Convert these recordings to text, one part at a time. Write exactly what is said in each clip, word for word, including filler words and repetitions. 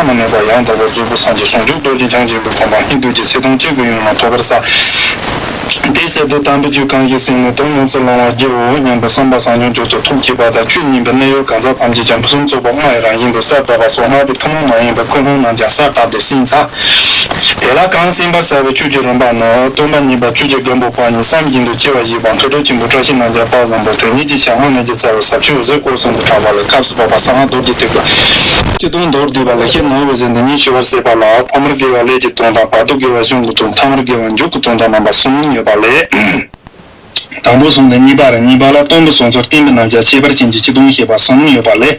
མ་ནུས་པ་ཡང་དག་པར་རྫོགས་པའི་སངས་རྒྱས་བྱང་ཆུབ་རྡོ་རྗེ་འཆང་ཆེན་པོའི་གོ་འཕང་སྙིང་ཐུབ་ཀྱི་ཚེ་དུས་གཅིག་གི་ཡུན་ལ་ཐོབ་པར་བྱ། དེ་ཟེར་དུས་དམ་པའི་ཆོས་གང་ཞིག་གསན་ནས་ཐོབ་ནས་ཚུར་ལོངས་པར་བགྱིའོ་སྙམ་པའི་བསམ་པ་བཟང་སྐྱོང་མཆོག་ཏུ་ཐུགས་བསྐྱེད་པ་དང་། ཆོས་ཉན་པའི་གནད་ཡོད་གང་ཟག་ཐམས་ཅད་ཀྱང་ཕུན་སུམ་ཚོགས་པ་ལྔ་ཡི་རང་བཞིན་དུ་གསལ་བཏབ་པ་སོགས་སྔགས་ཀྱི་ཐུན་མོང་མ་ཡིན་པའི་ཀུན་སློང་རྣམས་ཀྱང་གསལ་བཏབ་སྟེ་ཕྱིན་ཚར། དེ་ལ་གང་གསན་པར་བྱ་བའི་ཆོས་ཀྱི་རིམ་པ་ནི། སྟོན་པ་གཉིས་པ་ཆོས་ཀྱི་སྒམ་པོ་པ་ཉིད་བསམ་བཞིན་དུ་སྐྱེ་བ་བཞེས་པ། མཁས་གྲུབ་ཆེན་པོ་བཀྲ་ཤིས་རྣམ་རྒྱལ་དཔལ་བཟང་པོ་དེ་ཉིད་ཀྱི་ཞལ་སྔ་ནས་ཀྱི་རྩ་བའི་ཟབ་ཆོས་འོད་ཟེར་སྐོར་གསུམ་དུ་གྲགས་པ་ལས། སྐབས་སུ་བབ་པ་གསང་སྔགས་རྡོ་རྗེ་ཐེག་པ་སྤྱི་དོན་མདོར་བསྡུས་པ་ལ། ཤེར་ནོར་བུ་ཟེར་འདི་ཉིད་ཞི་བར་བྱེད་པ་ལ། ཐོག་མར་དགེ་བ་ལས་ཀྱི་དོན་དང་། བར་དུ་དགེ་བ་གཞུང་གི་དོན། མཚམས་མར་དགེ་བ་མཇུག་གི་དོན་དང་རྣམ་པ་གསུམ་ཡོད་པ་ལས། དང་པོ་གསུངས་ཏེ་གཉིས་པ་རེད། གཉིས་པ་ལ་སྟོན་པའི་གསུང་ཚུལ་བསྟན་པའི་རྣམ་གཞག་ཁྱད་པར་ཅན་གྱི་སྤྱི་དོན་བཤད་པ་གསུམ་ཡོད་པ་ལས།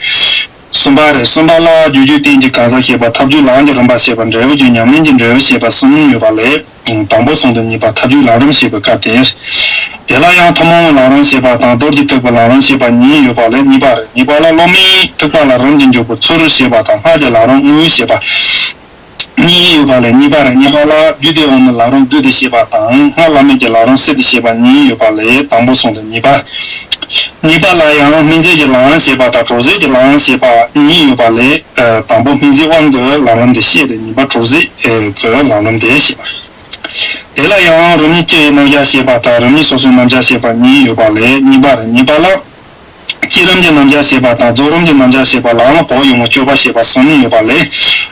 གསུམ་པ་རེད། གསུམ་པ་ལ་རྒྱུ་རྒྱུད་བསྟན་གྱི་གང་ཟག་བཤད་པ། ཐབས་རྒྱུད་ལམ་གྱི་རིམ་པ་བཤད་པ། འབྲས་བུ་རྒྱུད་ཉམས་ལེན་གྱི་འབྲས་བུ་བཤད་པ་གསུམ་ཡོད་པ་ལས། དང་པོ་གསུངས་ཏེ་གཉིས་པ་ཐབས་རྒྱུད་ལམ་རིམ་བཤད་པའི་སྐབས་དེར། དེ་ལ་ཡང་ཐུན་མོང་ལམ་རིམ་བཤད་པ་དང་། རྡོ་རྗེ་ཐེག་པའི་ལམ་རིམ་བཤད་པ་གཉིས་ཡོད་པ་ལས་གཉིས་པ་རེད། གཉིས་པ་ལ་སློབ་མའི་ཐེག་པ་ལ་རིམ་གྱིས་འཇུག་པའི་ཚུལ་བཤད་པ་དང་། སྔགས་ཀྱི་ལམ་རིམ་དངོས་བཤད་པ་གཉིས་ཡོད་པ་ལས་གཉིས་པ་རེད། གཉིས་པ་ལ་རྒྱུད་སྡེ་འོག་མའི་ལམ་རིམ་བསྡུས་ཏེ་བཤད་པ་དང་། སྔགས་བླ་མེད་ཀྱི་ལམ་རིམ་བསྡུས་ཏེ་བཤད་པ་གཉིས་ཡོད་པ་ལས། དང་པོ་གསུངས་ཏེ་གཉིས་པ། གཉིས་པ་ལ་ཡང་སྨིན་བྱེད་ཀྱི་ལམ་རིམ་བཤད་པ་དང་། གྲོལ་བྱེད་ཀྱི་ལམ་རིམ་བཤད་པ་གཉིས་ཡོད་པ་ལས། དང་པོ་སྨིན་བྱེད་དབང་གི་ལམ་རིམ་དེ་བཤད་དེ། གཉིས་པ་གྲོལ་བྱེད་ཀྱི་ལམ་རིམ་དེ་བཤད་པ་རེད། དེ་ལ་ཡང་རིམ་གཉིས་སྤྱི་ཡི་རྣམ་གཞག་བཤད་པ་དང་། རིམ་གཉིས་སོ་སོའི་རྣམ་གཞག་བཤད་པ་གཉིས་ཡོད་པ་ལས་གཉིས་པ་རེད། གཉིས་པ་ལ་སྤྱི་རིམ་གྱི་རྣམ་གཞག་བཤད་པ་དང་། རྫོགས་རིམ་གྱི་རྣམ་གཞག་བཤད་པ། ལམ་ལ་བབས་ཡོང་བའི་སྤྱོད་པ་བཤད་པ་གསུམ་ཡོད་པ་ལས།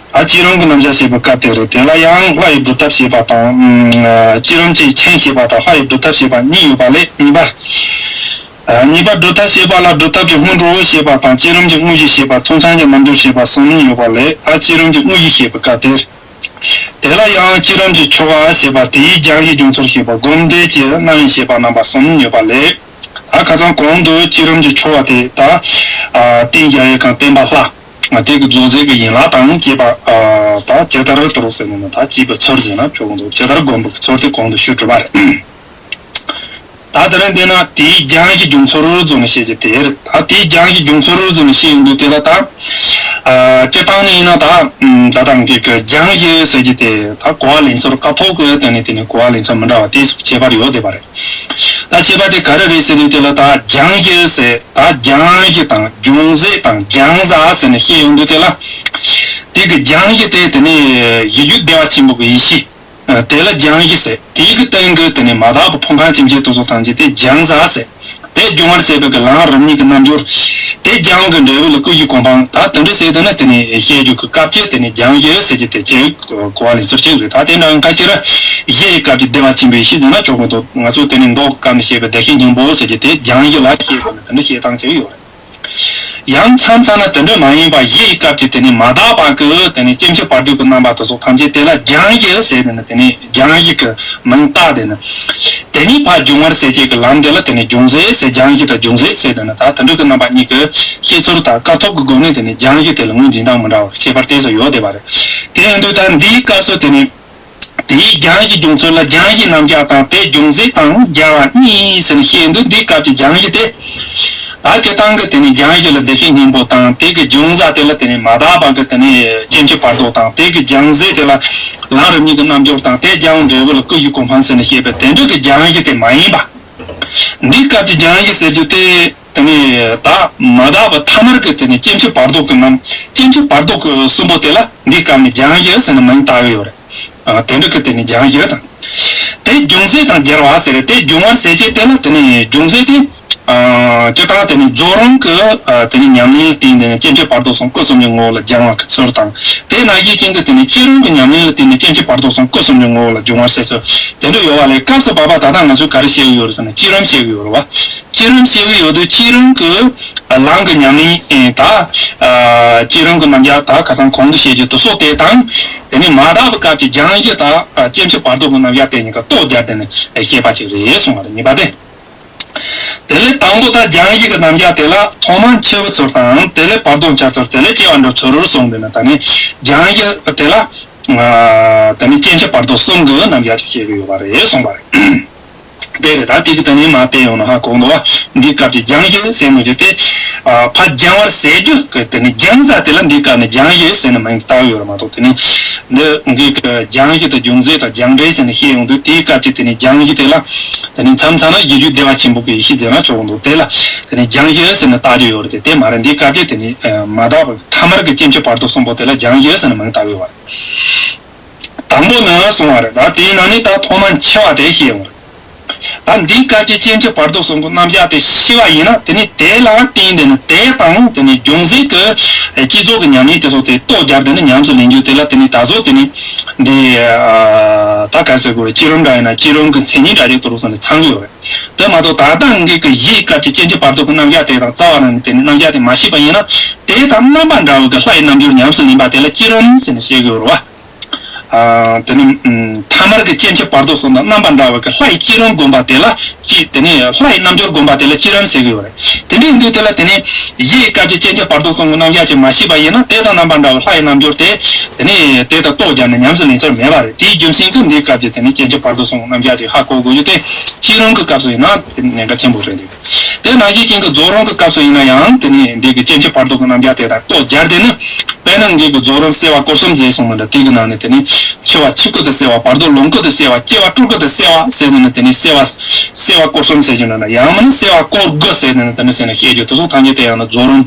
ད་སྤྱི་རིམ་གྱི་རྣམ་གཞག་བཤད་པའི་སྐབས་དེ་རེད། དེ་ལ་ཡང་ལྷ་ཡི་སྒྲུབ་ཐབས་བཤད་པ་དང་། སྤྱི་རིམ་གྱི་མཚན་བཤད་པ་དང་། ལྷ་ཡི་སྒྲུབ་ཐབས་བཤད་པ་གཉིས་ཡོད་པ་ལས་གཉིས་པ། གཉིས་པ་སྒྲུབ་ཐབས་བཤད་པ་ལ་སྒྲུབ་ཐབས་ཀྱི་སྔོན་འགྲོ་བཤད་པ་དང་། སྤྱི་རིམ་གྱི་དངོས་གཞི་བཤད་པ། ཐུན་མཚམས་ཀྱི་རྣལ་འབྱོར་བཤད་པ་གསུམ་ཡོད་པ་ལས། ད་སྤྱི་རིམ་གྱི་དངོས་གཞི་བཤད་པའི་སྐབས་དེར། དེ་ལ་ཡང་སྤྱི་རིམ་གྱི་ཆོ་ག་བཤད་པ། དེའི་སྦྱང་གཞི་སྦྱོང་ཚུལ་བཤད་པ། སྒོམ་བཟླས་ཀྱི་རྣམ་དབྱེ་བཤད་པ་རྣམ་པ་གསུམ་ཡོད་པ་ལས། ད་ཁ་སང་གོང་དུ་སྤྱི་རིམ་གྱི་ཆོ་ག་དེ་ད། རྟེན་རྒྱལ་བའི་ཁང་བསྟན་པ་ལྷ། དེ་གི་རྫོགས་ཚིག་གི་ཡན་ལག་དང་བཅས་པ། ད་ཇི་ལྟར་དུ་རུ་ཟེར་ནས་ན། ད་བྱས་པའི་ཚུལ་ཟེར་ན་ཆོག་གི་འདུག་ཇི་ལྟར་སྒོམ་པའི་ཚུལ་དེ་གོང་དུ་ཞུས་གྲུབ་པ་རེད། ད་དེ་རིང་འདི་ན་དེའི་སྦྱང་གཞི་སྦྱོང་ཚུལ་རྫོགས་ནས་བཤད་རྒྱུ་དེ་རེད། ད་དེའི་སྦྱང་གཞི་སྦྱོང་ཚུལ་རྫོགས་ནས་བཤད་ཡོང་དུས་དེ་ལ་ད། སྤྱིར་བཏང་ནས་ཡིན་ན་ད། ད་ལྟ་འདི་གི་སྦྱང་གཞི་ཟེར་རྒྱུ་དེ་ད་གོ་བ་ལེན་ཚུལ་ཀ་ཐོག་གི་དེ་ནས་དེ་ནས་གོ་བ་ལེན་ཚུལ་མི་འདྲ་བ་དེ་ཁྱད་པར་ཡོད་བསྡད་པ་རེད། ད་ཁྱད་པར་དེ་ག་རེ་རེད་ཟེར་དུས་དེ་ལ་ད་སྦྱང་གཞི་ཟེར། ད་སྦྱང་གཞི་དང་སྦྱོང་ཚུལ་དང་སྦྱང་བྱ་ཟེར་ནས་བཤད་ཡོང་དུས་དེ་ལ། དེ་གི་སྦྱང་གཞི་དེ་དེ་ནས་གཞི་རྒྱུད་བདེ་བ་ཆེན་པོ་གི་ཡེ་ཤེས། དེ་ལ་སྦྱང་གཞི་ཟེར། དེའི་གི་སྟེང་གི་དེ་ནས་མ་དག་པའི་ཕུང་ཁམས་སྐྱེ་མཆེད་དེ་ཚོ་ཐམས་ཅད་དེ་སྦྱང་བྱ་ཟེར། དེ་སྦྱོང་བར་བྱེད་པའི་གི་ལམ་རིམ་གཉིས་ཀྱི་རྣལ་འབྱོར། དེ་སྦྱང་གི་འབྲས་བུ་ལ་སྐུ་བཞིའི་གོ་འཕང་། ད་དེ་འདྲ་ཟེར་དུས་ན་དེ་ནས་བཤད་རྒྱུ་གི་སྐབས་ཀྱི་དེ་ནས་སྦྱང་གཞི་ཟེར་གྱི་དེ་ཁྱད་གོ་བ་ལེན་ཚུལ་གཅིག་རེད། ད་དེ་འདྲ་ཁ་ཅིག་ར་བཤད་ཡི་སྐབས་ཀྱི་བདེ་བ་ཆེན་པོའི་ཡེ་ཤེས་ཟེར་ན་ཆོག་གི་འདུག་ང་ཚོ་དེ་ནས་མདོ་གི་སྐབས་ནས་བཤད་པའི་བདེ་གཤེགས་སྙིང་པོ་ཟེར་གྱི་དེ་སྦྱང་གཞི་ལ་བཤད་དགོས་ནས་དེ་འདྲ་བཤད་སྟངས་ཅིག་ཡོད་རེད། ཡང་མཚམས་མཚམས་ན་དེ་འདྲ་མ་ཡིན་པ་གཞི་ཡི་སྐབས་ཀྱི་དེ་ནས་མ་དག་པ་གི་དེ་ནས་སྐྱེ་མཆེད་བར་དོ་གི་རྣམ་པ་དེ་ཚོ་ཐམས་ཅད་དེ་ལ་སྦྱང་གཞི་ཟེར་དེ་ནས་དེ་ནས་སྦྱང་གཞི་གི་མིང་བཏགས་དེ་ནས། དེ་ནས་ཕར་སྦྱོང་བར་བྱེད་ཅེས་ཀྱི་ལམ་དེ་ལ་དེ་ནས་སྦྱོང་ཚུལ་ཟེར། སྦྱང་གཞི་དང་སྦྱོང་ཚུལ་ཟེར་དེ་ནས་ད་དེ་འདྲ་གི་རྣམ་པ་གཉིས་ཀྱི་བཤད་ཚུལ་དང་ཀ་ཐོག་གི་སྒོ་ནས་དེ་ནས་སྦྱང་གཞི་དེ་ལ་ངོས་འཛིན་སྟངས་མི་འདྲ་བ་ཁྱད་པར་དེ་ཚོ་ཡོད་བསྡད་པ་རེད། དེ་ཡིན་དུས་ད་འདིའི་སྐབས་སུ་དེ་ནས། དེའི་སྦྱང་གཞི་སྦྱོང་ཚུལ་ལ་སྦྱང་གཞིའི་རྣམ་གཞག་དང་དེ་སྦྱོང་ཚུལ་དང་སྦྱར་བ་གཉིས་ཟེར་ནས་བཤད་འདུག་འདིའི་སྐབས་ཀྱི་སྦྱང་གཞི་དེ། ད་སྤྱིར་བཏང་གི་དེ་ནི་སྦྱང་གཞི་ལ་བདེ་གཤེགས་སྙིང་པོ་དང་། དེ་གི་སྦྱོང་བྱ་དེ་ལ་དེ་ནི་མ་དག་པ་གི་དེ་ནི་སྐྱེ་མཆེད་བར་དོ་དང་། དེ་གི་སྦྱང་ཚུལ་དེ་ལ་ལམ་རིམ་གཉིས་ཀྱི་རྣལ་འབྱོར་དང་། དེ་སྦྱང་བའི་འབྲས་བུ་ལ་སྐུ་བཞིའི་གོ་འཕང་ཟེར་ནས་བཤད་པའི་དེ་འདྲ་གི་སྦྱང་གཞི་དེ་མ་ཡིན་པ། འདིའི་སྐབས་ཀྱི་སྦྱང་གཞི་ཟེར་རྒྱུ་དེ། དེ་ནི་ད་མ་དག་པ་ཐ་མར་གྱི་དེ་ནི་སྐྱེ་མཆེད་བར་དོ་གི་རྣམ། སྐྱེ་མཆེད་བར་དོ་གི་གསུམ་པོ་དེ་ལ་འདིའི་སྐབས་ནི་སྦྱང་གཞི་ཟེར་ནས་མིང་བཏགས་ཡོད་རེད། ཨ། དེ་འདྲ་གི་དེ་ནི་སྦྱང་གཞི་དང་། དེ་སྦྱོང་ཚུལ་དང་སྦྱར་བ་ཟེར་རེད། དེ་སྦྱོང་བར་བྱེད་ཅེས་དེ་ལ་དེ་ནི་སྦྱོང་ཚུལ་དེ། ཨ། སྤྱིར་བཏང་དེ་ནི་རྫོགས་རིམ་གྱི། ཨ། དེ་ནི་ཉམས་ལེན་ལ་བརྟེན་ནས་སྐྱེ་མཆེད་བར་དོ་གསུམ་སྐུ་གསུམ་གྱི་ངོ་བོ་ལ་སྦྱང་བ་གི་ཚུལ་དང་། དེ་ནང་བཞིན་ཅན་གྱི་དེ་ནི་བསྐྱེད་རིམ་གྱི་ཉམས་ལེན་ལ་བརྟེན་ནས་སྐྱེ་མཆེད་བར་དོ་གསུམ་སྐུ་གསུམ་གྱི་ངོ་བོ་ལ་སྦྱོང་བར་བྱེད་ཚུལ་དེ་འདྲ་ཡོད་པ་ལས། སྐབས་སུ་བབ་པ་ད་ལྟ་ང་ཚོས་ག་རེ་བཤད་ཀྱི་ཡོད་རེད་ཟེར་ན། བསྐྱེད་རིམ་བཤད་ཀྱི་ཡོད་རེད་བ། བསྐྱེད་རིམ་བཤད་ཀྱི་ཡོད་དུས་བསྐྱེད་རིམ་གྱི་ལམ་གྱི་ཉམས་ལེན་དང་། བསྐྱེད་རིམ་གྱི་རྣམ་གཞག་དང་ཁ་སང་གོང་དུ་བཤད་རྒྱུ་དེ་སོགས་དེ་དང་། དེ་ནས་མ་དག་པའི་སྐབས་ཀྱི་སྦྱང་གཞི་དང་སྐྱེ་མཆེད་བར་དོ་གི་རྣམ་གཞག་དེ་གཉིས་ཀ་ལྡོག་སྦྱར་ཏེ་ནས་བཤད་པ་ཅིག་རེད་གསུངས་པ་རེད། གཉིས་པ་དེ། དེ་ལས་དང་པོ་ད་སྦྱང་གཞི་གི་རྣམ་གཞག་དེ་ལ་ཐོག་མར་འཆི་བའི་ཚུལ་དང་། དེ་ལས་བར་དོ་འཆར་ཚུལ། དེ་ལས་སྐྱེ་བ་འགྲོ་ཚུལ་གསུངས་པས་ན། ད་ནི་སྦྱང་གཞི་དེ་ལ། ད་ནི་སྐྱེ་མཆེད་བར་དོ་གསུམ་གྱི་རྣམ་གཞག་ཅིག་བཤད་ཀྱི་ཡོད་པ་རེད་གསུངས་པ་རེད། དེ་རེད། ད་དེ་གི་ད་ནི་མ་དེ་ཡོང་ན་ཧ་གོ་འདུག་བ། འདིའི་སྐབས་ཀྱི་སྦྱང་གཞི་ཟེར་ནོ་རྒྱུ་དེ། ཨ་ཕ་སྦྱང་བར་ཟད་རྒྱུ་གི་དེ་ནི་སྦྱང་ས་དེ་ལ་འདིའི་སྐབས་ནི་སྦྱང་གཞི་ཟེར་ནས་མིང་བཏགས་ཡོད་རེད་མ་གཏོགས། དེ་ནི་འདི་འདི་གི་སྦྱང་གཞི་དང་སྦྱོང་ཚན་དང་སྦྱང་འབྲས་ཟེར་ནས་བཤད་ཡོང་དུས། དེའི་སྐབས་ཀྱི་དེ་ནི་སྦྱང་གཞི་དེ་ལ་དེ་ནི་མཚམས་མཚམས་ལ་གཞི་རྒྱུད་བདེ་བ་ཆེན་པོ་གི་ཡེ་ཤེས་ཟེར་ན་ཆོག་འདུག་དེ་ལ་དེ་ནི་སྦྱང་གཞི་ཟེར་ནས་བཏགས་ཀྱི་ཡོད་རེད་དེ། དེ་མ་རེད། འདིའི་སྐབས་ཀྱི་དེ་ནི་མ་དག་པ་ཐ་མལ་གྱི་སྐྱེ་མཆེད་བར་དོ་གསུམ་པོ་དེ་ལ་སྦྱང་གཞི་ཟེར་ནས་མིང་བཏགས་ཡོད་པ་རེད། དང་པོ་ནི་གསུངས་པ་རེད། ད་དེའི་ནང་ནས་ད་ཐོག་མར་འཆི་བ་དེ་བཤད་ཡོང་། ད་འདིའི་སྐབས་ཀྱི་སྐྱེ་མཆེད་བར་དོ་གསུམ་གྱི་རྣམ་གཞག་དེ་ཤེས་པ་ཡིན་ན། དེ་ནི་དེ་ལ་བརྟེན་ཏེ་ནི་དེ་དང་དེ་ནི་སྦྱོང་ཚན་གྱི་སྤྱི་ཚོགས་ཀྱི་ཉམས་ལེན་དེ་སོགས་དེ་ལྟོ་སྦྱར་ཏེ་ནི་ཉམས་སུ་ལེན་རྒྱུ་དེ་ལ། དེ་ནི་ད་གཟོད་དེ་ནི་འདི་ད་ག་ཟེར་དགོས་རེད། བསྐྱེད་རིམ་འདྲ་ཡིན་ན་བསྐྱེད་རིམ་གྱི་མཚན་ཉིད་འདྲ་ཅིག་ཏུ་རུ་སོང་ནས་ཚང་གི་ཡོད་རེད། དེ་མ་གཏོགས་ད་ལྟ་འདི་གི་གཞིའི་སྐབས་ཀྱི་སྐྱེ་མཆེད་བར་དོ་གི་རྣམ་གཞག་དེ་དང་རྩ་བ་རང་ནས་དེ་ནི་རྣམ་གཞག་དེ་མ་ཤེས་པ་ཡིན་ན། དེ་དང་རྣམ་པ་འདྲ་བ་གི་ལྷའི་རྣལ་འབྱོར་ཉམས་སུ་ལེན་པ་དེ་ལ་བསྐྱེད་རིམ་ཟེར་ནས་བཤད་གི་ཡོད་རེད་བ། ཨ། དེ་ནི་ཐ་མལ་གྱི་སྐྱེ་མཆེད་བར་དོ་གསུམ་དང་རྣམ་པ་འདྲ་བ་གི་ལྷའི་བསྐྱེད་རིམ་བསྒོམ་པ་དེ་ལ་ཅི། དེ་ནི་ལྷའི་རྣལ་འབྱོར་བསྒོམ་པ་དེ་ལ་བསྐྱེད་རིམ་ཟེར་གི་ཡོད་རེད། དེ་འདྲ་ཡིན་དུས་དེ་ལ་དེ་ནི་གཞིའི་སྐབས་ཀྱི་སྐྱེ་མཆེད་བར་དོ་གསུམ་གྱི་རྣམ་གཞག་ཅིག་མ་ཤེས་པ་ཡིན་ན། དེ་དང་རྣམ་པ་འདྲ་བའི་ལྷའི་རྣལ་འབྱོར་དེ་དེ་ནི་དེ་དང་ལྟོ་སྦྱར་ནས་ཉམས་སུ་ལེན་ས་མེད་པ་རེད། དེའི་རྒྱུ་མཚན་གྱིས་འདིའི་སྐབས་ཀྱི་དེ་ནི་སྐྱེ་མཆེད་བར་དོ་གསུམ་གྱི་རྣམ་གཞག་ཅིག་ཧ་གོ་དགོས་རྒྱུ་དེ། བསྐྱེད་རིམ་གྱི་སྐབས་སུ་ཡིན་ན་དེ་གནད་འགག་ཆེན་པོ་རེད་འདུག་དེ་ནང་བཞིན་ཅན་གྱི་རྫོགས་རིམ་གྱི་སྐབས་སུ་ཡིན་ན་ཡང་དེ་ནི་འདི་གི་སྐྱེ་མཆེད་བར་དོ་གི་རྣམ་གཞག་དེ་དང་ལྟོ་སྦྱར་ཏེ་ནི། དཔེར་ན་འདི་གི་རྫོགས་རིམ་བསྲེ་བ་སྐོར་གསུམ་མཛད་གསུངས་པ་འདྲ། དེ་གི་ནང་ནས་དེ་ནི་འཆི་བ་ཆིག་ཁུ་དང་བསྲེ་བ། བར་དོ་ལོངས་སྐུ་དང་བསྲེ་བ། སྐྱེ་བ་སྤྲུལ་སྐུ་དང་བསྲེ་བ་ཟེར་ནས་ནི། དེ་ནི་བསྲེ་བ་བསྲེ་བ་སྐོར་གསུམ་ཟེར་རྒྱུ་ན་ན། ཡང་མིན་ན་བསྲེ་བ་སྐོར་དགུ་ཟེར་ནས་ནི་དེ་འདྲ་ཟེར་ནས་བཤད་རྒྱུ་དེ་ཚོ་ཐམས་ཅད་དེ་ཡང་ན་རྫོགས་རིམ་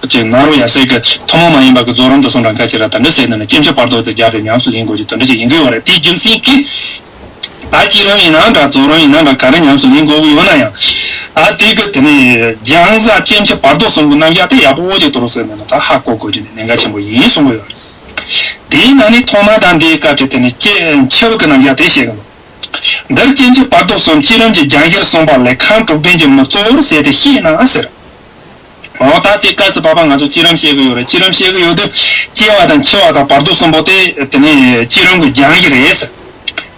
ད་ཅིག་ནཱ་རོ་ཡབ་སྲས་ཀྱི་ཐུན་མོང་མ་ཡིན་པ་གི་རྫོགས་རིམ་དེ་ཚོ་འདྲ་འགའ་ཅིག་ལ་དེ་འདྲ་ཟེར་ནས་ནི་སྐྱེ་མཆེད་བར་དོ་དེ་སྦྱར་ཏེ་ཉམས་སུ་ལེན་དགོས་རྒྱུ་དེ་འདྲ་ཅིག་ཡིན་གི་ཡོད་རེད། དེའི་རྒྱུ་མཚན་གྱིས། ད་བསྐྱེད་རིམ་ཡིན་ན་འདྲ། རྫོགས་རིམ་ཡིན་ན་འདྲ། ག་རེ་ཉམས་སུ་ལེན་དགོས་ཀྱི་ཡོད་ན་ཡང་། ད་དེ་གི་དེ་ནི་སྦྱང་ས་སྐྱེ་མཆེད་བར་དོ་གསུམ་གྱི་རྣམ་གཞག་དེ་ཡག་པོ་ཅིག་ཏུ་རུ་ཟེར་ནས་ན་ད་ཧ་གོ་དགོས་ཀྱི་ནི་གནད་འགག་ཆེན་པོ་ཡིན་གསུང་གི་ཡོད། དེའི་ནང་ནས་ཐོག་མ་དང་འདིའི་སྐབས་ཀྱི་དེ་ནི་སྐྱེ་འཆི་བ་གི་རྣམ་གཞག་དེ་བཤད་གི་འདུག་འདིར་སྐྱེ་མཆེད་བར་དོ་གསུམ་བསྐྱེད་རིམ་གྱི་སྦྱང་གཞིར་གསུངས་པ་ལས་ཁམས་དྲུག་ལྡན་གྱི་མི་གཙོ་བོར་ཟད་དེ་ཤེས་ན་ཟེར། འོ་ད་དེ་སྐབས་སུ་བབ་པ་ང་ཚོ་བསྐྱེད་རིམ་བཤད་གི་ཡོད་རེད། བསྐྱེད་རིམ་བཤད་གི་ཡོད་དུས་སྐྱེ་བ་དང་འཆི་བ་དང་བར་དོ་གསུམ་པོ་དེ་དེ་ནི་བསྐྱེད་རིམ་གྱི་སྦྱང་གཞི་རེད་ཟེར།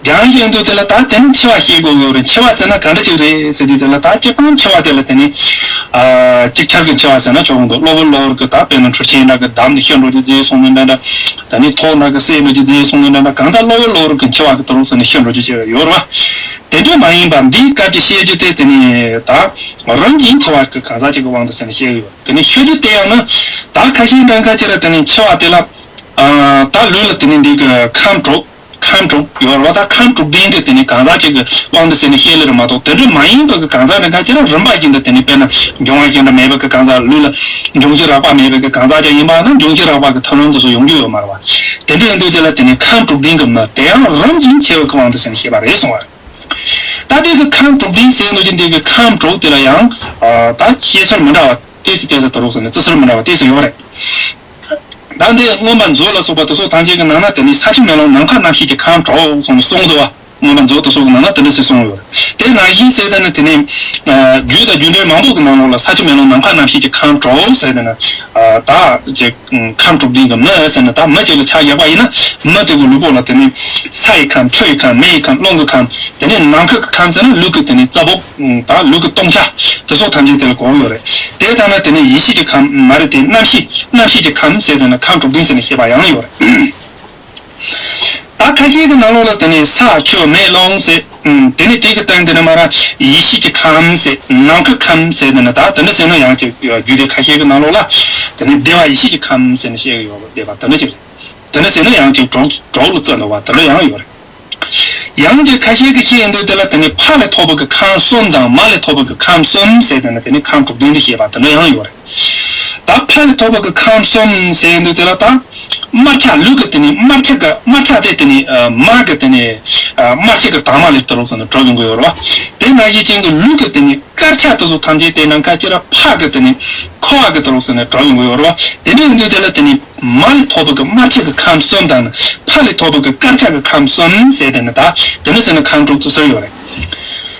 སྦྱང་གཞི་ཡིན་དུས་དེ་ལ་ད་དེ་ནི་འཆི་བ་ཤེས་དགོས་ཡོད་རེད། འཆི་བ་ཟེར་ན་ག་འདྲ་ཅིག་རེད་ཟེར་དུས་དེ་ལ་ད་སྤྱིར་བཏང་འཆི་བ་དེ་ལ་དེ་ནི་ཨ་ཅིག་ཆར་གྱི་འཆི་བ་ཟེར་ན་ཆོག་གི་འདུག་གློ་བུར་གློ་བུར་གྱི་ད་དཔེར་ན་འཕྲུལ་ཆས་འདྲ་གི་བརྡབས་ནས་ཤི་འགྲོ་རྒྱུ་མཛེས་སོང་ནི་འདྲ་འདྲ། ད་ནི་ཐོག་འདྲ་གི་བསྲེགས་འགྲོ་རྒྱུ་མཛེས་སོང་ནི་འདྲ་འདྲ། གང་ལྟར་གློ་བུར་གློ་བུར་གྱི་འཆི་བ་གི་དུ་རུ་ཟེར་ནས་ཤི་འགྲོ་རྒྱུ་ཅིག་ཡོད་རེད་བ། དེ་འདྲ་མ་ཡིན་པ་འདིའི་སྐབས་ཀྱི་བཤད་རྒྱུ་དེ་དེ་ནི་ད་རིམ་གྱིས་འཆི་བ་གི་གང་ཟག་ཅིག་གི་དབང་དུ་ཟེར་ནས་བཤད་གི་ཡོད། དེ་ནི་ཤི་རྒྱུ་དེ་ཡང་ན་ད་ཁ་ཤས་འདྲ་འགའ་ཅིག་ལ་དེ་ནི་འཆི་བ་དེ་ལ་ཨ་ད་ལུས་ལ་དེ་ནི་འདི་གི་ཁམས་དྲུག་ཁམས་དྲུག་ཡོད་རེད་བ། ད་ཁམས་དྲུག་ལྡན་གྱི་དེ་ནི་གང་ཟག་ཅིག་གི་དབང་དུ་ཟེར་ནས་བཤད་ལེ་རེད་མ་གཏོགས། དེ་འདྲ་མ་ཡིན་པ་གི་གང་ཟག་འདྲ་འགའ་ཅིག་ལ་རིམ་པ་བཞིན་དུ་དེ་ནི་དཔེར་ན་འབྱུང་བ་ཞེ་འདྲ་མེད་པ་གི་གང་ཟག། ལུས་ལ་འབྱུང་བཞི་རགས་པ་མེད་པ་གི་གང་ཟག་ཅིག་ཡིན་པ་ན་འབྱུང་བཞི་རགས་པ་གི་མཐུན་རིམ་དེ་ཚོ་ཡོང་རྒྱུ་ཡོད་མ་རེད་བ། དེ་འདྲ་ཡིན་དུས་དེ་ལ་དེ་ནི་ཁམས་དྲུག་ལྡན་གྱི་མི་དེ་ཡང་རིམ་བཞིན་འཆི་བ་གི་དབང་དུ་ཟེར་ནས་བཤད་པ་རེད་གསུང་བ་རེད། ད་དེ་གི་ཁམས་དྲུག་ལྡན་ཟེར་འདུག་ཀྱི་འདི་གི་ཁམས་དྲུག་དེ་ལ་ཡང་ཨ་ད་སྐྱེ་སར་མི་འདྲ་བ་ཏོག་ཙམ་ཏོག་ཙམ་དུ་རུ་ཟེར་ནས་བརྩི་སྲོལ་མི་འདྲ་བ་ཏོག་ཙམ་ཡོད་རེད། ད་འདི་མངོན་པ་མཛོད་ལ་སོགས་པ་དེ་ཚོ་ཐམས་ཅད་ཀྱི་ནང་ན་དེ་ནི་ས་ཆུ་མེ་རླུང་ནམ་མཁའ་རྣམ་ཤེས་ཀྱི་ཁམས་དྲུག་གསུངས་ནས་གསུངས་འདུག་བ། མངོན་པ་མཛོད་དེ་ཚོ་གི་ནང་ན་དེ་འདྲ་ཞིག་གསུངས་ཡོད་རེད། དེ་ནང་བཞིན་ཟེར་དེ་ནི་དེ་ནི་རྒྱུད་དང་རྒྱུད་འགྲེལ་མང་པོ་གི་ནང་ལོགས་ལ་ས་ཆུ་མེ་རླུང་ནམ་མཁའ་རྣམ་ཤེས་ཀྱི་ཁམས་དྲུག་ཟེར་དེ་ནི་ད་ཅིག་ཁམས་དྲུག་ལྡན་གྱི་མི་ཟེར་ནས་ད་མི་གཅིག་ལ་ཆ་བཞག་པ་ཡིན་ན། མི་དེ་གི་ལུས་པོ་ལ་དེ་ནི་ས་ཡི་ཁམས། ཆུ་ཡི་ཁམས། མེ་ཡི་ཁམས། རླུང་གི་ཁམས། དེ་ནས་ནམ་མཁའ་གི་ཁམས་ཟེར་ན་ལུས་ཀྱི་དེ་ནི་རྩ་བོ་དང་ལུས་ཀྱི་སྟོང་ཆ་དེ་སོགས་ཐམས་ཅད་དེ་ལ་གོ་གི་ཡོད་རེད། དེ་ལྟར་ན་དེ་ནི་ཡེ་ཤེས་ཀྱི་ཁམས་མ་རེད་དེ། རྣམ་ཤེས་རྣམ་ཤེས་ཀྱི་ཁམས་ཟེར་དེ་ནི་ཁམས་དྲུག་ལྡན་ཟེར་ནས་བཤད་པ་ཡང་ཡོད་རེད། ད་ཁ་ཤས་ཀྱི་ནང་ལོགས་ལ་དེ་ནི་ས་ཆུ་མེ་རླུང་ཟེར། ཨུམ། དེ་ནི་དེ་གི་སྟེང་དེ་ནི་མ་ར་ཡེ་ཤེས་ཀྱི་ཁམས་ཟེར། ནམ་མཁའི་ཁམས་ཟེར་དེ་ནི་ད་དེ་འདྲ་ཟེར་ན་ཡང་ཅིག་རྒྱུད་སྡེ་ཁ་ཤས་ཀྱི་ནང་ལོགས་ལ་དེ་ནི་བདེ་བ་ཡེ་ཤེས་ཀྱི་ཁམས་ཟེར་ནས་བཤད་ཀྱི་ཡོད་པ་བསྡད་པ་དེ་འདྲ་ཅིག་རེད། དེ་འདྲ་ཟེར་ན་ཡང་ཅིག་གྲོགས་གྲོགས་ལ་བརྩི་འདུག་པ་དེ་འདྲ་ཡང་ཡོད་རེད། ཡང་ཅིག་ཁ་ཤས་ཀྱིས་བཤད་ཡོང་དུས་དེ་ལ་དེ་ནི་ཕ་ལས་ཐོབ་པ་གི་ཁམས་གསུམ་དང་མ་ལས་ཐོབ་པ་གི་ཁམས་གསུམ་ཟེར་དེ་ནི་དེ་ནི་ཁམས་དྲུག་ལྡན་དུ་བཤད་པ་དེ་འདྲ་ཡང་ཡོད་རེད། ད་ཕ་ལས་ཐོབ་པ་གི་ཁམས་གསུམ་ཟེར་ཡོང་དུས་དེ་ལ་ད་དམར་ཆ་ལུས་ཀྱི་དེ་ནི་དམར་ཆ་གི་དམར་ཆ་དེ་དེ་ནི་ཨ་མ་གི་དེ་ནི་ཨ་དམར་ཆ་གི་དྭངས་མ་ལས་དེ་རུ་སོང་ནས་གྲུབ་ཡོང་གི་ཡོད་རེད་བ། དེ་ནང་བཞིན་ཅན་གྱི་ལུས་ཀྱི་དེ་ནི་དཀར་ཆ་དེ་ཚོ་ཐམས་ཅད་དེ་ནང་ཁ་ཅིག་ལ་ཕ་གི་དེ་ནི་ཁུ་བ་གི་དེ་རུ་སོང་ནས་གྲུབ་ཡོང་གི་ཡོད་རེད་བ། དེ་འདྲ་ཡིན་དུས་དེ་ལ་དེ་ནི། མ་ལས་ཐོབ་པ་གི་དམར་ཆ་གི་ཁམས་གསུམ་དང་ནི་ཕ་ལས་ཐོབ་པ་གི་དཀར་ཆ་གི་ཁམས་གསུམ་ཟེར་དེ་ནི་ད་དེ་ནི་ཟེར་ན་ཁམས་དྲུག་བརྩི་སྲོལ་ཡོད་རེད།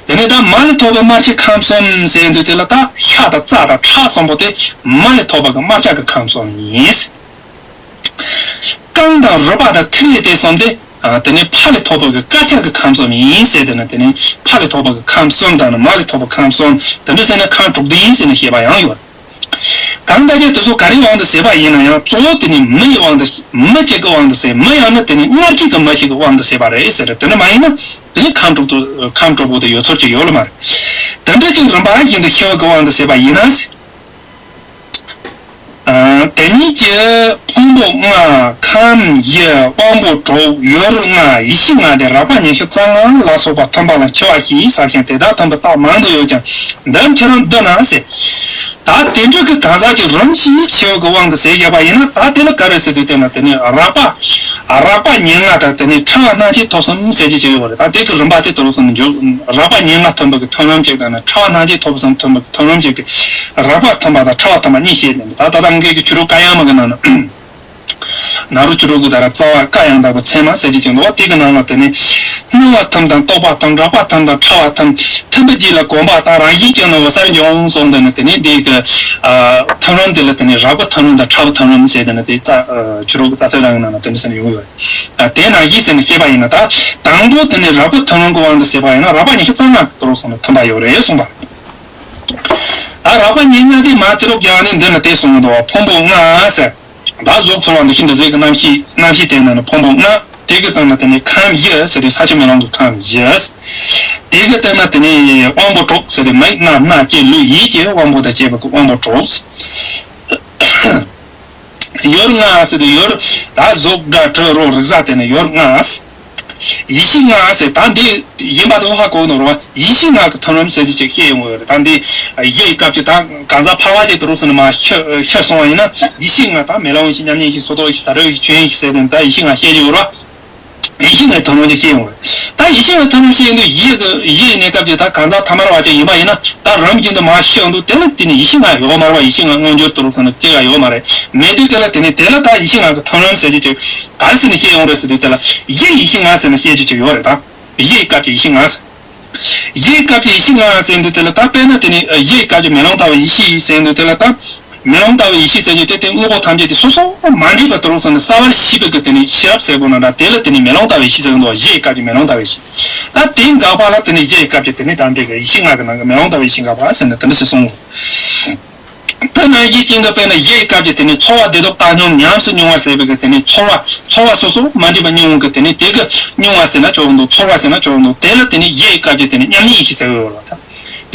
དེ་ནི་ད་མ་ལས་ཐོབ་པའི་དམར་ཆའི་ཁམས་གསུམ་ཟེར་དུས་དེ་ལ་ད་ཤ་དང་རྩ་དང་ཁྲག་གསུམ་པོ་དེ་མ་ལས་ཐོབ་པ་གི་དམར་ཆ་གི་ཁམས་གསུམ་ཡིན། རྐང་དང་རུས་པ་དང་ཐིག་ལེ་དེ་གསུམ་དེ་དེ་ནི་ཕ་ལས་ཐོབ་པ་གི་དཀར་ཆ་གི་ཁམས་གསུམ་ཡིན་ཟེར་དེ་ནི་དེ་ནི་ཕ་ལས་ཐོབ་པ་གི་ཁམས་གསུམ་དང་ནི་མ་ལས་ཐོབ་པ་ཁམས་གསུམ་དེ་འདྲ་ཟེར་ན་ཁམས་དྲུག་ལྡན་ཟེར་ནས་བཤད་པ་ཡང་ཡོད། གང་ལྟར་ཀྱང་དེ་ཚོ་ག་རེའི་དབང་དུ་ཟེར་བ་ཡིན་ན་ཡང་གཙོ་བོ་དེ་ནི་མི་ཡི་དབང་དུ། མི་གཅིག་གི་དབང་དུ་ཟེར། མི་ཡང་ན་དེ་ནི་སྔར་གྱི་གི་མི་ཞིག་གི་དབང་དུ་ཟེར་བ་རེད་ཟེར། དེ་འདྲ་མ་ཡིན་ན་དེ་ནི་ཁམས་དྲུག་ཏུ་ཁམས་དྲུག་པོ་དེ་ཡོད་ཚོད་ཅིག་ཡོད་ལ་མ་རེད། དེ་འདྲ་ཅིག་རིམ་པ་བཞིན་དུ་ཤེས་པ་གི་དབང་དུ་ཟེར་བ་ཡིན་ན། ཨ། དེ་ཉིད་ཀྱི་ཕུང་པོ་ལྔ། ཁམས་བཞི། དབང་པོ་དྲུག་ཡུལ་ལྔ། ཡེ་ཤེས་ལྔ་སྟེ་རགས་པ་ཉི་ཤུ་རྩ་ལྔ་ལ་སོགས་པ་མཐུན་པ་ལ་འཆི་བ་ཞེས་ཟེར་ཞིང་། དེ་དག་མཐུན་པའི་རྟགས་མང་དུ་ཡོད་ཀྱང་འདི་ཁྱེད་རང་བསྡུ་ན་ཟེར། ད་དེ་འདྲ་གི་གང་ཟག་ཅིག་རིམ་གྱིས་འཆི་བ་གི་དབང་དུ་ཟེར་བཞག་པ་ཡིན་ན། ད་དེ་ལ་ག་རེ་ཟེར་དུས་དེ་ན་དེ་ནི་རགས་པ། རགས་པ་ཉེར་ལྔ་དང་དེ་ནི་ཕྲ་བ་སྣང་མཆེད་ཐོབ་གསུམ་ཟེར་གྱི་ཅིག་ཡོད་པ་རེད། ད་དེ་གི་རིམ་པ་དེ་དུ་རུ་སོང་ནས་འཇོག་རགས་པ་ཉེར་ལྔ་མཐུན་པ་གི་མཐུན་རིམ་ཅིག་དང་ནི་ཕྲ་བ་སྣང་མཆེད་ཐོབ་གསུམ་མཐུན་པ་གི་མཐུན་རིམ་ཅིག་གི་རགས་པ་མཐུན་པ་དང་ཕྲ་བ་མཐུན་པ་གཉིས་བཤད་ནས། ད་ད་ལྟ་ངེད་ཀྱི་ཆོས་དྲུག་བཀའ་ཡང་མ་གི་ནང་ན། ནཱ་རོ་ཆོས་དྲུག་གི་ད་ར་རྩ་བ་བཀའ་ཡང་དག་པའི་ཚད་མ་ཟེར་གྱི་ཅིག་འདུག་པ། དེ་གི་ནང་ལ་དེ་ནི་སྣང་བ་མཐུན་དང་རྟོག་པ་མཐུན། རགས་པ་མཐུན་དང་ཕྲ་བ་མཐུན། མཐུན་པའི་རྗེས་ལ་གོམས་པ་དང་རང་བཞིན་ཀུན་ནི་འོད་གསལ་འབྱུང་གསུངས། དེ་ནི་དེ་ནི་དེ་གི་ཨ་མཐུན་རིམ་དེ་ལ་དེ་ནི་རགས་པ་མཐུན་རིམ་དང་ཕྲ་བ་མཐུན་རིམ་ཟེར། དེ་ནི་དེ་རྩ་ཨ་ཆོས་དྲུག་གི་རྩ་ཚིག་རང་གི་ནང་ལ་དེ་འདྲ་ཟེར་ནས་ཡོང་གི་ཡོད་རེད། ཨ་དེ་ནང་བཞིན་ཟེར་ནས་བཤད་པ་ཡིན་ན། ད་དང་པོ་དེ་ནི་རགས་པ་མཐུན་རིམ་གྱི་དབང་དུ་ཟེར་བ་ཡིན་ན། རགས་པ་ཉི་ཤུ་རྩ་ལྔ་གི་དུ་རུ་སོང་ནས་མཐུན་པ་ཡོད་རེད་གསུངས་པ། ཨ་རགས་པ་ཉེར་ལྔ་དེ་མ་ཚིག་རོ་བརྒྱབ་ནས་འདི་ནི་དེ་གསུངས་འདུག་པ། ཕུང་པོ་ལྔ་ཟེར། ད་གཟུགས་ཚོར་བ་འདུ་ཤེས་འདུ་བྱེད་ཀྱི་རྣམ་ཤེས། རྣམ་ཤེས་དེ་ནི་ནི་ཕུང་པོ་ལྔ། དེ་གི་སྟེང་ན་དེ་ནི་ཁམས་བཞི་ཟེར་ཏེ་ས་ཆུ་མེ་རླུང་གི་ཁམས་བཞི། དེ་གི་སྟེང་ན་དེ་ནི་དབང་པོ་དྲུག་ཟེར་ཏེ་མིག་རྣ་སྣ་ལྕེ་ལུས་ཡིད་ཀྱི་དབང་པོ་དང་བཅས་པ་གི་དབང་པོ་དྲུག། ཡུལ་ལྔ་ཟེར་ཏེ་ཡུལ། ད་གཟུགས་སྒྲ་དྲི་རོ་རེག་བྱ་དེ་ནི་ཡུལ་ལྔ། ཡེ་ཤེས་ལྔ་ཟེར། ད་འདི་ཡིན་པ་དེ་ཚོ་ཧ་གོ་ནོར་བ། ཡེ་ཤེས་ལྔ་གི་མཐུན་རིམ་ཟེར་གྱི་ཅིག་བཤད་ཡོང་གི་ཡོད་རེད། ད་འདི་བཞི་ཡི་སྐབས་ཀྱི་ད་གང་ཟག་ཕལ་བ་ཅིག་དུ་རུ་སོང་ནས་མ་ཤི་ཤི་སོང་བ་ཡིན་ན། ཡེ་ཤེས་ལྔ་ད་མེ་ལོང་ཡེ་ཤེས། མཉམ་ཉིད་ཡེ་ཤེས། སོ་ཏོ་ཡེ་ཤེས། ས་རོ་ཡེ་ཤེས། ཆོས་ཡེ་ཤེས་ཟེར་དེ་ད་ཡེ་ཤེས་ལྔ་བཤད་ཀྱི་ཡོད་རེད། ཡེ་ཤེས་ལྔའི་མཐུན་རིམ་ཅིག་བཤད་ཡོང་རེད། ད་ཡེ་ཤེས་ལྔའི་མཐུན་རིམ་བཤད་ཡོང་དུས་བཞི་གི་བཞི་ཡི་གནས་སྐབས་ཀྱི་ད་གང་ཟག་ཐ་མལ་བ་ཅིག་ཡིན་པ་ཡིན་ན། ད་རིམ་བཞིན་དུ་མ་ཤི་ཡོང་དུས་དེ་ལ་དེ་ནི་ཡེ་ཤེས་ལྔ་ཡོད་མ་རེད་པ། ཡེ་ཤེས་ལྔ་མངོན་གྱུར་དུ་རུ་སོང་ནས་གཅིག་ལ་ཡོད་མ་རེད། མེད་དུས་དེ་ལ་དེ་ནི་དེ་ལ་ད་ཡེ་ཤེས་ལྔ་གི་མཐུན་རིམ་ཟེར་གྱི་ཅིག་ག་རེ་ཟེར་ནས་བཤད་ཡོང་རེད་ཟེར་དུས། དེ་ལ་བཞི་ཡི་ཡེ་ཤེས་ལྔ་ཟེར་ནས་བཤད་རྒྱུ་ཅིག་ཡོད་རེད། ད་བཞི་ཡི་སྐབས་ཀྱི་ཡེ་ཤེས་ལྔ་ཟེར། བཞི་ཡི་སྐབས་ཀྱི་ཡེ་ཤེས་ལྔ་ཟེར་དུས་དེ་ལ་ད་དཔེར་ན་དེ་ནི་བཞི་ཡི་སྐབས་ཀྱི་མེ་ལོང་ལྟ་བུའི་ཡེ་ཤེས་ཟེར་དུས་དེ་ལ་ད། མེ་ལོང་ལྟ་བུའི་ཡེ་ཤེས་ཟེར་རྒྱུ་དེ་དེ་དངོས་པོ་ཐམས་ཅད་དེ་སོ་སོ་མ་འདྲེས་པ་དུ་རུ་སོང་ནས་གསལ་བར་ཤེས་པའི་གི་དེ་ནི་ཤེས་རབ་ཟེར་དགོས་ན་འདྲ། དེ་ལ་དེ་ནི་མེ་ལོང་ལྟ་བུའི་ཡེ་ཤེས་ཟེར་གི་འདུག་བཞི་ཡི་སྐབས་ཀྱི་མེ་ལོང་ལྟ་བུའི་ཡེ་ཤེས། ད་དེ་འགག་པ་ལ་དེ་ནི་བཞི་ཡི་སྐབས་ཀྱི་དེ་ནི་ད་འདྲེས་གི་ཡེ་ཤེས་ལྔ་གི་ནང་གི་མེ་ལོང་ལྟ་བུའི་ཡེ་ཤེས་འགག་པ་ཟེར་ནས་དེ་འདྲ་ཞིག་གསུངས། དེ་ནང་བཞིན་གྱི་དཔེར་ན་བཞི་ཡི་སྐབས་ཀྱི་དེ་ནི་ཚོར་བ་བདེ་སྡུག་བཏང་སྙོམས་ཉམས་སུ་མྱོང་བ་ཟེར་བའི་གི་དེ་ནི་ཚོར་བ། ཚོར་བ་སོ་སོ་མ་འདྲེས་པ་མྱོང་བའི་གི་དེ་ནི་དེ་གི་མྱོང་བ་ཟེར་ན་ཆོག་གི་འདུག་ཚོར་བ་ཟེར་ན་ཆོག་གི་འདུག་དེ་ལ་དེ་ནི་བཞི་ཡི་སྐབས་ཀྱི་དེ་ནི་མཉམ་ཉིད་ཡེ་ཤེས་ཟེར་གི་ཡོད་རེད་པ།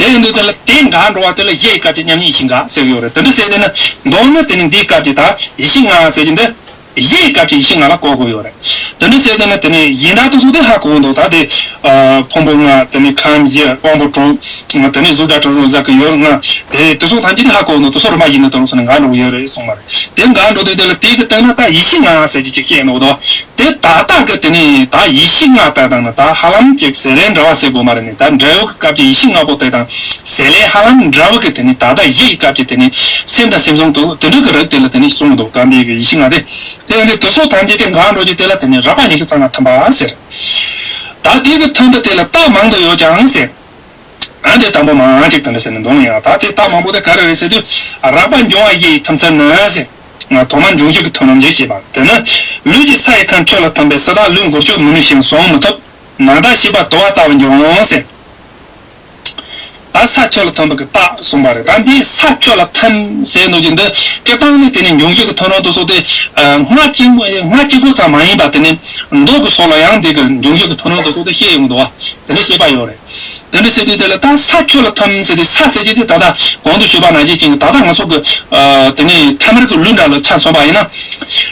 ད་དེ་ཡིན་དུས་དེ་ལ་དེ་འགག་འགྲོ་བ་དེ་ལ་བཞི་ཡི་སྐབས་ཀྱི་མཉམ་ཉིད་ཡེ་ཤེས་འགག་ཟེར་གི་ཡོད་རེད། དེ་འདྲ་ཟེར་དེ་ནི་མདོར་ན་དེ་ནི་འདིའི་སྐབས་ཀྱི་ད་ཡེ་ཤེས་ལྔ་ཟེར་གྱི་འདི། བཞི་ཡི་སྐབས་ཀྱི་ཡེ་ཤེས་ལྔ་ལ་གོ་དགོས་ཡོད་རེད། དེ་འདྲ་ཟེར་དེ་ནི་དེ་ནི་ཡིན་ད་དེ་ཚོ་དེ་ཧ་གོ་གི་འདུག་ད་དེ་ཨ་ཕུང་པོ་ལྔ། དེ་ནི་ཁམས་བཞི། དབང་པོ་དྲུག་དེ་ནི་གཟུགས་སྒྲ་དྲི་རོ་རེག་བྱ་གི་ཡུལ་ལྔ། དེ་དེ་ཚོ་ཐམས་ཅད་དེ་ཧ་གོ་གི་འདུག་དེ་ཚོ་རིམ་པ་བཞིན་དུ་དེ་ཚོ་ནི་འགག་འགྲོ་གི་ཡོད་རེད་གསུངས་པ་རེད། དེ་འགག་འགྲོ་དུས་དེ་ལ་དེ་གི་སྟེང་ན་ད་ཡེ་ཤེས་ལྔ་ཟེར་གྱི་ཅིག་བཤད་འདུག་དོ། དེ་ད་ལྟ་གི་དེ་ནི་ད་ཡེ་ཤེས་ལྔ་ལྟ་དང་ནི་ད་ཧ་ལམ་ཅིག་ཟེར་རེ་འདྲ་བ་ཟེར་དགོས་མ་རེད། ནི་ད་འབྲས་བུ་གི་སྐབས་ཀྱི་ཡེ་ཤེས་ལྔ་པོ་དེ་དང་ཟེར་ལེ་ཧ་ལམ་འདྲ་བ་གི་དེ་ནི་ད་ལྟ་བཞི་ཡི་སྐབས་ཀྱི་དེ་ནི་སེམས་དང་སེམས་བྱུང་དུ་དེ་འདྲ་གི་རིགས་དེ་ལ་དེ་ནི་གསུངས་འདུག་ད་འདི་གི་ཡེ་ཤེས་ལྔ་དེ། དེ་ཡིན་དུས་དེ་ཚོ་ཐམས་ཅད་དེ་འགག་འགྲོ་རྒྱུ་དེ་ལ་དེ་ནི་རགས་པ་ཉི་ཤུ་རྩ་ལྔ་མཐུན་པ་ཟེར། ད་དེ་གི་མཐུན་པ་དེ་ལ་རྟགས་མང་དུ་ཡོད་ཀྱང་ཟེར། ཨ་འདི་དང་པོ་མང་ཅིག་དེ་འདྲ་ཟེར་ནས་འདོན་ཡང་། ད་དེ་རྟགས་མང་པོ་དེ་ག་རེ་རེད་ཟེར་དུས། རགས་པ་འབྱུང་བ་བཞི་ཡི་མཐུན་ཚུལ་ནི་ཟེར། ཐོག་མར་འབྱུང་བཞི་གི་མཐུན་རིམ་ཞེས་བཤད་པ་དེ་ནི། ལུས་ཀྱི་ས་ཡི་ཁམས་ཆུ་ལ་མཐུན་པས་སྲིད་དང་ལུས་འགུལ་སྐྱོད་མི་ནུས་ཤིང་ཟུངས་མི་ཐུབ། ནམ་ཟླ་ཤེས་པ་དུ་བ་ལྟ་བུ་འབྱུང་ཟེར། ད་ས་ཆུ་ལ་མཐུན་པ་གི་རྟགས་གསུངས་པ་རེད། ད་འདི་ས་ཆུ་ལ་མཐུན་ཟེར་ནོ་ཀྱི་འདི་སྤྱིར་བཏང་ནི་དེ་ནི་འབྱུང་བཞི་གི་མཐུན་རིམ་དེ་ཚོ་དེ་སྔ་གཅིག་སྔ་གཅིག་པོ་ཙམ་མ་ཡིན་པ་དེ་ནི་མདོ་གི་སོགས་ལ་ཡང་འདི་གི་འབྱུང་བཞི་གི་མཐུན་རིམ་དེ་ཚོ་དེ་བཤད་ཡོང་འདུག་བ། དེ་འདྲ་བཤད་པ་ཡོད་རེད། དེ་འདྲ་བཤད་དུས་དེ་ལ་ད་ས་ཆུ་ལ་མཐུན་ཟེར་དུས་ས་ཟེར་གྱི་དེ་ད་ལྟ་གོང་དུ་ཞུས་པ་ནང་བཞིན་ཅིག་ད་ལྟ་ང་ཚོ་གི་དེ་ནི་ཐ་མལ་གི་ལུས་འདྲ་ལ་ཆ་མཚོན་པ་ཡིན་ན།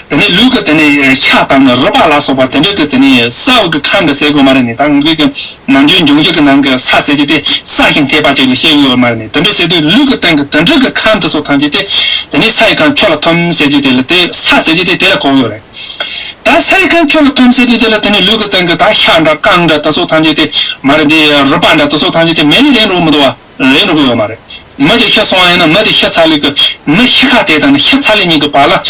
དེ་ནི་ལུས་ཀྱི་དེ་ནི་ཤ་དང་ནི་རུས་པ་ལ་སོགས་པ་དེ་འདྲ་གི་དེ་ནི་ས་འོག་གི་ཁམས་འདྲ་ཟེར་དགོས་མ་རེད། ནི་ད་ངེད་ཀྱི་ནམ་རྒྱུན་འབྱུང་བཞི་གི་ནང་གི་ས་ཟེར་གྱི་དེ་ས་ཞིང་འཐད་པ་ཅིག་ལ་བཤད་ཡོད་མ་རེད། ནི་དེ་འདྲ་ཟེར་དུས་ལུས་ཀྱི་སྟེང་གི་དེ་འདྲ་གི་ཁམས་དེ་ཚོ་ཐམས་ཅད་དེ་དེ་ནི་ས་ཡི་ཁམས་ཆུ་ལ་མཐུན་ཟེར་གྱི་དེ་ལ་དེ་ས་ཟེར་གྱི་དེ་དེ་ལ་གོ་ཡོད་རེད། ད་ས་ཡི་ཁམས་ཆུ་ལ་མཐུན་ཟེར་དུས་དེ་ལ་དེ་ནི་ལུས་ཀྱི་སྟེང་གི་ད་ཤ་འདྲ་རྐང་འདྲ་དེ་ཚོ་ཐམས་ཅད་དེ་མ་རེད། འདི་རུས་པ་འདྲ་དེ་ཚོ་ཐམས་ཅད་དེ་མེད་ལས་རན་འགྲོ་མི་འདུག་བ། རན་འགྲོ་གི་ཡོད་མ་རེད། མི་དེ་ཤི་སོང་བ་ཡིན་ན་མི་དེ་ཤི་ཚར་ལུས་ཀྱི་མི་ཤི་ཁ་དེ་དང་ནི་ཤི་ཚར་ལུས་གཉིས་ཀྱི་བར་ལ།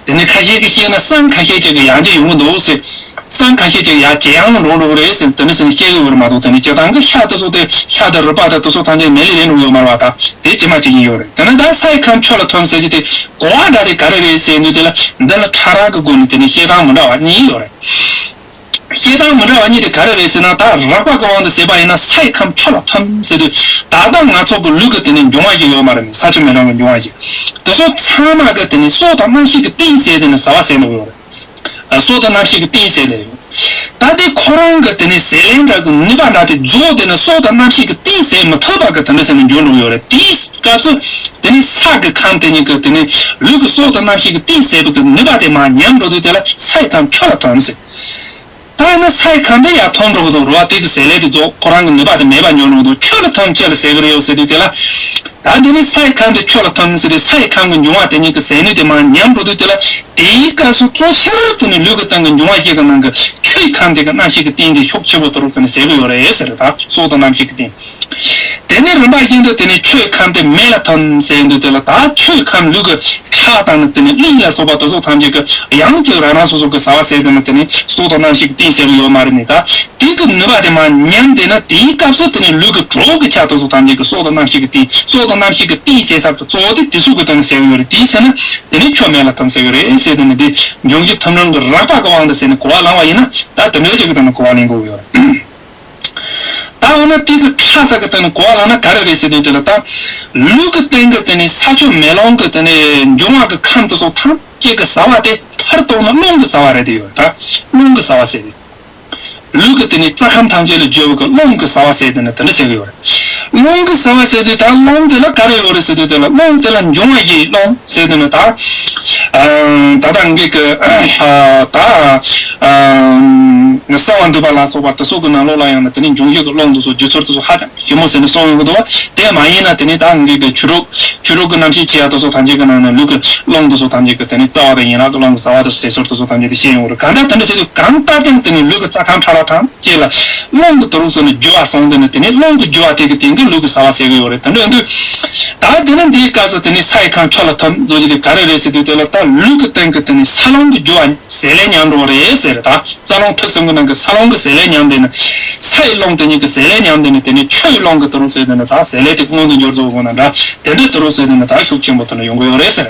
དེ་ནི་ཁ་ཤས་ཀྱིས་བཤད་ན་སྲང་ཁ་ཤས་ཅིག་གི་ཡང་རྒྱུ་ཡོང་གི་འདུག་ཟེར། སྲང་ཁ་ཤས་ཅིག་ཡང་ཇེ་ཡང་འགྲོ་འགྲོ་གི་རེད་ཟེར་དེ་འདྲ་ཟེར་ནས་བཤད་གི་ཡོད་རེད་མ་གཏོགས། དེ་ནི་སྤྱིར་བཏང་གི་ཤ་དེ་ཚོ་དེ་ཤ་དང་རུས་པ་དང་དེ་ཚོ་ཐམས་ཅད་མེད་ལས་རན་འགྲོ་གི་ཡོད་མ་རེད་བ། ད་དེ་ཇི་མ་ཇི་བཞིན་ཡོད་རེད། དེ་ནི་ད་ས་ཡི་ཁམས་ཆུ་ལ་མཐུན་ཟེར་གྱི་དེ། གོ་བ་འདྲ་དེ་ག་རེ་རེད་ཟེར་དུས་དེ་ལ་འདི་ལ་ཕྲ་རགས་ཀྱི་སྒོ་ནས་དེ་ནི་བཤད་སྟངས་མི་འདྲ་བ་གཉིས་ཡོད་རེད། བཤད་སྟངས་མི་འདྲ་བ་གཉིས་དེ་ག་རེ་རེད་ཟེར་ན། ད་རགས་པ་གི་དབང་དུ་བྱས་པ་ཡིན་ན་སའི་ཁམས་ཆུ་ལ་ཐིམ་ཟེར་དུས། ད་ལྟ་ང་ཚོ་གི་ལུས་ཀྱི་དེ་ནས་འབྱུང་བ་ཞིག་ཡོད་མ་རེད། ས་ཆུ་མེ་རླུང་གི་འབྱུང་བ་ཞིག་དེ་ཚོ་ཚང་མ་གི་དེ་ནས་སྲོག་དང་རྣམ་ཤེས་ཀྱི་རྟེན་བྱས་དེ་ནས་ཟ་བ་ཟས་འདུག་ཡོད་རེད། ཨ། སྲོག་དང་རྣམ་ཤེས་ཀྱི་རྟེན་བྱས་དེ་ཡོད། ད་དེ་ཁོ་རང་གི་དེ་ནས་ཟས་ལེན་འདྲ་གི་ནུས་པ་འདྲ་དེ་རྫོགས་དེ་ནས་སྲོག་དང་རྣམ་ཤེས་ཀྱི་རྟེན་བྱས་མི་ཐུབ་པ་གི་དེ་འདྲ་ཟེར་ནས་འགྱུར་འགྲོ་གི་ཡོད་རེད། དེའི་སྐབས་སུ་དེ་ནས་ས་གི་ཁམས་དེ་གཉིས་ཀྱི་དེ་ནས་ལུས་ཀྱི་སྲོག་དང་རྣམ་ཤེས་ཀྱི་རྟེན་བྱས་པ་གི་ནུས་པ་དེ་མར་ཉམས་འགྲོ་དུས། དེ་ལ་སའི་ཁམས་ཆུ་ལ་ཐིམ་ཟེར། ད་ཡིན་ན་སའི་ཁམས་དེ་ཡར་ཐོན་འགྲོ་གི་འདུག་རེད་བ། དེ་གི་ཟས་ལས་དེ་རྫོགས། ཁོ་རང་གི་ནུས་པ་དེ་མེད་པ་འགྱུར་འགྲོ་གི་འདུག་ཆུ་ལ་ཐིམ། ཆུ་ལ་ཟེར་གི་རེད་ཟེར་དུས། དེ་ལ་ད་འདི་ནི་སའི་ཁམས་དེ་ཆུ་ལ་ཐིམ་ཟེར་དུས། སའི་ཁམས་ཀྱི་འབྱུང་བ་དེ་གཉིས་ཀྱི་ཟས་ནུས་དེ་མར་ཉམས་འགྲོ་དུས། དེ་ལ་དེའི་སྐབས་སུ་གཙོ་ཆེར་དུ་ནི་ལུས་ཀྱི་སྟེང་གི་འབྱུང་བ་བཞི་གི་ནང་གི་ཆུའི་ཁམས་དེ་གི་རྣམ་ཤེས་ཀྱི་རྟེན་དེ་ཤུགས་ཆེ་པོ་དུ་རུ་ཟེར་ནས་ཟེར་གི་ཡོད་རེད་ཟེར་རེད། ད་སྲོག་དང་རྣམ་ཤེས་ཀྱི་རྟེན། དེ་ནས་རིམ་པ་བཞིན་དུ་དེ་ནས་ཆུའི་ཁམས་དེ་མེ་ལ་ཐིམ་ཟེར་དུས། དེ་ལ་ད་ཆུའི་ཁམས་ལུས་ཀྱི་ཁྲག་དང་ནི་དེ་ནས་གླིང་ལ་སོགས་པ་དེ་ཚོ་ཐམས་ཅད་ཀྱི་ཡང་ཅིག་རང་རང་སོ་སོ་གི་ཟ་བ་ཟས་དེ་ནི་དེ་ནས་སྲོག་དང་རྣམ་ཤེས་ཀྱི་རྟེན་ཟེར་གི་ཡོད་མ་རེད། ནི་ད་དེ་གི་ནུས་པ་དེ་མར་ཉམས་དེ་ན། དེའི་སྐབས་སུ་དེ་ནས་ལུས་ཀྱི་གྲོགས་ཀྱི་ཆ་དེ་ཚོ་ཐམས་ཅད་ཀྱི་སྲོག་དང་རྣམ་ཤེས་ཀྱི་རྟེན། སྲོག་དང་རྣམ་ཤེས་ཀྱི་རྟེན་ཟེར་ས་དེ་གཙོ་བོ་དེ་དེ་ཚོ་གི་དོན་ཟེར་གི་ཡོད་རེད། དེའི་ཕྱིར་ན་དེ་ནས་ཆུ་མེ་ལ་ཐིམ་ཟེར་གི་རེད་ཟེར། དེ་ནི་དེ་འབྱུང་བཞི་ཐིམ་རིམ་གྱི་རགས་པ་གི་དབང་དུ་བྱས་ནས་གོ་བ་བླངས་པ་ཡིན་ན། ད་དེ་འདྲའི་ཅིག་གི་དོན་ནི་གོ་བ་ལེན་དགོས་ཀྱི་ཡོད་རེད། ད་འོ་ན་དེ་གི་ཕྲ་ས་གི་སྟེང་ནས་གོ་བ་བླངས་ན་ག་རེ་རེད་ཟེར་དུས། དེ་ལ་ད་ལུས་ཀྱི་སྟེང་གི་དེ་ནས་ས་ཆུ་མེ་རླུང་གི་དེ་ནས་འབྱུང་བ་གི་ཁམས་དེ་ཚོ་ཐམས་ཅད་ཀྱི་ཟ་བ་དེ་མཐར་གཏུགས་ན་རླུང་གི་ཟ་བ་རེད་དེ་ཡོད། ད་རླུང་གི་ཟ་བ་ཟེར་ཏེ། ལུས་ཀྱི་དེ་ནས་རྩ་ཁམས་ཐམས་ཅད་ལ་བརྗོད་པ་གི་རླུང་གི་ཟ་བ་ཟེར་དེ་ནི་དེ་འདྲ་ཟེར་གི་ཡོད་རེད། རླུང་གི་ཟ་བ་ཟེར་དུས། ད་རླུང་དེ་ལ་ག་རེ་ཡོད་རེད་ཟེར་དུས། དེ་ལ་རླུང་དེ་ལ་འབྱུང་བ་བཞིའི་རླུང་ཟེར་དེ་ནི་ད། ཨ། ད་ལྟ་ངེད་ཀྱི་ཨ་ད་ཨ་གསང་བ་འདུས་པ་ལ་སོགས་པ་དེ་ཚོ་གི་ནང་ལོགས་ལ་ཡང་ན་དེ་ནི་འབྱུང་བཞི་གི་རླུང་དེ་ཚོ་བརྗོད་ཚུལ་དེ་ཚོ་ཧ་ཅང་ཞིབ་མོ་ཟེར་ནས་གསུངས་ཡོང་གི་འདུག་བ། དེ་མ་ཡིན་ན་དེ་ནི་ད་ངེད་ཀྱི་ཆོས་དྲུག་ཆོས་དྲུག་གི་རྣམ་ཤེས་ཅེས་ཡ་དེ་ཚོ་ཐམས་ཅད་ཀྱི་ནང་ནས་ལུས་ཀྱི་རླུང་དེ་ཚོ་ཐམས་ཅད་ཀྱི་དེ་ནི་རྩ་བ་དང་ཡན་ལག་གི་རླུང་གི་ཟ་བ་དང་ཟེར་ཚུལ་དེ་ཚོ་ཐམས་ཅད་དེ་བཤད་ཡོང་གི་རེད། གང་ལྟར་དེ་འདྲ་ཟེར་དུས་གང་ལྟར་ཀྱང་དེ་ནི་ལུས་ཀྱི་རྩ་ཁམས་ཕྲ་རགས་ཐམས་ཅད་ལ་རླུང་གི་དུ་རུ་སོགས་ནས་རྒྱུ་བ་སོང་དེ་ནི་དེ་ནི་རླུང་གི་རྒྱུ་བ་དེ་གི་སྟེང་གི་ལུས་ཀྱི་ཟ་བ་ཟེར་གི་ཡོད་རེད། དེ་འདྲ་ཡིན་དུས་ད་དེ་ནི་འདིའི་སྐབས་སུ་དེ་ནི་སའི་ཁམས་ཆུ་ལ་ཐིམ་བཟོ་རྒྱུ་དེ་ག་རེ་རེད་ཟེར་དུས། དེ་ལ་ད་ལུས་ཀྱི་སྟེང་གི་དེ་ནི་ས་རླུང་གི་རྒྱུ་བ་ཟས་ལས་ཉམས་འགྲོ་བ་རེད་ཟེར་རེད། ད་རྩ་རླུང་ཐིག་གསུམ་གྱི་ནང་གི་ས་རླུང་གི་ཟས་ལས་ཉམས་དེ་ནི། སའི་རླུང་དེ་གཉིས་ཀྱི་ཟས་ལས་ཉམས་དེ་ནི་དེ་ནི་ཆུའི་རླུང་གི་དུ་རུ་ཟེར་དེ་ནི་ད་ཟས་ལས་དེ་མངོན་དུ་འགྱུར་བཟོ་དགོས་ན་འདྲ། དེ་འདྲའི་དུ་རུ་ཟེར་དེ་ནི་ད་ཤུགས་ཆེན་པོ་དུ་ནི་ཡོང་གི་ཡོད་རེད་ཟེར།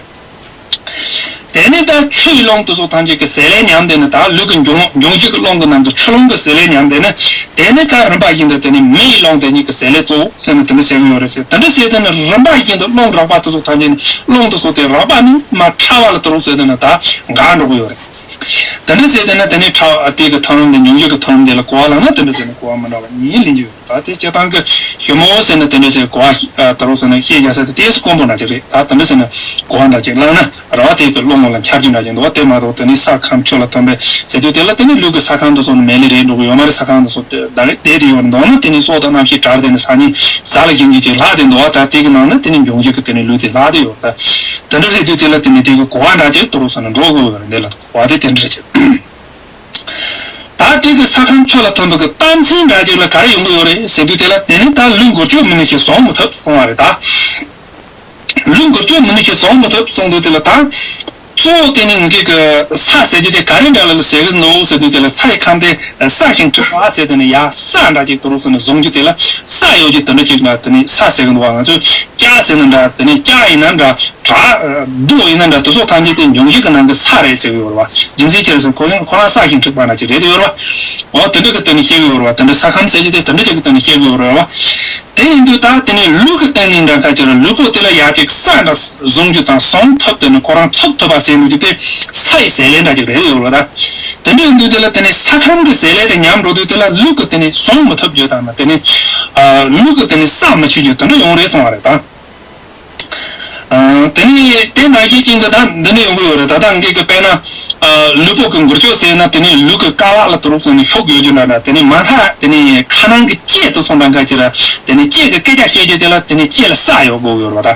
དེ་ནི་ད་ཆུའི་རླུང་དེ་ཚོ་ཐམས་ཅད་ཀྱི་ཟས་ལས་ཉམས་དེ་ནི་ད་ལུས་ཀྱི་འབྱུང་འབྱུང་བཞི་གི་རླུང་གི་ནང་གི་ཆུ་རླུང་གི་ཟས་ལས་ཉམས་དེ་ནི། དེ་ནི་ད་རིམ་པ་བཞིན་དུ་དེ་ནི་མེའི་རླུང་དེ་གཉིས་ཀྱི་ཟས་ལས་གཙོ་བོ་ཟེར་ནས་དེ་འདྲ་ཟེར་གི་ཡོད་རེད་ཟེར། དེ་འདྲ་ཟེར་དེ་ནི་རིམ་པ་བཞིན་དུ་རླུང་རགས་པ་དེ་ཚོ་ཐམས་ཅད་ནི་རླུང་དེ་ཚོ་དེ་རགས་པ་ནི་མ་ཕྲ་བ་ལ་དུ་རུ་ཟེར་དེ་ནི་ད་འགག་འགྲོ་གི་ཡོད་རེད། དེ་འདྲ་ཟེར་དེ་ནི་དེ་ནི་ཕྲ་བ་དེ་གི་ཐོན་རིམ་དེ་འབྱུང་བཞི་གི་ཐོན་རིམ་དེ་ལ་གོ་བ་བླངས་ན་དེ་འདྲ་ཟེར་ནས་གོ་བ་མི་འདྲ་བ་གཉིས་ལེན་རྒྱུ་ཡོད། ད་དེ་སྤྱིར་བཏང་གི་ཞིབ་མོ་ཟེར་ན་དེ་འདྲ་ཟེར་གོ་བ་ཞིག་ཨ་ད་རུང་ཟེར་ན་ཤེས་རྒྱ་ས་དེ་ཏོག་ཙམ་དཀོན་པོ་འདྲ་ཅིག་རེད། ད་དེ་འདྲ་ཟེར་ན་གོ་བ་འདྲ་ཅིག་བླངས་ན་ར་བ་དེ་གི་རླུང་ལ་འཆར་རྒྱུ་འདྲ་ཅིག་འདུག་བ། དེ་མ་གཏོགས་དེ་ནི་ས་ཁམས་ཆུ་ལ་ཐིམ་པས་ཟེར་དུས། དེ་ལ་དེ་ནི་ལུས་ཀྱི་ས་ཁམས་དེ་ཚོ་ནི་མེ་ལས་རེད་འགྲོ་གི་ཡོད་མ་རེད། ས་ཁམས་དེ་ཚོ་དེ་ད་རེད་བསྡད་དེ་ཡོད་འདུག་ན། དེ་ནི་སྲོག་དང་རྣམ་ཤེས་བྲལ་དེ་ནི་ས་ཉིད་ས་ལ་ཞིག་འཇུག་ཅིག་ལྷག་དེ་འདུག་བ། ད་དེ་གི་ནང་ན་དེ་ནི་འབྱུང་བཞི་གི་དེ་ནི་ལུས་དེ་ལྷག་དེ་ཡོད། ད་དེ་འདྲ་རེད་དུས་དེ་ལ་དེ་ནི་དེ་གི་གོ་བ་འདྲ་ཅིག་དུ་རུ་ས་ན་འགྲོ་དགོས་ཡོད་རེད། འདི་ལ་གོ་བ་དེ་དེ་འདྲ་ཅིག་ད་དེ་གི་ས་ཁམས་ཆུ་ལ་ཐིམ་པ་གི་རྟགས་མཚན་འདྲ་ཅིག་ལ་ག་རེ་ཡོང་གི་ཡོད་རེད་ཟེར་དུས། དེ་ལ་དེ་ནི་ད་ལུས་འགུལ་སྐྱོད་མི་ནུས་ཤིང་བཟུང་མི་ཐུབ་གསུང་བ་རེད། ད་ལུས་འགུལ་སྐྱོད་མི་ནུས་ཤིང་བཟུང་མི་ཐུབ་གསུང་དུས། དེ་ལ་ད་གཙོ་བོ་དེ་ནི་ངེད་ཀྱི་ས་ཟེར་རྒྱུ་དེ་ག་རེ་འདྲ་ལ་ཟེར་གི་འདུག་ཟེར་དུས། དེ་ལ་སའི་ཁམས་དེ་ས་ཞིང་དྲུག་པ་ཟེར་དེ་ནི་ཡ་ས་འདྲ་ཅིག་དུ་རུ་ཟེར་ནས་བཟུང་རྒྱུ། དེ་ལ་ས་ཡོད་རྒྱུ་དེ་འདྲ་ཅིག་ལ་དེ་ནི་ས་ཟེར་གི་འདུག་བ། ང་ཚོས་ལྕགས་ཟེར་ན་འདྲ། དེ་ནི་ལྕགས་ཡིན་ན་འདྲ། བྲག་རྡོ་ཡིན་ན་འདྲ། དེ་ཚོ་ཐམས་ཅད་དེ་འབྱུང་བཞི་གི་ནང་གི་ས་རེད་ཟེར་གི་ཡོད་རེད་བ། རྒྱུ་མཚན་ཅི་རེད་ཟེར་ན་ཁོ་ཡང་ཁོ་རང་ས་ཞིང་དྲུག་པ་འདྲ་ཅིག་རེད་ཡོད་རེད་བ། འོ་དེ་འདྲ་གི་སྟེང་ནས་བཤད་གི་ཡོད་རེད་བ། དེ་འདྲ་ས་ཁམས་ཟེར་རྒྱུ་དེ་དེ་འདྲ་ཅིག་གི་སྟེང་ནས་བཤད་གི་ཡོད་རེད་བ། དེ་ཡིན་དུས་ད་དེ་ནས་ལུས་ཀྱི་སྟེང་ནས་འདྲ་ཁ་ཅིག་ལ་ལུས་པོ་དེ་ལ་ཡ་ཅིག་ས་འདྲ་བཟུང་རྒྱུ་དང་བཟུང་ཐུབ། དེ་ནི་ཁོ་རང་ཚུགས་ཐུབ་པ་ཟེར་འདུག་རྒྱུ་དེ་སའི་ཟས་ལས་འདྲ་ཅིག་རེད་ཡོད་རེད་བ། དེ་འདྲ་ཡིན་དུས་དེ་ལ་དེ་ནས་ས་ཁམས་ཀྱི་ཟས་ལས་དེ་ཉམས་འགྲོ་དུས། དེ་ལ་ལུས་ཀྱི་དེ་ནས་བཟུང་མི་ཐུབ་རྒྱུ་དང་ན། དེ་ནས་ལུས་ཀྱི་དེ་ནས་ས་མི་ཆུད་རྒྱུ་དེ་འདྲ་ཡོང་རེད་གསུང་བ་རེད་ད། ཨ། དེ་ནས་དེ་ནང་བཞིན་ཅན་དུ་ད་འདི་འདྲ་ཡོང་གི་ཡོད་རེད། ད་ལྟ་ངེད་ཀྱི་དཔེར་ན། ཨ། ལུས་པོ་གི་འགུལ་སྐྱོད་ཟེར་ན་དེ་ནས་ལུས་ཀྱི་རྐང་ལག་ལ་དུ་རུ་ཟེར་ནས་ཤུགས་ཡོད་རྒྱུ་འདྲ་འདྲ། དེ་ནས་མ་མཐའ་དེ་ནས་ཁ་ནང་གི་ལྕེ་དུ་སོང་དང་ག་ཅི་ར། དེ་ནས་ལྕེ་གི་སྐད་ཆ་བཤད་རྒྱུ་དེ་ལ་དེ་ནས་ལྕེ་ལ་ས་ཡོད་དགོས་ཡོད་རེད་ད།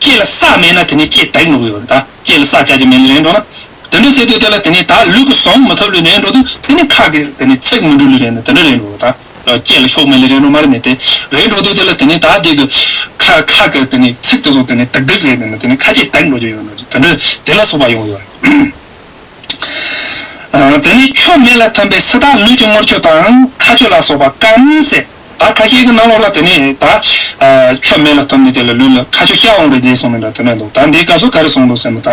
ལྕེ་ལ་ས་མེད་ན་དེ་ནས་ལྕེ་དེག་འགྲོ་གི་ཡོད་རེད་ད། ལྕེ་ལ་ས་རྒྱག་རྒྱུ་མེད་ལེ་རེད་འགྲོ་ན། དེ་འདྲ་ཟེར་དུས་དེ་ལ་དེ་ནས་ད་ལུས་ཀྱི་བཟུང་མི་ཐུབ་ལེ་རེད་འགྲོ་དུས། དེ་ནས་ཁ་གི་དེ་ནས་ཚིག་མི་འགྲུབ་ལེ་རེད་ན་དེ་འདྲ་རེད་འགྲོ་ད། ལྕེ་ལ་ཤོག་མེད་ལེ་རེད་འགྲོ་མ་རེད་ནས་དེ་རེད་འགྲོ་དུས། དེ་ལ་དེ་ནས་ད་དེ་གི་ཁ་ཁ་གི་དེ་ནས་ཚིག་དེ་ཚོ་དེ་ནས་དག་དག་རེད། དེ་ནས་དེ་ནས་ཁ་ལྕེ་དེག་འགྲོ་རྒྱུ་ཡོད་ནོ་དེ་འདྲ་དེ་ལ་སོགས་པ་ཡོང་ཡོད་རེད། ཨ། དེ་ནས་ཆུ་མེ་ལ་ཐིམ་པས་སུ་དག་ལུས་ཀྱི་དངུལ་ཆུ་དང་ཁ་ཆུ་ལ་སོགས་པ་སྐམ་ཟེར། ད་ཁ་ཤས་ཀྱི་ནང་ལོགས་ལ་དེ་ནས་ད། ཨ། ཆུ་མེ་ལ་ཐིམ་ནས་དེ་ལ་ལུས་ལ་ཁ་ཆུ་ཤར་འོང་རེད་ཅེས་གསུངས་ནས་འདྲ་དེ་འདྲ་འདུག་ད་འདིའི་སྐབས་སུ་ག་རེ་གསུངས་འདུག་ཟེར་ན། ད་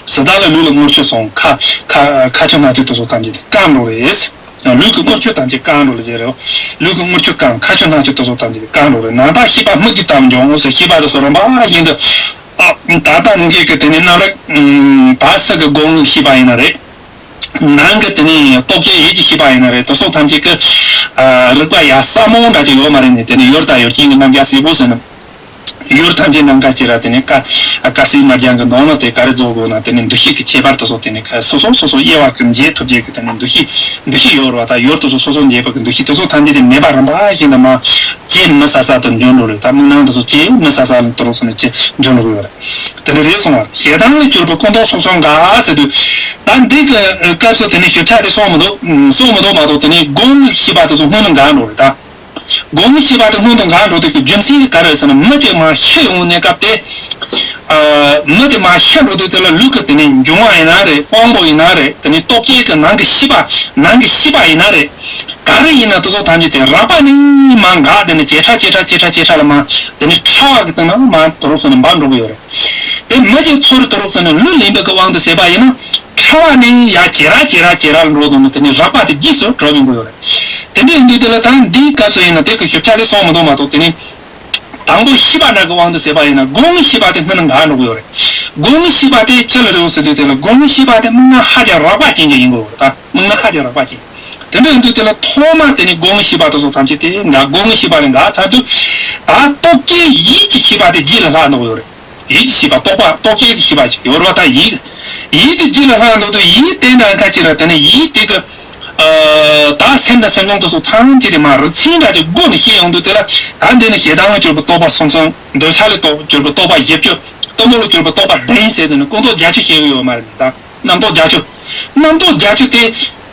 སུ་དག་ལ་ལུས་ལ་དངུལ་ཆུ་སོང་ཁ་ཁ་ཁ་ཆུ་སྣ་ཆུ་དེ་ཚོ་ཐམས་ཅད་དེ་སྐམ་འགྲོ་རེད། ལུས་ཀྱི་དངུལ་ཆུ་ཐམས་ཅད་བཀང་འགྲོ་ལ་ཟེར་རོ། ལུས་ཀྱི་དངུལ་ཆུ་བཀང་། ཁ་ཆུ་སྣ་ཆུ་དེ་ཚོ་ཐམས་ཅད་བཀང་འགྲོ་རེད། ནང་ལྟར་ཤེས་པ་མིག་གིས་བལྟས་འབྱུང་ངོ་ཟེར། ཤེས་པ་དེ་ཚོ་རིམ་པ་བཞིན་དུ། ཨ། ད་ལྟ་ངེད་ཀྱི་དེ་ནས་རྣམ་རིག་ཨ་ས་གི་སྒོ་ལྔའི་ཤེས་པ་ཡིན་ན་རེད། ནང་གི་དེ་ནས་རྟོག་གེ་ཡིད་ཀྱི་ཤེས་པ་ཡིན་ན་རེད། དེ་ཚོ་ཐམས་ཅད་ཀྱི་ཨ་རིག་པ་ཡ་ཟབ་མོ་འདྲ་ཅིག་ཡོད་མ་རེད་ནས། དེ་ནས་ཡུལ་དང་ཡུལ་ཅན་གྱི་རྣམ་གཞག་གསལ་པོ་ཟེར་ན། ཡུལ་ཐམས་ཅད་ནམ་མཁའ་ཅིག་ར། དེ་ནས་ཀ་ཀ་སི་མར་རྒྱན་གྱི་མདོ་ནི་དེ་ག་རེ་རྫོགས་དགོས་ན། དེ་ནས་འདུ་ཤེས་ཀྱི་ཁྱད་པར་དེ་ཚོ་དེ་ནས་ཁ་སོ་སོ་སོ་སོ་དབྱེ་བ་ཀུན་འབྱེད་ཐུབ་རྒྱུ་གི་དེ་ནས་འདུ་ཤེས་འདུ་ཤེས་ཡོད་རེད་བ། ད་ཡུལ་དེ་ཚོ་སོ་སོ་འབྱེད་པ་གི་འདུ་ཤེས་དེ་ཚོ་ཐམས་ཅད་དེ་མེད་པ་རིམ་པ་བཞིན་དུ་མར་ཇེ་མི་གསལ་གསལ་དུ་འགྱུར་འགྲོ་རེད། ད་མིག་ནང་དེ་ཚོ་ཇེ་མི་གསལ་གསལ་དུ་རོ་སོང་ནས་ཇེ་འགྱུར་འགྲོ་གི་ཡོད་རེད། དེ་ནས་རེད་སོང་བ། ཞེ་སྡང་ལས་གྱུར་པའི་ཀུན་རྟོག་སོམ་གསུམ་འགག་ཟེར་དུས། ད་འདི་གི་སྐབས་སུ་དེ་ནས་ཞིབ་ཆ་དེ་སོང་མི་འདུག་སོང་མི་འདུག་མ་གཏོགས། དེ་ནས་སྒོ་ལྔའི་ཤེས་པ་དེ་ཚོ་སྔོན་དུ་འགག་འགྲོ་རེད་ད། སྒོ་ལྔའི་ཤེས་པ་དེ་སྔོན་དུ་འགག་འགྲོ་དུས་ཀྱི་རྒྱུ་མཚན་ག་རེ་ཟེར་ན། མི་དེ་མར་ཤི་ཡོང་གནས་སྐབས་དེ། ཨ། མི་དེ་མར་ཤི་འགྲོ་དུས་དེ་ལ་ལུས་ཀྱི་དེ་ནས་འབྱུང་བ་ཡིན་ན་རེད། དབང་པོ་ཡིན་ན་རེད། དེ་ནས་རྟོག་གེ་གི་ནང་གི་ཤེས་པ། ནང་གི་ཤེས་པ་ཡིན་ན་རེད། ག་རེ་ཡིན་ན་དེ་ཚོ་ཐམས་ཅད་དེ་རགས་པ་ནས་མར་འགག་དེ་ནས་ཇེ་ཕྲ་ཇེ་ཕྲ་ཇེ་ཕྲ་ཇེ་ཕྲ་ལ་མར་དེ་ནས་ཕྲ་བ་གི་སྟེང་ན་མར་དེ་རོ་སོང་ནས་འབར་འགྲོ་གི་ཡོད་རེད། དེ་མི་དེ་ཚོར་དེ་རོ་སོང་ནས་ལུས་ལེན་པའི་གི་དབང་དུ་བྱས་པ་ཡིན་ན། ཕྲ་བ་ནས་ཡར་ཇེ་རགས་ཇེ་རགས་ཇེ་རགས་ལ་འགྲོ་དུས་ནི་དེ་ནས་རགས་པ་དེ་རྗེས་སུ་གྲུབ་ཡོང་གི་ཡོད་རེད། དེ་འདྲ་ཡིན་དུས་དེ་ལ་ད་འདིའི་སྐབས་སུ་ཡིན་ན་དེ་གི་ཞིབ་ཆ་ལས་སོང་མི་འདུག་མ་གཏོགས། དེ་ནས་དང་པོ་ཤེས་པ་འདྲ་གི་དབང་དུ་བྱས་པ་ཡིན་ན་སྒོ་ལྔའི་ཤེས་པ་དེ་སྔོན་ན་འགག་འགྲོ་གི་ཡོད་རེད། སྒོ་ལྔའི་ཤེས་པ་དེ་ཅི་ལ་རེད་ཟེར་དུས་དེ་ལ་སྒོ་ལྔའི་ཤེས་པ་དེ་མིག་སྔར་ཧ་ཅང་རགས་པ་ཅན་ཅིག་ཡིན་དགོས་རེད། ད་མིག་སྔར་ཧ་ཅང་རགས་པ་ཅན། དེ་འདྲ་ཡིན་དུས་དེ་ལ་ཐོག་མ་དེ་ནས་སྒོ་ལྔའི་ཤེས་པ་དེ་ཚོ་ཐམས་ཅད་དེ་འགག་སྒོ་ལྔའི་ཤེས་པ་ལས་འགག་ཚར་དུས། ད་རྟོག་གེ་ཡིད་ཀྱི་ཤེས་པ་དེ་རྗེས་ལ་ལྷག་འགྲོ་གི་ཡོད་རེད། ཡིད་ཀྱི་ཤེས་པ། རྟོག་པ། རྟོག་གེ་གི་ཤེས་པ་ཅིག་ཡོད་རེད་བ། ད་ཡིད། ཡིད་དེ་རྗེས་ལ་ལྷག་འགྲོ་དུས་ཡིད་དེ་འདྲ་ཁ་ཅིག་ར། དེ་ནས་ཡིད་དེ་གི། ཨ། ད་སེམས་དང་སེམས་བྱུང་དེ་ཚོ་ཐམས་ཅད་དེ་མར་རིག་ཚུལ་འདྲ་ཅིག་སྒོ་ནས་ཤེས་ཡོང་དུས་དེ་ལ། ད་འདི་ནི་ཞེ་སྡང་ལས་གྱུར་པའི་རྟོག་པ་སོ་གསུམ། འདོད་ཆགས་ལས་གྱུར་པའི་རྟོག་པ་བཞི་བཅུ། གཏི་མུག་ལས་གྱུར་པའི་རྟོག་པ་བདུན་ཟེར་དེ་ནི་ཀུན་རྟོག་བརྒྱད་ཅུ་བཤད་གི་ཡོད་མ་རེད། ད་རྣམ་རྟོག་བརྒྱད་ཅུ། རྣམ་རྟོག་བརྒྱད་ཅུ་དེ།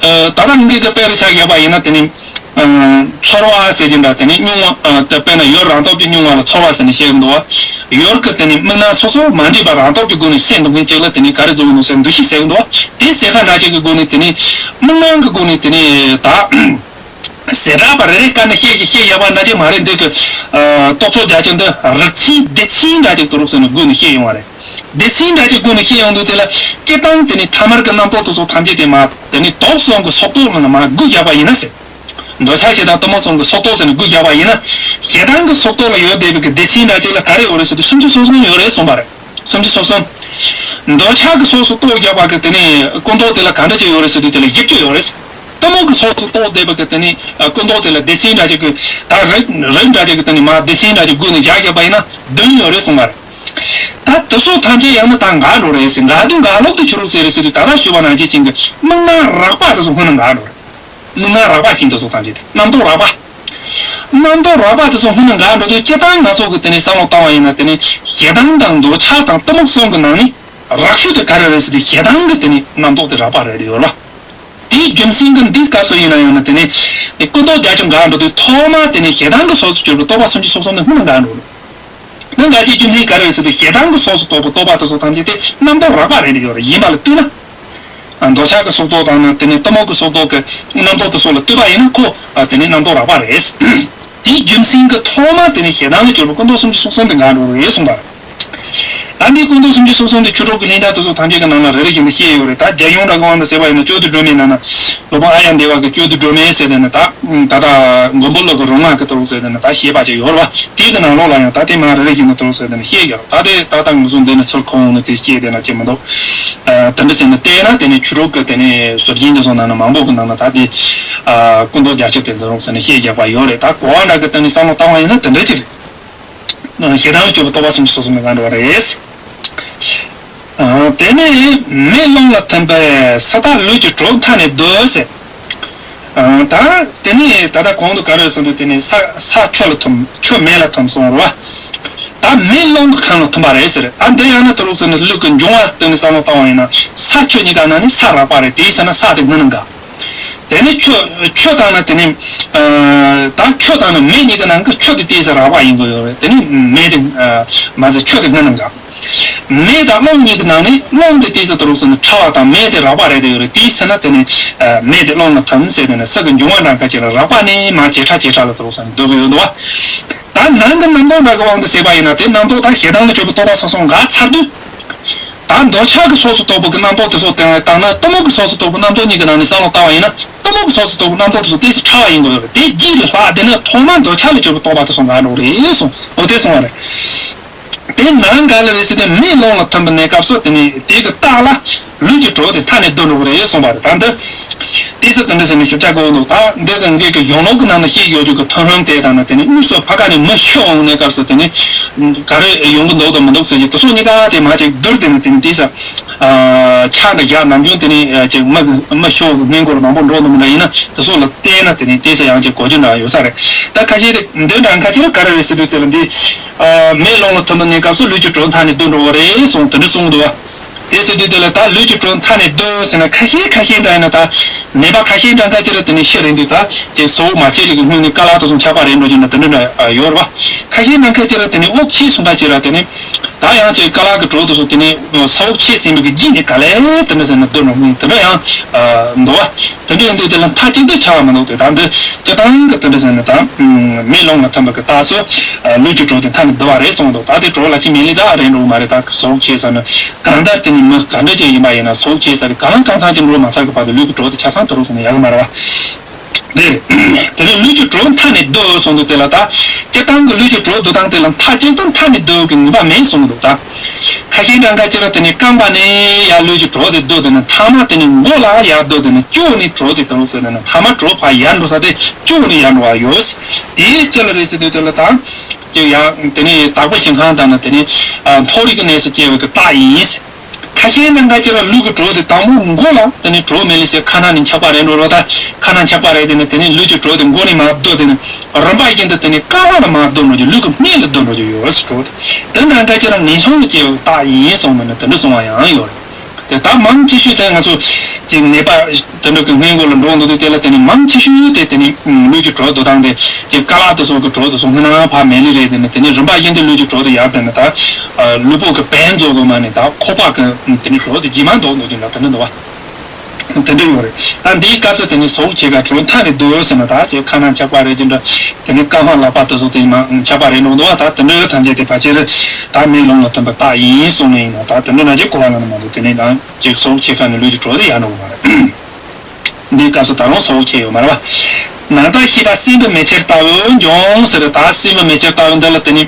ཨ། ད་ལྟ་ངེད་ཀྱི་དཔེ་རུ་ཆ་བཞག་པ་ཡིན་ན་དེ་ནི། ཨ། ཚོར་བ་ཟེར་གྱི་འདྲ། དེ་ནི་མྱོང་བ། ཨ། དེ་དཔེར་ན་ཡུལ་རང་སྟོབས་ཀྱིས་མྱོང་བ་ལ་ཚོར་བ་ཟེར་ནས་བཤད་གི་འདུག་བ། ཡུལ་གྱི་དེ་ནི་མིག་སྣ་སོ་སོ་མ་འདྲེས་པ་རང་སྟོབས་ཀྱི་སྒོ་ནས་ཤེས་འདུག་མཁན་ཅིག་ལ་དེ་ནི་ག་རེ་བཟོ་གི་འདུག་ཟེར་འདུ་ཤེས་ཟེར་གི་འདུག་བ། དེ་ཟེར་ཁ་འདྲ་ཅིག་གི་སྒོ་ནས་དེ་ནི་མིག་སྣ་གི་སྒོ་ནས་དེ་ནི་ད། ཟེར་རགས་པ་རེ་རེ་བཀར་ནས་བཤད་ཀྱི་བཤད་བཞག་པ་འདྲ་ཅིག་མ་རེད། འདི་གི། ཨ། རྟོག་ཚོགས་བརྒྱད་ཅུ་འདི་རིག་ཚུལ་སྡེ་ཚན་འདྲ་ཅིག་ཏུ་རུག་ཟེར་ནས་སྒོ་ནས་བཤད་ཡོང་བ་རེད། སྡེ་ཚན་འདྲ་ཅིག་སྒོ་ནས་བཤད་ཡོང་དུས་དེ་ལ་སྤྱིར་བཏང་དེ་ནི་ཐ་མལ་གྱི་རྣམ་རྟོག་དེ་ཚོ་ཐམས་ཅད་དེ་མར་དེ་ནི་དོགས་ཟོན་གྱི་ཚོགས་གཏོགས་ལ་ནི་མར་བགོས་བཞག་པ་ཡིན་ན་ཟེར། འདོད་ཆགས་ཞེ་སྡང་གཏི་མུག་གསུམ་གྱི་ཚོགས་གཏོགས་ཟེར་ནས་བགོས་བཞག་པ་ཡིན་ན། ཞེ་སྡང་གི་ཚོགས་གཏོགས་ལ་ཡོད་བསྡད་པའི་གི་སྡེ་ཚན་འདྲ་ཅིག་ལ་ག་རེ་ཡོད་རེད་ཟེར་དུས་སུམ་ཅུ་སོ་གསུམ་ཡོད་རེད་གསུངས་པ་རེད། སུམ་ཅུ་སོ་གསུམ། འདོད་ཆགས་ཀྱི་ཚོགས་སུ་གཏོགས་བཞག་པ་གི་དེ་ནི་ཀུན་རྟོག་དེ་ལ་ག་འདྲ་ཅིག་ཡོད་རེད་ཟེར་དུས་དེ་ལ་བཞི་བཅུ་ཡོད་རེད། གཏི་མུག་གི་ཚོགས་སུ་གཏོགས་བསྡད་པ་གི་དེ་ནི་ཀུན་རྟོག་དེ་ལ་སྡེ་ཚན་འདྲ་ཅིག་གི། ད་རིགས་རིགས་འདྲ་ཅིག་གི་དེ་ནི་མར་སྡེ་ཚན་འདྲ་ཅིག་བགོས་ནས་བཞག་བཞག་པ་ཡིན་ན་བདུན་ཡོད་རེད་གསུངས་པ་རེད། ད་དེ་ཚོ་ཐམས་ཅད་ཡང་ན་ད་འགག་འགྲོ་རེད་ཟེར། འགག་དུས་འགག་ལོག་དེ་ཆི་རུག་ཟེར་རེད་ཟེར་དུས། ད་ལྟ་ཞུས་པ་ནང་བཞིན་ཅན་གྱི་མིག་སྣ་རགས་པ་དེ་ཚོ་སྔོན་ན་འགག་འགྲོ་རེད། མིག་སྣ་རགས་པ་ཅན་དེ་ཚོ་ཐམས་ཅད་དེ་རྣམ་རྟོག་རགས་པ། རྣམ་རྟོག་རགས་པ་དེ་ཚོ་སྔོན་ན་འགག་འགྲོ་དུས། སྤྱིར་བཏང་ང་ཚོ་གི་དེ་ནས་བསམ་བློ་བཏང་བ་ཡིན་ན། དེ་ནས་ཞེ་སྡང་དང་འདོད་ཆགས་དང་གཏི་མུག་གསུམ་གི་ནང་ནས་རགས་ཤོས་དེ་ག་རེ་རེད་ཟེར་དུས། ཞེ་སྡང་གི་དེ་ནས་རྣམ་རྟོག་དེ་རགས་པ་རེད་ཡོད་ལ། དེའི་རྒྱུ་མཚན་གྱིས་འདིའི་སྐབས་སུ་ཡིན་ན་ཡང་ན་དེ་ནས་ཀུན་རྟོག་བརྒྱད་ཅུ་འགག་འགྲོ་དུས། ཐོག་མ་དེ་ནས་ཞེ་སྡང་གི་ཚོགས་སུ་གྱུར་པའི་རྟོག་པ་སུམ་ཅུ་སོ་གསུམ་དེ་སྔོན་ན་འགག་འགྲོ་རེད། འདི་འགའ་ཅིག་རྒྱུ་མཚན་ག་རེ་རེད་ཟེར་དུས། ཞེ་སྡང་གི་ཚོགས་སུ་གཏོགས་པའི་རྟོག་པ་དེ་ཚོ་ཐམས་ཅད་དེ་རྣམ་རྟོག་རགས་པ་རེད་ཡོད་རེད། ཡིན་པ་ལ་ལྟོས་ན། ཨ། འདོད་ཆགས་ཀྱི་ཚོགས་རྟོག་དང་ནི་དེ་ནས་གཏི་མུག་གི་ཚོགས་རྟོག་གི་རྣམ་རྟོག་དེ་ཚོ་ལ་ལྟོས་པ་ཡིན་ན། ཁོ། ཨ། དེ་ནི་རྣམ་རྟོག་རགས་པ་རེད། དེའི་རྒྱུ་མཚན་གྱིས་ཐོག་མ་དེ་ནི་ཞེ་སྡང་ལས་གྱུར་པའི་ཀུན་རྟོག་སུམ་ཅུ་སོ་གསུམ་དེ་འགག་འགྲོ་རེད་གསུངས་པ་རེད། ད་འདིའི་ཀུན་རྟོག་སུམ་ཅུ་སོ་གསུམ་དེ་ཆོས་གྲོགས་ཀྱི་ལྷན་སྐྱེས་དེ་ཚོ་ཐམས་ཅད་ཀྱི་ནང་ན་རེ་རེ་བཞིན་དུ་བཤད་ཡོད་རེད། ད་རྒྱ་གཞུང་འདྲ་གི་དབང་དུ་བྱས་པ་ཡིན་ན། སྐྱོ་སྡུག་སྒྲོན་མེའི་ནང་ན། སློབ་དཔོན་ཨཱརྱ་དེ་བ་གི་སྐྱོ་སྡུག་སྒྲོན་མེ་ཟེར་དེ་ནི། ད་ད་ལྟ་མགོན་པོ་ཀླུ་གི་རོ་མངར་གྱི་ཏོག་ཟེར་དེ་ནི་ད་བཤད་པ་ཅིག་ཡོད་རེད་བ། དེ་གི་ནང་ལོགས་ལ་ཡང་ད་དེ་མར་རེ་རེ་བཞིན་དུ་ཏོག་ཟེར་དེ་ནི་བཤད་ཡོད་རེད། ད་དེ་ད་ལྟ་ང་ཚོ་འདི་ནི་ཚུར་ཁོང་ནི་དེ་བཤད་དེ་ན་ཅི་མི་འདུག་ཨ། དེ་འདྲ་ཟེར་ནས་བལྟས་ན། དེ་ནི་ཆོས་གྲོགས་ཀྱི་དེ་ནི་ཟུར་རྒྱན་དེ་ཚོ་ནང་ན་མང་པོ་གི་ནང་ན་ད་དེ། ཨ། ཀུན་རྟོག་བརྒྱད་ཅུ་དེ་འདི་རུ་ཟེར་ནས་བཤད་རྒྱག་པ་ཡོད་རེད། ད་གོ་བ་འདྲ་གི་དེ་ནི་བསམ་བློ་བཏང་བ་ཡིན་ན་དེ་འདྲ་ཅིག་རེད། ཞེ་སྡང་ལས་གྱུར་པའི་རྟོག་པ་སུམ་ཅུ་སོ་གསུམ་ནི་འགག་འགྲོ་བ་རེད། ཨ། དེ་ནས་མེ་རླུང་ལ་ཐིམ་པས་ས་དག་ལུས་ཀྱི་གྲོགས་མཐའ་ནས་བསྡུས་ཟེར། ཨ། ད་དེ་ནས་ད་ལྟ་གོང་དུ་ག་རེ་ཟེར་འདུག་དེ་ནས་ས་ས་ཆུ་ལ་ཐིམ། ཆུ་མེ་ལ་ཐིམ་སོང་རེད་བ། ད་མེ་རླུང་གི་ཁམས་ལ་ཐིམ་པ་རེད་ཟེར། ཨ། འདི་ཡང་ན་དེ་རུ་ཟེར་ནས་ལུས་ཀྱི་འབྱུང་བ་སྟེང་ནས་བསམ་བློ་བཏང་བ་ཡིན་ན། ས་ཆུ་གཉིས་ཀ་ནང་ནས་ས་རགས་པ་རེད། དེའི་ཕྱིར་ན་ས་དེ་སྔོན་ན་འགག་དེ་ནས་ཆུ། ཆུ་དང་ནི་དེ་ནས། ཨ། ད་ཆུ་དང་ནི་མེ་གཉིས་ཀྱི་ནང་གི་ཆུ་དེ་ཏོག་ཙམ་རགས་པ་ཡིན་དགོས་ཡོད་རེད། དེ་ནས་མེ་དེ། ཨ། མ་ཟད་ཆུ་དེ་སྔོན་ན་འགག་མེ་དང་རླུང་གཉིས་ཀྱི་ནང་ནས་རླུང་དེ་ཏོག་ཙམ་དེ་རུ་ཟེར་ནས་ཕྲ་བ་དང་མེ་དེ་རགས་པ་རེད་དེ་ཡོད་རེད། དེའི་ཕྱིར་ན་དེ་ནས། ཨ། མེ་དེ་རླུང་ལ་ཐིམ་ཟེར་དེ་ནས་ས་གི་འབྱུང་བ་འདྲ་ཁ་ཅིག་ལ་རགས་པ་ནས་མར་ཇེ་ཕྲ་ཇེ་ཕྲ་ལ་དེ་རུ་ཟེར་ནས་སྡོད་ཀྱི་ཡོད་འདུག་བ། ད་ནང་གི་རྣམ་རྟོག་འདྲ་གི་དབང་དུ་བྱས་པ་ཡིན་ན། དེ་རྣམ་རྟོག་ད་ཞེ་སྡང་ལས་གྱུར་པའི་རྟོག་པ་སོ་སོ་འགག་ཚར་དུས། ད་འདོད་ཆགས་ཀྱི་ཚོགས་སུ་གཏོགས་པའི་གི་རྣམ་རྟོག་དེ་ཚོ་སྟེང་ལ་བཏང་ན། གཏི་མུག་གི་ཚོགས་སུ་གཏོགས་པའི་རྣམ་རྟོག་གཉིས་ཀྱི་ནང་ནས་བསམ་བློ་བཏང་བ་ཡིན་ན། གཏི་ ལོག་སོགས་སུ་རྟོགས་པའི་རྣམ་རྟོག་དེ་ཚོ་ཏོག་ཙམ་ཕྲ་བ་ཡིན་དགོས་རེད། དེ་རྗེས་ལ་ལྷག་བསྡད་ན་ཐོག་མར་འདོད་ཆགས་ལས་གྱུར་པའི་རྟོག་པ་དེ་ཚོ་འགག་འགྲོ་གི་རེད་གསུངས། འོ་དེ་གསུངས་པ་རེད། དེ་ནང་ག་ལ་རེད་ཟེར་དུས་མེ་རླུང་ལ་ཐིམ་པའི་གནས་སྐབས་སུ་དེ་ནི་དེ་གི་རྟགས་ལ་ལུས་ཀྱི་གྲོགས་དེ་མཐའ་ནས་བསྡུ་འགྲོ་གི་རེད་གསུངས་པ་རེད། ད་འདི་ཏོག་ཙམ་དེ་འདྲ་ཟེར་ནས་ཞིབ་ཆ་དགོས་འདུག་ད་འདི་གི་འགའ་གི་གཞུང་ལུགས་ཀྱི་ནང་ན་བཤད་ཡོད་རྒྱུ་གི་ཐོན་རིམ་དེ་དང་ན་དེ་ནི་དངོས་སུ་ཕ་ག་ནས་མི་ཤི་འོང་གནས་སྐབས་སུ་དེ་ནི་ག་རེ་ཡོང་གི་འདུག་དང་མི་འདུག་ཟེར་གྱི་དེ་ཚོ་གཉིས་ཀ་དེ་མ་ཅིག་བསྡུར་དེ་ནི་དེ་ནི་ཏོག་ཙམ། ཆགས་འདྲ་བཞག་ནམ་རྒྱུན་དེ་ནི་ཅིག་མི་མི་ཤི་བའི་སྔོན་འགོར་མང་པོ་འགྲོ་འདུག་མི་འདྲ་ཡིན་ན་དེ་ཚོ་ལ་བལྟས་ན་དེ་ནི་ཏོག་ཙམ་ཡང་ཅིག་གོ་རྒྱུ་འདྲ་ཡོད་ས་རེད། ད་ཁ་ཤས་དེ་འདི་འདྲ་ཁ་ཤས་ལ་ག་རེ་རེད་ཟེར་དུས་དེ་ལ་འདི་མེ་རླུང་ལ་ཐིམ་པའི་གནས་སྐབས་སུ་ལུས་ཀྱི་གྲོགས་མཐའ་ནས་བསྡུ་འགྲོ་བ་རེད་གསུངས་དེ་འདྲ་གསུངས་འདུག་བ། དེ་ཟེར་དུས་དེ་ལ་ད་ལུས་ཀྱི་གྲོགས་མཐའ་ནས་བསྡུ་ཟེར་ན་ཁ་ཤས་ཁ་ཤས་འདྲ་ཡིན་ན་ད་ནད་པ་ཁ་ཤས་འདྲ་ཁ་ཅིག་ལ་དེ་ནི་ཤི་རན་དུས་ད་ཅིག་ཟོག་མ་བཅད་ལས་ཀྱི་སྔོན་ནས་ཀ་ལ་དེ་ཚོ་ཆགས་པ་རེད་འགྲོ་རྒྱུ་འདྲ་དེ་འདྲ་འདྲ་ཡོད་རེད་བ། ཁ་ཤས་ནང་ཁ་ཅིག་ལ་དེ་ནི་དབུགས་ཆད་སོང་ཁ་ཅིག་ལ་དེ་ནི། ད་ཡང་ཅིག་ཀ་ལ་གི་གྲོགས་དེ་ཚོ་དེ་ནི་ཟོག་ཆད་ཟིན་པའི་གི་རྗེས་ནས་ག་ལེ་དེ་འདྲ་ཟེར་ན་སྡོད་འགྲོ་མིན་དེ་འདྲ་ཡང་འདུག་བ། དེ་འདྲ་ཡིན་དུས་དེ་ལ་མཐའ་གཅིག་ཏུ་ཆགས་མི་འདུག་དེ་ད་འདི་སྤྱིར་བཏང་གི་དེ་འདྲ་ཟེར་ན་ད་མེ་རླུང་ལ་ཐིམ་པའི་གི་རྟགས་སུ་ལུས་ཀྱི་གྲོགས་དེ་མཐའ་ནས་བསྡུ་བ་རེད་གསུངས་འདུག་ད་དེ་གྲོགས་ལ་ཅི་མེད་ལེ་ད་རེད་འགྲོ་གི་མ་རེད། ད་ཟོག་ཆད་ཟེར་ན་གང་ལྟར་དེ་ནི་མི་ག་འདྲ་ཅིག་ཡིན་པ་ཡིན་ན་ཟོག་ཆད་ཚར་གང་ལ་གང་འཚམ་ཅིག་འགྲོ་མ་ཚར་གི་བར་དུ་ལུས་ཀྱི་གྲོགས་དེ་ཆ་ཚང་དུ་རུ་ཟེར་ན་ཡག་གི་མ་རེད་བ། དེ་རེད། དེ་ནས་ལུས་ཀྱི་གྲོགས་མཐའ་ནས་བསྡུ་གསུངས་འདུག་དེ་ལ་ད་སྤྱིར་བཏང་གི་ལུས་ཀྱི་གྲོགས་བསྡུ་སྟངས་དེ་ལ་མཐའ་གཅིག་ཏུ་མཐའ་ནས་བསྡུ་གི་ནུས་པ་མེད་གསུངས་འདུག་ད་ཁ་ཤས་འདྲ་འགའ་ཅིག་ལ་དེ་ནས་རྐང་པ་ནས་ཡར་ལུས་ཀྱི་གྲོགས་དེ་བསྡུ་དེ་ནས་མཐའ་མ་དེ་ནས་མགོ་ལ་ཡར་བསྡུ་དེ་ནས་ཅོག་ནས་གྲོགས་དེ་དང་ཟེར་དེ་ནས་མཐའ་མ་གྲོགས་ཕར་ཡར་འགྲོ་ས་དེ་ཅོག་ནས་ཡར་འགྲོ་བ་ཡོད། དེ་ཅི་ལ་རེད་ཟེར་དུས་དེ་ལ་ད་ཅིག་ཡང་དེ་ནས་དྭགས་པོ་ཞིང་ཁམས་དང་ན་དེ་ནས་མཐོ་རིས་ཀྱི་གནས་སུ་སྐྱེ་བའི་གི་རྟགས་ཡིན། ཁ་ཤས་ནང་འགའ་ཅིག་ལ་ལུས་ཀྱི་གྲོགས་དེ་དང་པོ་མགོ་ལ་དེ་ནི་གྲོགས་མེད་ལེ་ཟེར་ཁ་ནང་ནས་འཆག་པ་རེད་འགྲོ་རོ། ད་ཁ་ནང་འཆག་པ་རེད་དེ་ནི་དེ་ནི་ལུས་ཀྱི་གྲོགས་དེ་མགོ་ནས་མར་བསྡུ་དེ་ནི་རིམ་པ་བཞིན་དུ་དེ་ནི་རྐང་པ་ལ་མར་བསྡུ་འགྲོ་རྒྱུ་ལུས་ཀྱི་སྨད་ལ་བསྡུ་འགྲོ་རྒྱུ་ཡོད་ཟེར་གྲོགས་དེ། དེ་ནང་འགའ་ཅིག་ལ་ངན་སོང་ལ་སྐྱེ་བའི་རྟགས་ཡིན་གསུངས་མིན་ནི་དེ་འདྲ་གསུང་བ་ཡང་ཡོད་རེད། དེ་ད་མང་ཆེ་ཤོས་དེ་ང་ཚོ་ཅིག་ནད་པ་དེ་འདྲ་གི་སྔོན་འགོ་ལ་འགྲོ་འདུག་དུས་དེ་ལ་དེ་ནི་མང་ཆེ་ཤོས་དེ་དེ་ནི་ལུས་ཀྱི་གྲོགས་བསྡུ་སྟངས་དེ་ཅིག་ཀ་ལ་དེ་སོགས་ཀྱི་གྲོགས་དེ་སོགས་སྔོན་ན་ཕར་མེད་ལེ་རེད། དེ་ནི་དེ་ནི་རིམ་པ་བཞིན་དུ་ལུས་ཀྱི་གྲོགས་དེ་ཡར་དེ་ནི་ད་ལུས་པོ་གི་བན་རྫོགས་གི་མ་ནི་ད་ཁོག་པ་གི་དེ་ནི་གྲོགས་དེ་རྗེས་མ་འདོགས་འདོགས་ཀྱི་འདྲ་དེ་འདྲ་འདུག་བ། དེ་འདྲ་ཡོད་རེད། ད་འདིའི་སྐབས་སུ་དེ་ནི་ཟོག་ཆད་ཀ་གྲོགས་མཐའ་ནས་བསྡུ་ཟེར་ན་ད་ཅིག་ཁ་ནང་ཆགས་པ་རེད་ཀྱི་འདྲ། དེ་ནི་རྐང་པ་ལག་པ་དེ་སོགས་དེ་མ་ཆགས་པ་རེད་འདུག་བ། ད་དེ་འདྲ་ཐམས་ཅད་དེ་ཕལ་ཆེར་ད་མེ་རླུང་ལ་ཐིམ་པའི་རྟགས་ཡིན་གསུངས་ནས་ཡིན་ན་ད་དེ་འདྲ་ན་ཅིག་གོ་བ་ལ་ནི་མ་འདུག་དེ་ནི་ད་ཅིག་ཟོག་ཆད་ཁ་ནས་ལུས་ཀྱི་གྲོགས་དེ་ཡར་འགྲོ་གི་མ་རེད། འདིའི་སྐབས་སུ་ད་རུང་ཟོག་ཆད་ཡོད་མ་རེད་བ། ནང་ལྟར་ཤེས་པ་སྲིན་བུ་མེ་ཁྱེར་ལྟ་བུ་འབྱུང་ཟེར། ད་སྲིན་བུ་མེ་ཁྱེར་ལྟ་བུ་འདི་ལ་དེ་ནི་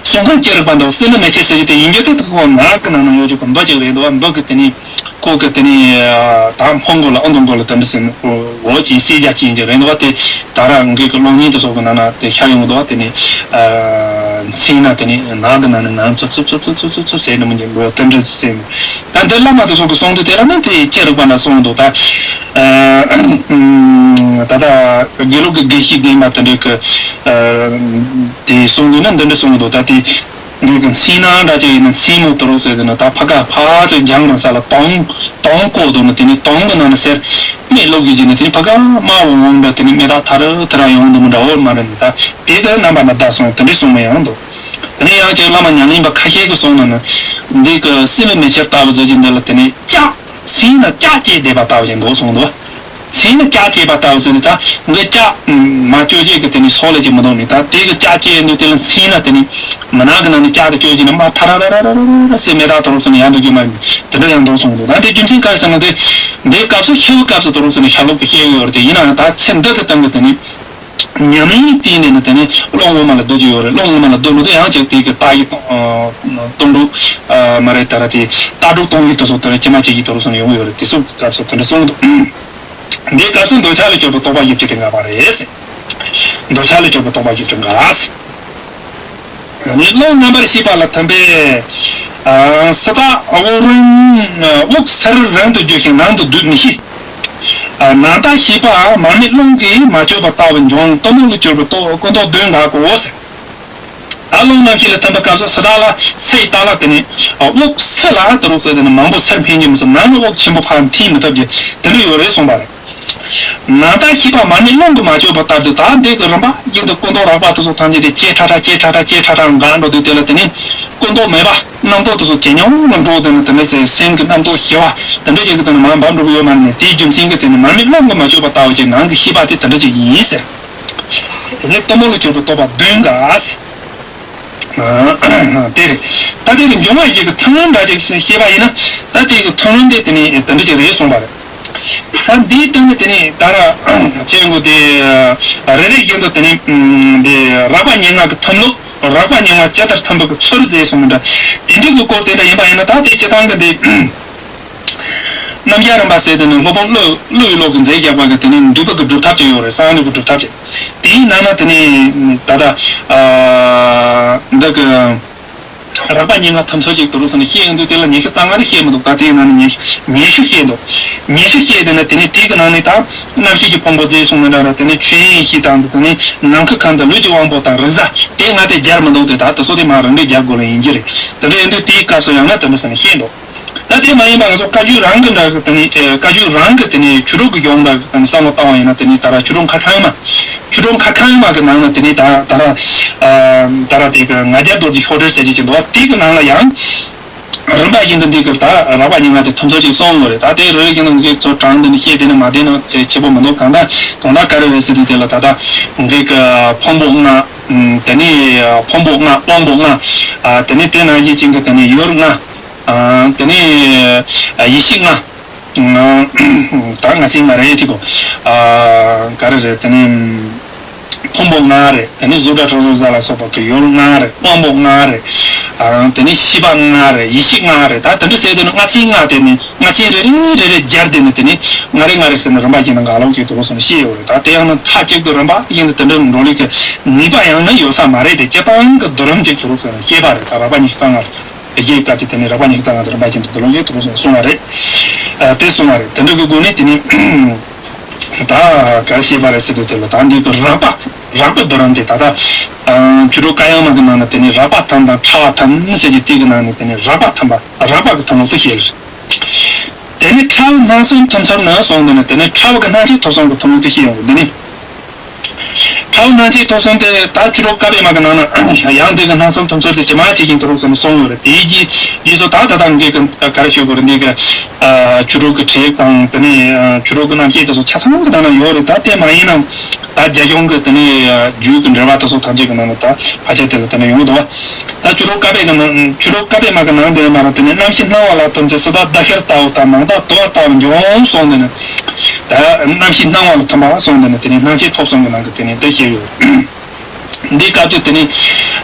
གསུང་སྟངས་ཅི་རིགས་པ་འདུག་སྲིན་བུ་མེ་ཁྱེར་ཟེར་རྒྱུ་དེ་ཡིན་རྒྱུ་དེ་ཁོ་ངག་གི་ནང་ན་ཡོད་རྒྱུ་གི་འབུ་ཅིག་རེད་འདུག་བ། འབུ་གི་དེ་ནི་ཁོ་གི་དེ་ནི་ད་ཕོ་མགོ་ལ་ཨ་མདོ་མགོ་ལ་དེ་འདྲ་ཟེར་འོ་ཅིག་སྲིད་རྒྱ་ཅིག་ཡིན་རྒྱུ་རེད་འདུག་བ། དེ་ད་ར་འགོས་ཀྱི་གློག་བརྙན་དེ་སོགས་ཀྱི་ནང་ན་དེ་ཤར་ཡོང་གི་འདུག་བ། དེ་ནི་མཚན་ན་དེ་ནི་ངག་གི་ནང་ན་ངང་ཚུབ་ཚུབ་ཚུབ་ཚུབ་ཚུབ་ཚུབ་ཟེར་ནི་མི་འདུག་འབུ་དེ་འདྲ་ཟེར་ནི། ད་འདི་བླ་མ་དེ་ཚོ་གི་གསུང་དུས་དེ་ལ་ནི་དེ་ཅི་རིགས་པ་འདྲ་གསུངས་འདུག་ད་ད་ལྟ་དགེ་ལུགས་ཀྱི་དགེ་བཤེས་དགེ་མ་དེ་འདྲ་གི་དེ་གསུང་དུས་ན་འདི་འདྲ་གསུངས་འདུག་ད་དེ་འདི་གི་མཚན་ན་འདྲ་ཅིག་ཡིན་ན་མཚན་མོ་དུ་རུ་ཟེར་དུས་ན་ད་ཕ་ག་ཕ་ཅིག་རྒྱང་རིང་ས་ལ་དོང་དོང་བརྐོས་འདུག་ན་དེ་ནི་དོང་གི་ནང་ན་སེར་སྨད་ལོག་གི་རྗེས་ནས་དེ་ནི་ཕ་ག་དམར་བོ་འོང་འདྲ་དེ་ནི་མེ་སྟག་ཐ་རུ་ཐ་ར་ཡོང་འདུག་མི་འདྲ་བོ་མ་རེད། ད་དེ་གི་རྣམ་པ་ན་བརྡ་སོང་དེ་འདྲ་གསུང་མི་ཡང་འདུག་དེ་ནས་ཡང་ཅིག་བླ་མ་ཉམས་ལེན་པ་ཁ་ཤས་ཀྱིས་གསུངས་ན་ནི། འདི་གི་སྲིན་བུ་མེ་ཁྱེར་ལྟ་བུ་ཟེར་གྱི་འདི་ལ་དེ་ནས་ལྕགས་སྲིན་ན་ལྕགས་བཅད་བསྡད་པ་ལྟ་བུ་ཅིག་འདུག་གསུངས་འདུག་སྲིན་ན་ལྕགས་བཅད་པ་ལྟ་བུ་ཟེར་ནི་ད་འདི་ལྕགས་མ་བཅོས་བྱེད་ཀྱི་དེ་ནས་སོག་ལེ་ཅིག་མི་འདུག་ནི་ད་དེ་གི་ལྕགས་བཅད་འདུག་དེ་ལ་སྲིན་ན་དེ་ནས་མི་ནག་གི་ནང་ནས་ལྕགས་དེ་བཅོས་བྱེད་ནི་མ་ཐ་ར་ར་ར་ཟེར་མེ་སྟག་དོ་རུང་ཟེར་ནི་ཡང་འདུག་རྒྱུ་མ་རེད། དེ་འདྲ་ཡང་འདུག་གསུངས་འདུག་ད་འདི་རྒྱུ་མཚན་ག་རེ་ཟེར་ན་དེ་འདིའི་སྐབས་སུ་ཤི་བའི་སྐབས་སུ་དོ་རུང་ཟེར་ནི་ཤ་ལོག་གི་བཤད་ཡོད་རེད། དེ་ཡིན་ནའང་ད་ཚེ་འདི་གི་སྟེང་གི་དེ་ནས། ཉམས་ལེན་བསྟེན་ནས་ནི་དེ་ནི་ཀློང་ངོ་མ་ལ་སྡོད་ཀྱི་ཡོད་རེད། ཀློང་ངོ་མ་ལ་སྡོད་མི་འདུག་ཡང་ཅིག་དེ་གི་རྟ་ཡི་སྟོང་། སྟོང་གྲོགས། མ་རེད་ད་ར་དེ་རྟ་གྲོགས་སྟོང་གི་དུ་སོགས་དེ་ར་ཇི་མ་ཇི་བཞིན་དུ་རུ་སོང་ཡོང་གི་ཡོད་རེད། དེ་སོགས་ཀྱི་སྐབས་སུ་དེ་འདྲ་གསུངས་འདུག་འདིའི་སྐབས་སུ་འདོད་ཆགས་ལས་གྱུར་པའི་རྟོག་པ་བཞི་བཅུ་དེ་འགག་པ་རེད། འདོད་ཆགས་ལས་གྱུར་པའི་རྟོག་པ་བཞི་བཅུ་འགག་ཡང་ནི་རླུང་རྣམ་པར་ཤེས་པ་ལ་ཐིམ་པས། ཨ་སི་ཏ་དབུགས་རིང་། དབུགས་ཚུར་རིང་དུ་རྒྱུ་ཞིང་ནང་དུ་སྡུད་མི་ཤེས། ཨ་ནང་ལྟར་ཤེས་པ་མར་མེ་རླུང་གིས་མ་བཅོས་པ་ལྟ་བུ་འབྱུང་གཏི་མུག་ལས་གྱུར་པའི་རྟོག་ཀུན་རྟོག་བདུན་འགག་གོ་ཟེར། ད་རླུང་རྣམ་ཤེས་ལ་ཐིམ་པའི་སྐབས་སུ་སི་ཏ་ལ་སའི་ཏ་ལ་དེ་ནི་དབུགས་ཚུར་ལ་དུ་རུ་ཚུར་དེ་ནི་མང་པོ་ཚུར་འཕེན་རྒྱུ་མི་སྲིད། ནང་ནས་དབུགས་ཆེན་པོ་ཕར་འཐེན་མི་ཐུབ་རྒྱུ་དེ་འདྲ་ཡོད་རེད་གསུངས་པ་རེད། ནང་ལྟར་ཤེས་པ་མར་མེ་རླུང་གིས་མ་བཅོས་པ་ལྟར་དུ་ད་འདི་གི་རིམ་པ་བཞིན་དུ་ཀུན་རྟོག་རགས་པ་དེ་ཚོ་ཐམས་ཅད་དེ་ཇེ་ཕྲ་ཕྲ་ཇེ་ཕྲ་ཕྲ་ཇེ་ཕྲ་ཕྲ་འགག་འགྲོ་དུས་དེ་ལ་དེ་ནི་ཀུན་རྟོག་མེད་པ་རྣམ་རྟོག་དེ་ཚོ་ཇེ་ཉུང་ལ་འགྲོ་དེ་ནི་དེ་འདྲ་ཟེར་སེམས་ཀྱི་རྣམ་རྟོག་ཞི་བ་དེ་འདྲ་ཅིག་གི་དེ་ནི་མར་འབབ་འགྲོ་གི་ཡོད་མ་རེད། ནས་དེའི་རྒྱུ་མཚན་གྱིས་དེ་ནི་མར་མེ་རླུང་གིས་མ་བཅོས་པ་ལྟ་བུ་ཅིག་ནང་གི་ཤེས་པ་དེ་དེ་འདྲ་ཅིག་ཡིན་ཟེར། དེ་ནི་གཏི་མུག་ལས་གྱུར་པའི་རྟོག་པ་བདུན་འགག་ཟེར། དེ་རེད། ད་དེ་གི་འབྱུང་བ་བཞི་གི་མཐུན་ལམ་འདྲ་ཅིག་ཤེས་པ་ཡིན་ན་ད་དེ་གི་མཐུན་ལམ་དེ་དེ་ནི་དེ་འདྲ་ཅིག་རེད་གསུངས་པ་རེད། ད་འདིའི་སྟེང་ནས་དེ་ནས་ད་ར་ཅེས་འགོ་དེ་རེ་རེ་བཞིན་དུ་དེ་ནས་འདི་རགས་པ་སྙན་ངག་གི་ཐུན་ལུགས། རགས་པ་སྙན་ངག་ཇི་ལྟར་ཐུན་པོ་གི་ཚུལ་མཛད་གསུངས་མི་འདྲ། དེ་འདྲའི་གི་སྐོར་དེ་འདྲ་ཡིན་པ་ཡིན་ན། ད་དེ་སྤྱི་བཏང་གི་འདི་རྣམ་གཞག་རིམ་པ་ཟེར་དེ་ནི་སློབ་དཔོན་ཀླུ་ཀླུ་ཡི་ལུགས་ཀྱི་མཛད་བཞག་པ་གི་དེ་ནི་འདུས་པ་གི་སྒྲུབ་ཐབས་ཅིག་ཡོད་རེད། གསང་འདུས་པའི་སྒྲུབ་ཐབས་ཅིག། དེའི་ནང་ན་དེ་ནི་ད་ལྟ་འདི་གི་རགས་པ་སྙན་ངག་ཐུན་ཚོད་ཅིག་དུ་རུ་སོང་ནས་བཤད་ཡོང་དུས། དེ་ལ་ཉི་ཤུ་རྩ་ལྔ་རེ་བཤད་མི་འདུག། ད་དེའི་ནང་ནས་ཉི་ཤུ་ཉི་ཤུ་བཤད་འདུག། ཉི་ཤུ་བཤད་དེ་ནི་དེ་ནི་དེ་གི་ནང་ནས་ད་རྣམ་ཤེས་ཀྱི་ཕུང་པོ་མཛད་གསུངས་མི་འདྲ་ར། དེ་ནི་ཆོས་དབྱིངས་ཡེ་ཤེས་དང་། དེ་ནི་ནམ་མཁའི་ཁམས་དང་ལུས་ཀྱི་དབང་པོ་དང་རིག་གསལ། དེ་ལྔ་དེ་སྦྱར་མི་འདུག། དེ་ད་དེ་ཚོ་དེ་མར་རིམ་གྲོ་རྒྱག་དགོས་ལ་ཡིན་གྱི་རེད། དེ་འདྲ་ཡིན་དུས་དེའི་སྐབས་སུ་ཡང་ན་དེ་འདྲ་ཟེར་ནས་བཤད་འདུག། ད་དེ་མ་ཡིན་པ་ང་ཚོ་བཀའ་བརྒྱུད་རང་གི་འདྲ་གི་དེ་ནི་ཨེ་བཀའ་བརྒྱུད་རང་གི་དེ་ནི་ཆོས་དྲུག་གི་གཞུང་འདྲ་གི་དེ་ནི་བསམ་བློ་བཏང་བ་ཡིན་ན། དེ་ནི་ད་ར་ཆོས་དྲུག་མཁའ་ཁྲམ་མ། ཆོས་དྲུག་མཁའ་ཁྲམ་མ་གི་ནང་ན་དེ་ནི་ད་ད་ར་ཨ་ད་ར་དེ་གི་ང་རྒྱལ་རྡོ་རྗེ་ཤོག་དྲིལ་ཟེར་གྱི་ཅིག་འདུག་བ། དེ་གི་ནང་ལ་ཡང་རིམ་པ་བཞིན་དུ་འདི་གི་ད་རགས་པ་སྙན་ངག་དེ་ཐུན་ཚོད་ཅིག་གསུངས་ཡོད་རེད། ད་དེ་རེ་རེ་བཞིན་དུ་ངས་ཚོ་དྲངས་དེ་ནི་བཤད་དེ་ནི་མ་བསྡད་ན་ཆེ་ཆེ་པོ་མི་འདུག། གང་ལྟར་དོན་དག་ག་རེ་རེད་ཟེར་དུས། དེ་ལ་ད་ལྟ་ངས་གི་ཕུང་པོ་ལྔ། ཨམ་དེ་ནི་ཕུང་པོ་ལྔ། དབང་པོ་ལྔ། ཨ་དེ་ནི་དེ་ནང་བཞིན་ཅན་གི་དེ་ནི་ཡུལ་ལྔ། ཨ་དེ་ནི་ཡེ་ཤེས་ལྔ། ད་ལྔ་ཚན་ལྔ་རེད་དེ་གོ། ཨ་ག་རེ་རེད། དེ་ནི་ཕུང་པོ་ལྔ་རེད། དེ་ནི་གཟུགས་སྒྲ་དྲི་རོ་རེག་བྱ་ལ་སོགས་པ་གི་ཡུལ་ལྔ་རེད། དབང་པོ་ལྔ་རེད། ཨ་དེ་ནི་ཤེས་པ་ལྔ་རེད། ཡེ་ཤེས་ལྔ་རེད། ད་དེ་འདྲ་ཟེར་དེ་ནི་ལྔ་ཚན་ལྔ་དེ་ནི་ལྔ་ཚན་རེ་རེ་རེ་རེ་སྦྱར་དེ་ནི་དེ་ནི་ལྔ་རེ་ལྔ་རེ་ཟེར་ནས་རིམ་པ་བཞིན་དུ་ང་ལོག་ཅིག་དུ་རུ་སོང་བཤད་ཡོད་རེད། ད་དེ་ཡང་ན་མཐའ་གཅིག་ཏུ་རིམ་པ་བཞིན་དུ་དེ་འདྲ་འགྲོ་ལུགས་ཀྱི་ནུས་པ་ཡང་ན་ཡོད་ས་མ་རེད་དེ། སྤྱི་བཏང་གི་བསྡུ་རིམ་ཅིག་དུ་རུ་སོང་བཤད་པ་རེད། ད་རགས་པ་ཉི་ཤུ་རྩ་ལྔ་རེད། གཞིའི་སྐབས་ཀྱི་དེ་ནི་རགས་པ་ཉི་ཤུ་རྩ་ལྔ་དང་རིམ་པ་བཞིན་དུ་འདུ་ལོང་ཡོད་དུ་གསུངས་པ་རེད། ཨ་དེ་གསུངས་པ་རེད། དེ་འདྲ་གི་སྒོ་ནས་དེ་ནི་ད་ག་རེ་བཤད་པ་རེད་ཟེར་དུས། དེ་ལ་ད་འདི་གི་རགས་པ་རགས་པའི་བསྡུ་རིམ་དེ་ད་ལྟ་ཨ་ཆོས་དྲུག་བཀའ་ཡང་མ་གི་ནང་ན་དེ་ནི་རགས་པ་ཐམས་དང་ཕྲ་བ་ཐམས་ཟེར་གྱི་དེ་གི་ནང་ནས་དེ་ནི་རགས་པ་ཐམས་པ་རགས་པ་གི་ཐུན་ལུགས་དེ་བཤད་རེད། དེ་ནི་ཕྲ་བའི་སྣང་གསུམ་ཐུན་ཚོད་ནི་གསུངས་འདུག་ན། དེ་ནི་ཕྲ་བ་གི་སྣང་མཆེད་ཐོབ་གསུམ་གི་ཐུན་ལུགས་དེ་བཤད་ཡོང་གི་འདི་ནི། ཕྲ་བ་སྣང་མཆེད་ཐོབ་གསུམ་དེ་ད་ཆོས་དྲུག་བཀའ་པདྨ་གི་ནང་ན་ཡང་དེ་གི་སྣང་གསུམ་ཐུན་ཚོད་དེ་ཇི་མ་ཇི་བཞིན་དུ་རུ་སོང་ནས་གསུངས་ཡོད་རེད། དེའི་རྗེས་རྗེས་སུ་ད་ད་ལྟ་འདི་གི་ག་རེ་ཞུ་དགོས་རེད། འདི་གི་ཨ་ཆོས་དྲུག་གི་ཁྲིད་དང་དེ་ནས་ཨ་ཆོས་དྲུག་གི་རྣམ་བཤད་དེ་ཚོ་ཆ་ཚང་གི་ནང་ན་ཡོད་རེད། ད་དེ་མ་ཡིན་ནམ་ད་རྒྱ་གཞུང་གི་དེ་ནས་ཨ་རྒྱུད་ཀྱི་འགྲེལ་པ་དེ་ཚོ་ཐམས་ཅད་ཀྱི་ནང་ན་ད་ཕལ་ཆེར་དེ་ལ་དེ་ནས་ཡོང་གི་འདུག་བ། ད་ཆོས་དྲུག་བཀའ་པདྨ་གི་ནང་ཆོས་དྲུག་བཀའ་པདྨ་གི་ནང་དེ་ནས་མར་དེ་ནས་རྣམ་ཤེས་སྣང་བ་ལ་ཐིམ་ཚེ་སྲིད་པ་ཟླ་ཤར་ལྟ་བུ་དང་ནམ་ཟླ་དུ་བ་ལྟ་བུ་འབྱུང་གསུངས་དེ་ནས། ད་རྣམ་ཤེས་སྣང་བ་ལ་ཐིམ་པ་གསུངས་དེ་ནས་དེ་ནས་སྣང་མཆེད་ཐོབ་གསུམ་གི་ནང་གི་དེ་ནས་འདི་བཤད་ཡོད། འདི་སྐབས་དུ་དེ་ནས་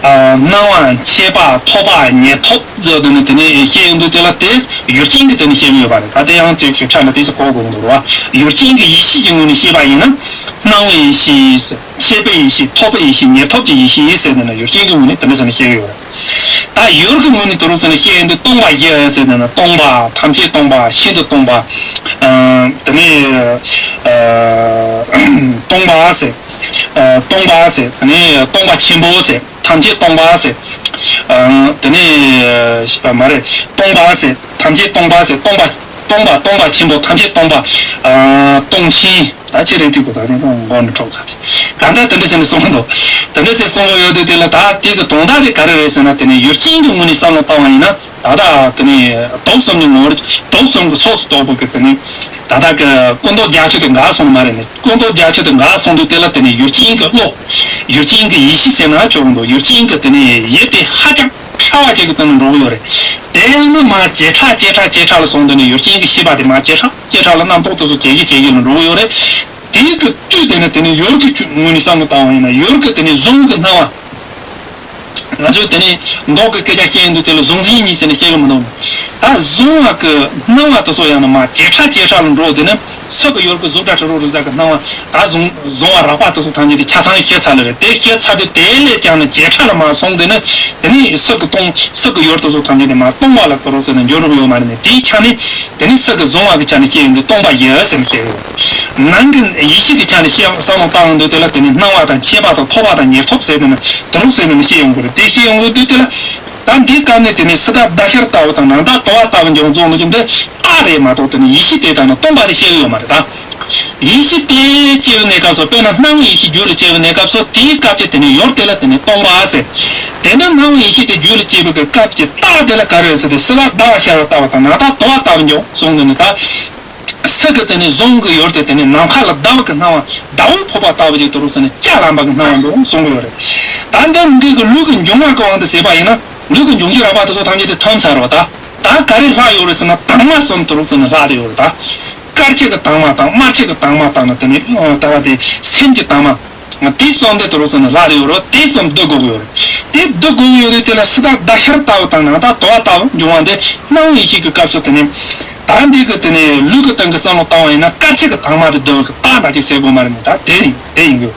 ཨ་སྣང་བ་མཆེད་པ་ཐོབ་པ་ཉེར་ཐོབ་ཟེར་དེ་ནས་དེ་ནས་བཤད་ཡོང་དུས། དེ་ལ་དེ་ཡུལ་ཅན་གྱི་དེ་ནས་བཤད་ཡོད་པ་རེད། ད་དེ་ཡང་དེ་ཞིབ་ཕྲ་ན་དེ་ཚོ་གོ་དགོས་འདུག་ར། ཡུལ་ཅན་གྱི་ཡེ་ཤེས་ཀྱི་ངོས་ནས་བཤད་པ་ཡིན་ན། སྣང་བའི་ཡེ་ཤེས་ཟེར། མཆེད་པའི་ཡེ་ཤེས། ཐོབ་པའི་ཡེ་ཤེས། ཉེར་ཐོབ་ཀྱི་ཡེ་ཤེས་ཟེར་དེ་ནས་ཡུལ་ཅན་གྱི་ངོས་ནས་དེ་འདྲ་ཟེར་ནས་བཤད་ཡོད་རེད། ད་ཡུལ་གྱི་ངོས་ནས་དུ་རུ་ཟེར་ནས་བཤད་ཡོང་དུས། སྟོང་པ་བཞི་ཟེར་དེ་ནས་སྟོང་པ། ཐམས་ཅད་སྟོང་པ། ཤིན་ཏུ་སྟོང་པ། ཤིན་ཏུ་སྟོང་པ། ཨ་དེ་ནས་ཨ་སྟོང་པ་ཟེར། ཨ་སྟོང་པ་ཟེར། དེ་ནས་སྟོང་པ་ཆེན་པོ་ཟེར། ཐམས་ཅད་སྟོང་པ་ཟེར། ཨ་དེ་ནས་ཨ་མ་རེད། སྟོང་པ་ཟེར། ཐམས་ཅད་སྟོང་པ་ཟེར། སྟོང་པ་སྟོང་པ་སྟོང་པ་ཆེན་པོ། ཐམས་ཅད་སྟོང་པ། ཨ་སྟོང་ཞིང་། ད་ཅི་རེད་དུས་གོ་ད་དེ་ཀོང་མགོ་ནས་འཕྲོག་ཚར་ཏེ། གང་ལྟར་དེ་འདྲ་བྱས་ནས་གསུངས་འདུག། དེ་འདྲ་བྱས་གསུངས་ཡོད་དུས། དེ་ལ་ད་དེ་གི་དོན་དག་དེ་ག་རེ་རེད་ཟེར་ན། དེ་ནི་ཡུལ་ཅན་གྱི་ངོས་ནས་བསམ་བློ་བཏང་བ་ཡིན་ན། ད་ལྟ་དེ་ནི་དུག་གསུམ་གྱི་ངོ་བོར། དུག་གསུམ་གྱི་ཚོགས་སུ་གཏོགས་པ་གི་དེ་ནི་ད་ལྟ་གི་སྐུ་མདོག་རྒྱ་ཆེ་དེ་འགག་སོང་མ་རེད་ནི། སྐུ་མདོག་རྒྱ་ཆེ་དེ་འགག་སོང་དུས། དེ་ལ་དེ་ནི་ཡུལ་ཅན་གྱི་བློ། ཡུལ་ཅན་གྱི་ཡེ་ཤེས་ཟེར་ན་ཆོག་འདུག། ཡུལ་ཅན་གྱི་དེ་ནི་ཡིད་དེ་ཧ་ཅང་ཕྲ་བ་ཅིག་གི་སྟེང་ནས་འགྲོ་གི་ཡོད་རེད། དེ་ཡང་ན་མར་ཇེ་ཕྲ་ཇེ་ཕྲ་ཇེ་ཕྲ་ལ་སོང་། དེ་ནི་ཡུལ་ཅན་གྱི་ཤེས་པ་དེ་མར་ཇེ་ཕྲ་ཇེ་ཕྲ་ལ་རྣམ་རྟོག་དེ་ཚོ་ཇེ་ཞན་ཇེ་ཞན་ལ་འགྲོ་གི་ཡོད་རེད། དེའི་གི་དུས་དེ་ནི་དེ་ནི་ཡུལ་གྱི་ཆུ་ངོས་ནས་བསམ་བློ་བཏང་བ་ཡིན་ན། ཡུལ་གྱི་དེ་ནི་གཟུང་གི་སྣང་བ། ང་ཚོས་དེ་ནི་མདོ་གི་སྐད་ཆ་བཤད་ཡོང་དུས། དེ་ལ་གཟུང་འཛིན་གཉིས་ཟེར་ནས་བཤད་གི་མི་འདུག། ད་གཟུང་བ་གི་སྣང་བ་དེ་ཚོ་ཡང་ན་མར་ཇེ་ཕྲ་ཇེ་ཕྲ་ལ་འགྲོ། དེ་ནི་སྲིད་ཀྱི་ཡུལ་གྱི་གཟུགས་སྒྲ་དྲི་རོ་རེག་བྱ་གི་སྣང་བ། ད་གཟུང་གཟུང་བ་རགས་པ་དེ་ཚོ་ཐམས་ཅད་དེ་ཆ་ཚང་ཤེས་ཚར་ལེ་རེད། དེ་ཤེས་ཚར་དུས་དེ་ལས་ཀྱང་ནི་ཇེ་ཕྲ་ལ་མར་སོང་། དེ་ནི་དེ་ནི་སྲིད་ཀྱི་སྟོང་། སྲིད་ཀྱི་ཡུལ་དེ་ཚོ་ཐམས་ཅད་དེ་མར་སྟོང་པ་ལ་དུ་རུ་ཟེར་ནས་འགྱུར་རུ་ཡོད་མ་རེད་ནི། དེའི་ཆ་ནས་དེ་ནི་སྲིད་ཀྱི་གཟུང་བ་གི་ཆ་ནས་བཤད་ཡོང་དུས་སྟོང་པ་བཞི་ཟེར་ནས་བཤད་ཡོད། ནང་གི་ཡེ་ཤེས་ཀྱི་ཆ་ནས་བཤད་བསམ་བློ་བཏང་ཡོང་དུས། དེ་ལ་དེ་ནི་སྣང་བ་དང་མཆེད་པ་དང་ཐོབ་པ་དང་ཉེར་ཐོབ་ཟེར་དེ་ནི་དུ་རུ་ཟེར་ནས་བཤད་ཡོང་གི་རེད། དེ་བཤད་ཡོང་གི་དུས། དེ་ལ་ད་འདིའི་སྐབས་ནས་དེ་ནི་སྲིད་པ་ཟླ་ཤར་ལྟ་བུ་དང་ནམ་ཟླ་དུ་བ་ལྟ་བུ་འབྱུང་གསུངས་ནོ་ཀྱང་དེ་ཨ་རེད་མ་གཏོགས། དེ་ནི་ཡེ་ཤེས་དེ་དང་ནི་སྟོང་པ་དེ་བཤད་གི་ཡོད་མ་རེད་ད། ཡེ་ཤེས་དེ་སྐྱེ་བའི་གནས་སྐབས་སུ། དཔེར་ན་སྣང་བའི་ཡེ་ཤེས་རྒྱུད་ལ་སྐྱེ་བའི་གནས་སྐབས་སུ། དེའི་སྐབས་ཀྱི་དེ་ནི་ཡུལ་དེ་ལ་དེ་ནི་སྟོང་པ་ཟེར། དེ་ནི་སྣང་བའི་ཡེ་ཤེས་དེ་རྒྱུད་ལ་སྐྱེ་བའི་གི་སྐབས་ཀྱི་རྟགས་དེ་ལ་ག་རེ་ཟེར་ཏེ། སྲིད་པ་ཟླ་བ་ཤར་བ་ལྟ་བུ་དང་ནམ་ཟླ་དུ་བ་ལྟ་བུ་འབྱུང་གསུངས་ནས་ནི། ད་སྲིད་ཀྱི་དེ་ནི་གཟུང་གི་ཡུལ་དེ་དེ་ནི་ནམ་མཁའ་ལ་ཟླ་བ་གི་སྣང་བ། ཟླ་འོད་ཕོག་པ་ལྟ་བུ་ཅིག་དུ་རུ་ཟེར་ནས་སྐྱ་ལམ་པ་གི་སྣང་བ་འདུག་གསུང་གི་ཡོད་རེད། ད་འདི་རུ་འདི་གི་ལུས་ཀྱི་འབྱུང་བ་གི་དབང་དུ་བྱས་པ་ཡིན་ན། ལུས་ཀྱི་འབྱུང་བཞི་རགས་པ་དེ་ཚོ་ཐམས་ཅད་དེ་ཐོན་ཚར་བ་ད། ད་ག་རེ་ལྷག་ཡོད་རེད་ཟེར་ན། དྭངས་མ་གསུམ་དུ་རུ་ཟེར་ནས་ལྷག་དེ་ཡོད་རེད་ད། དཀར་ཆ་གི་དྭངས་མ་དང་དམར་ཆ་གི་དྭངས་མ་དང་ནི་དེ་ནི་ད་བ་དེ་སེམས་ཀྱི་དྭངས་མ། དེའི་ཙམ་དེ་དུ་རུ་སོང་ནས་ལྷག་རེ་ཡོད་རོ། དེའི་ཙམ་བསྡུ་དགོས་ཀྱི་ཡོད་རེད། དེ་བསྡུ་དགོས་ཀྱི་ཡོད་རེད། དེ་ལ་ཕྱི་དྭགས་ཟླ་ཤར་ལྟ་བུ་དང་ནང་ལྟ་དུ་བ་ལྟ་བུ་འབྱུང་བ་འདི་སྣང་བའི་ཡེ་ཤེས་ཀྱི་སྐབས་སུ་དེ་ནི་ད་འདི་གི་དེ་ནི་ལུས་ཀྱི་སྟེང་གི་བསམ་བློ་བཏང་བ་ཡིན་ན་དཀར་ཆ་གི་དྭངས་མ་དེ་བསྡུ་བ་གི་རྟགས་འདྲ་ཅིག་ཟེར་དགོས་མ་རེད། ནི་ད་དེ་ཡིན་དེ་ཡིན་དགོས།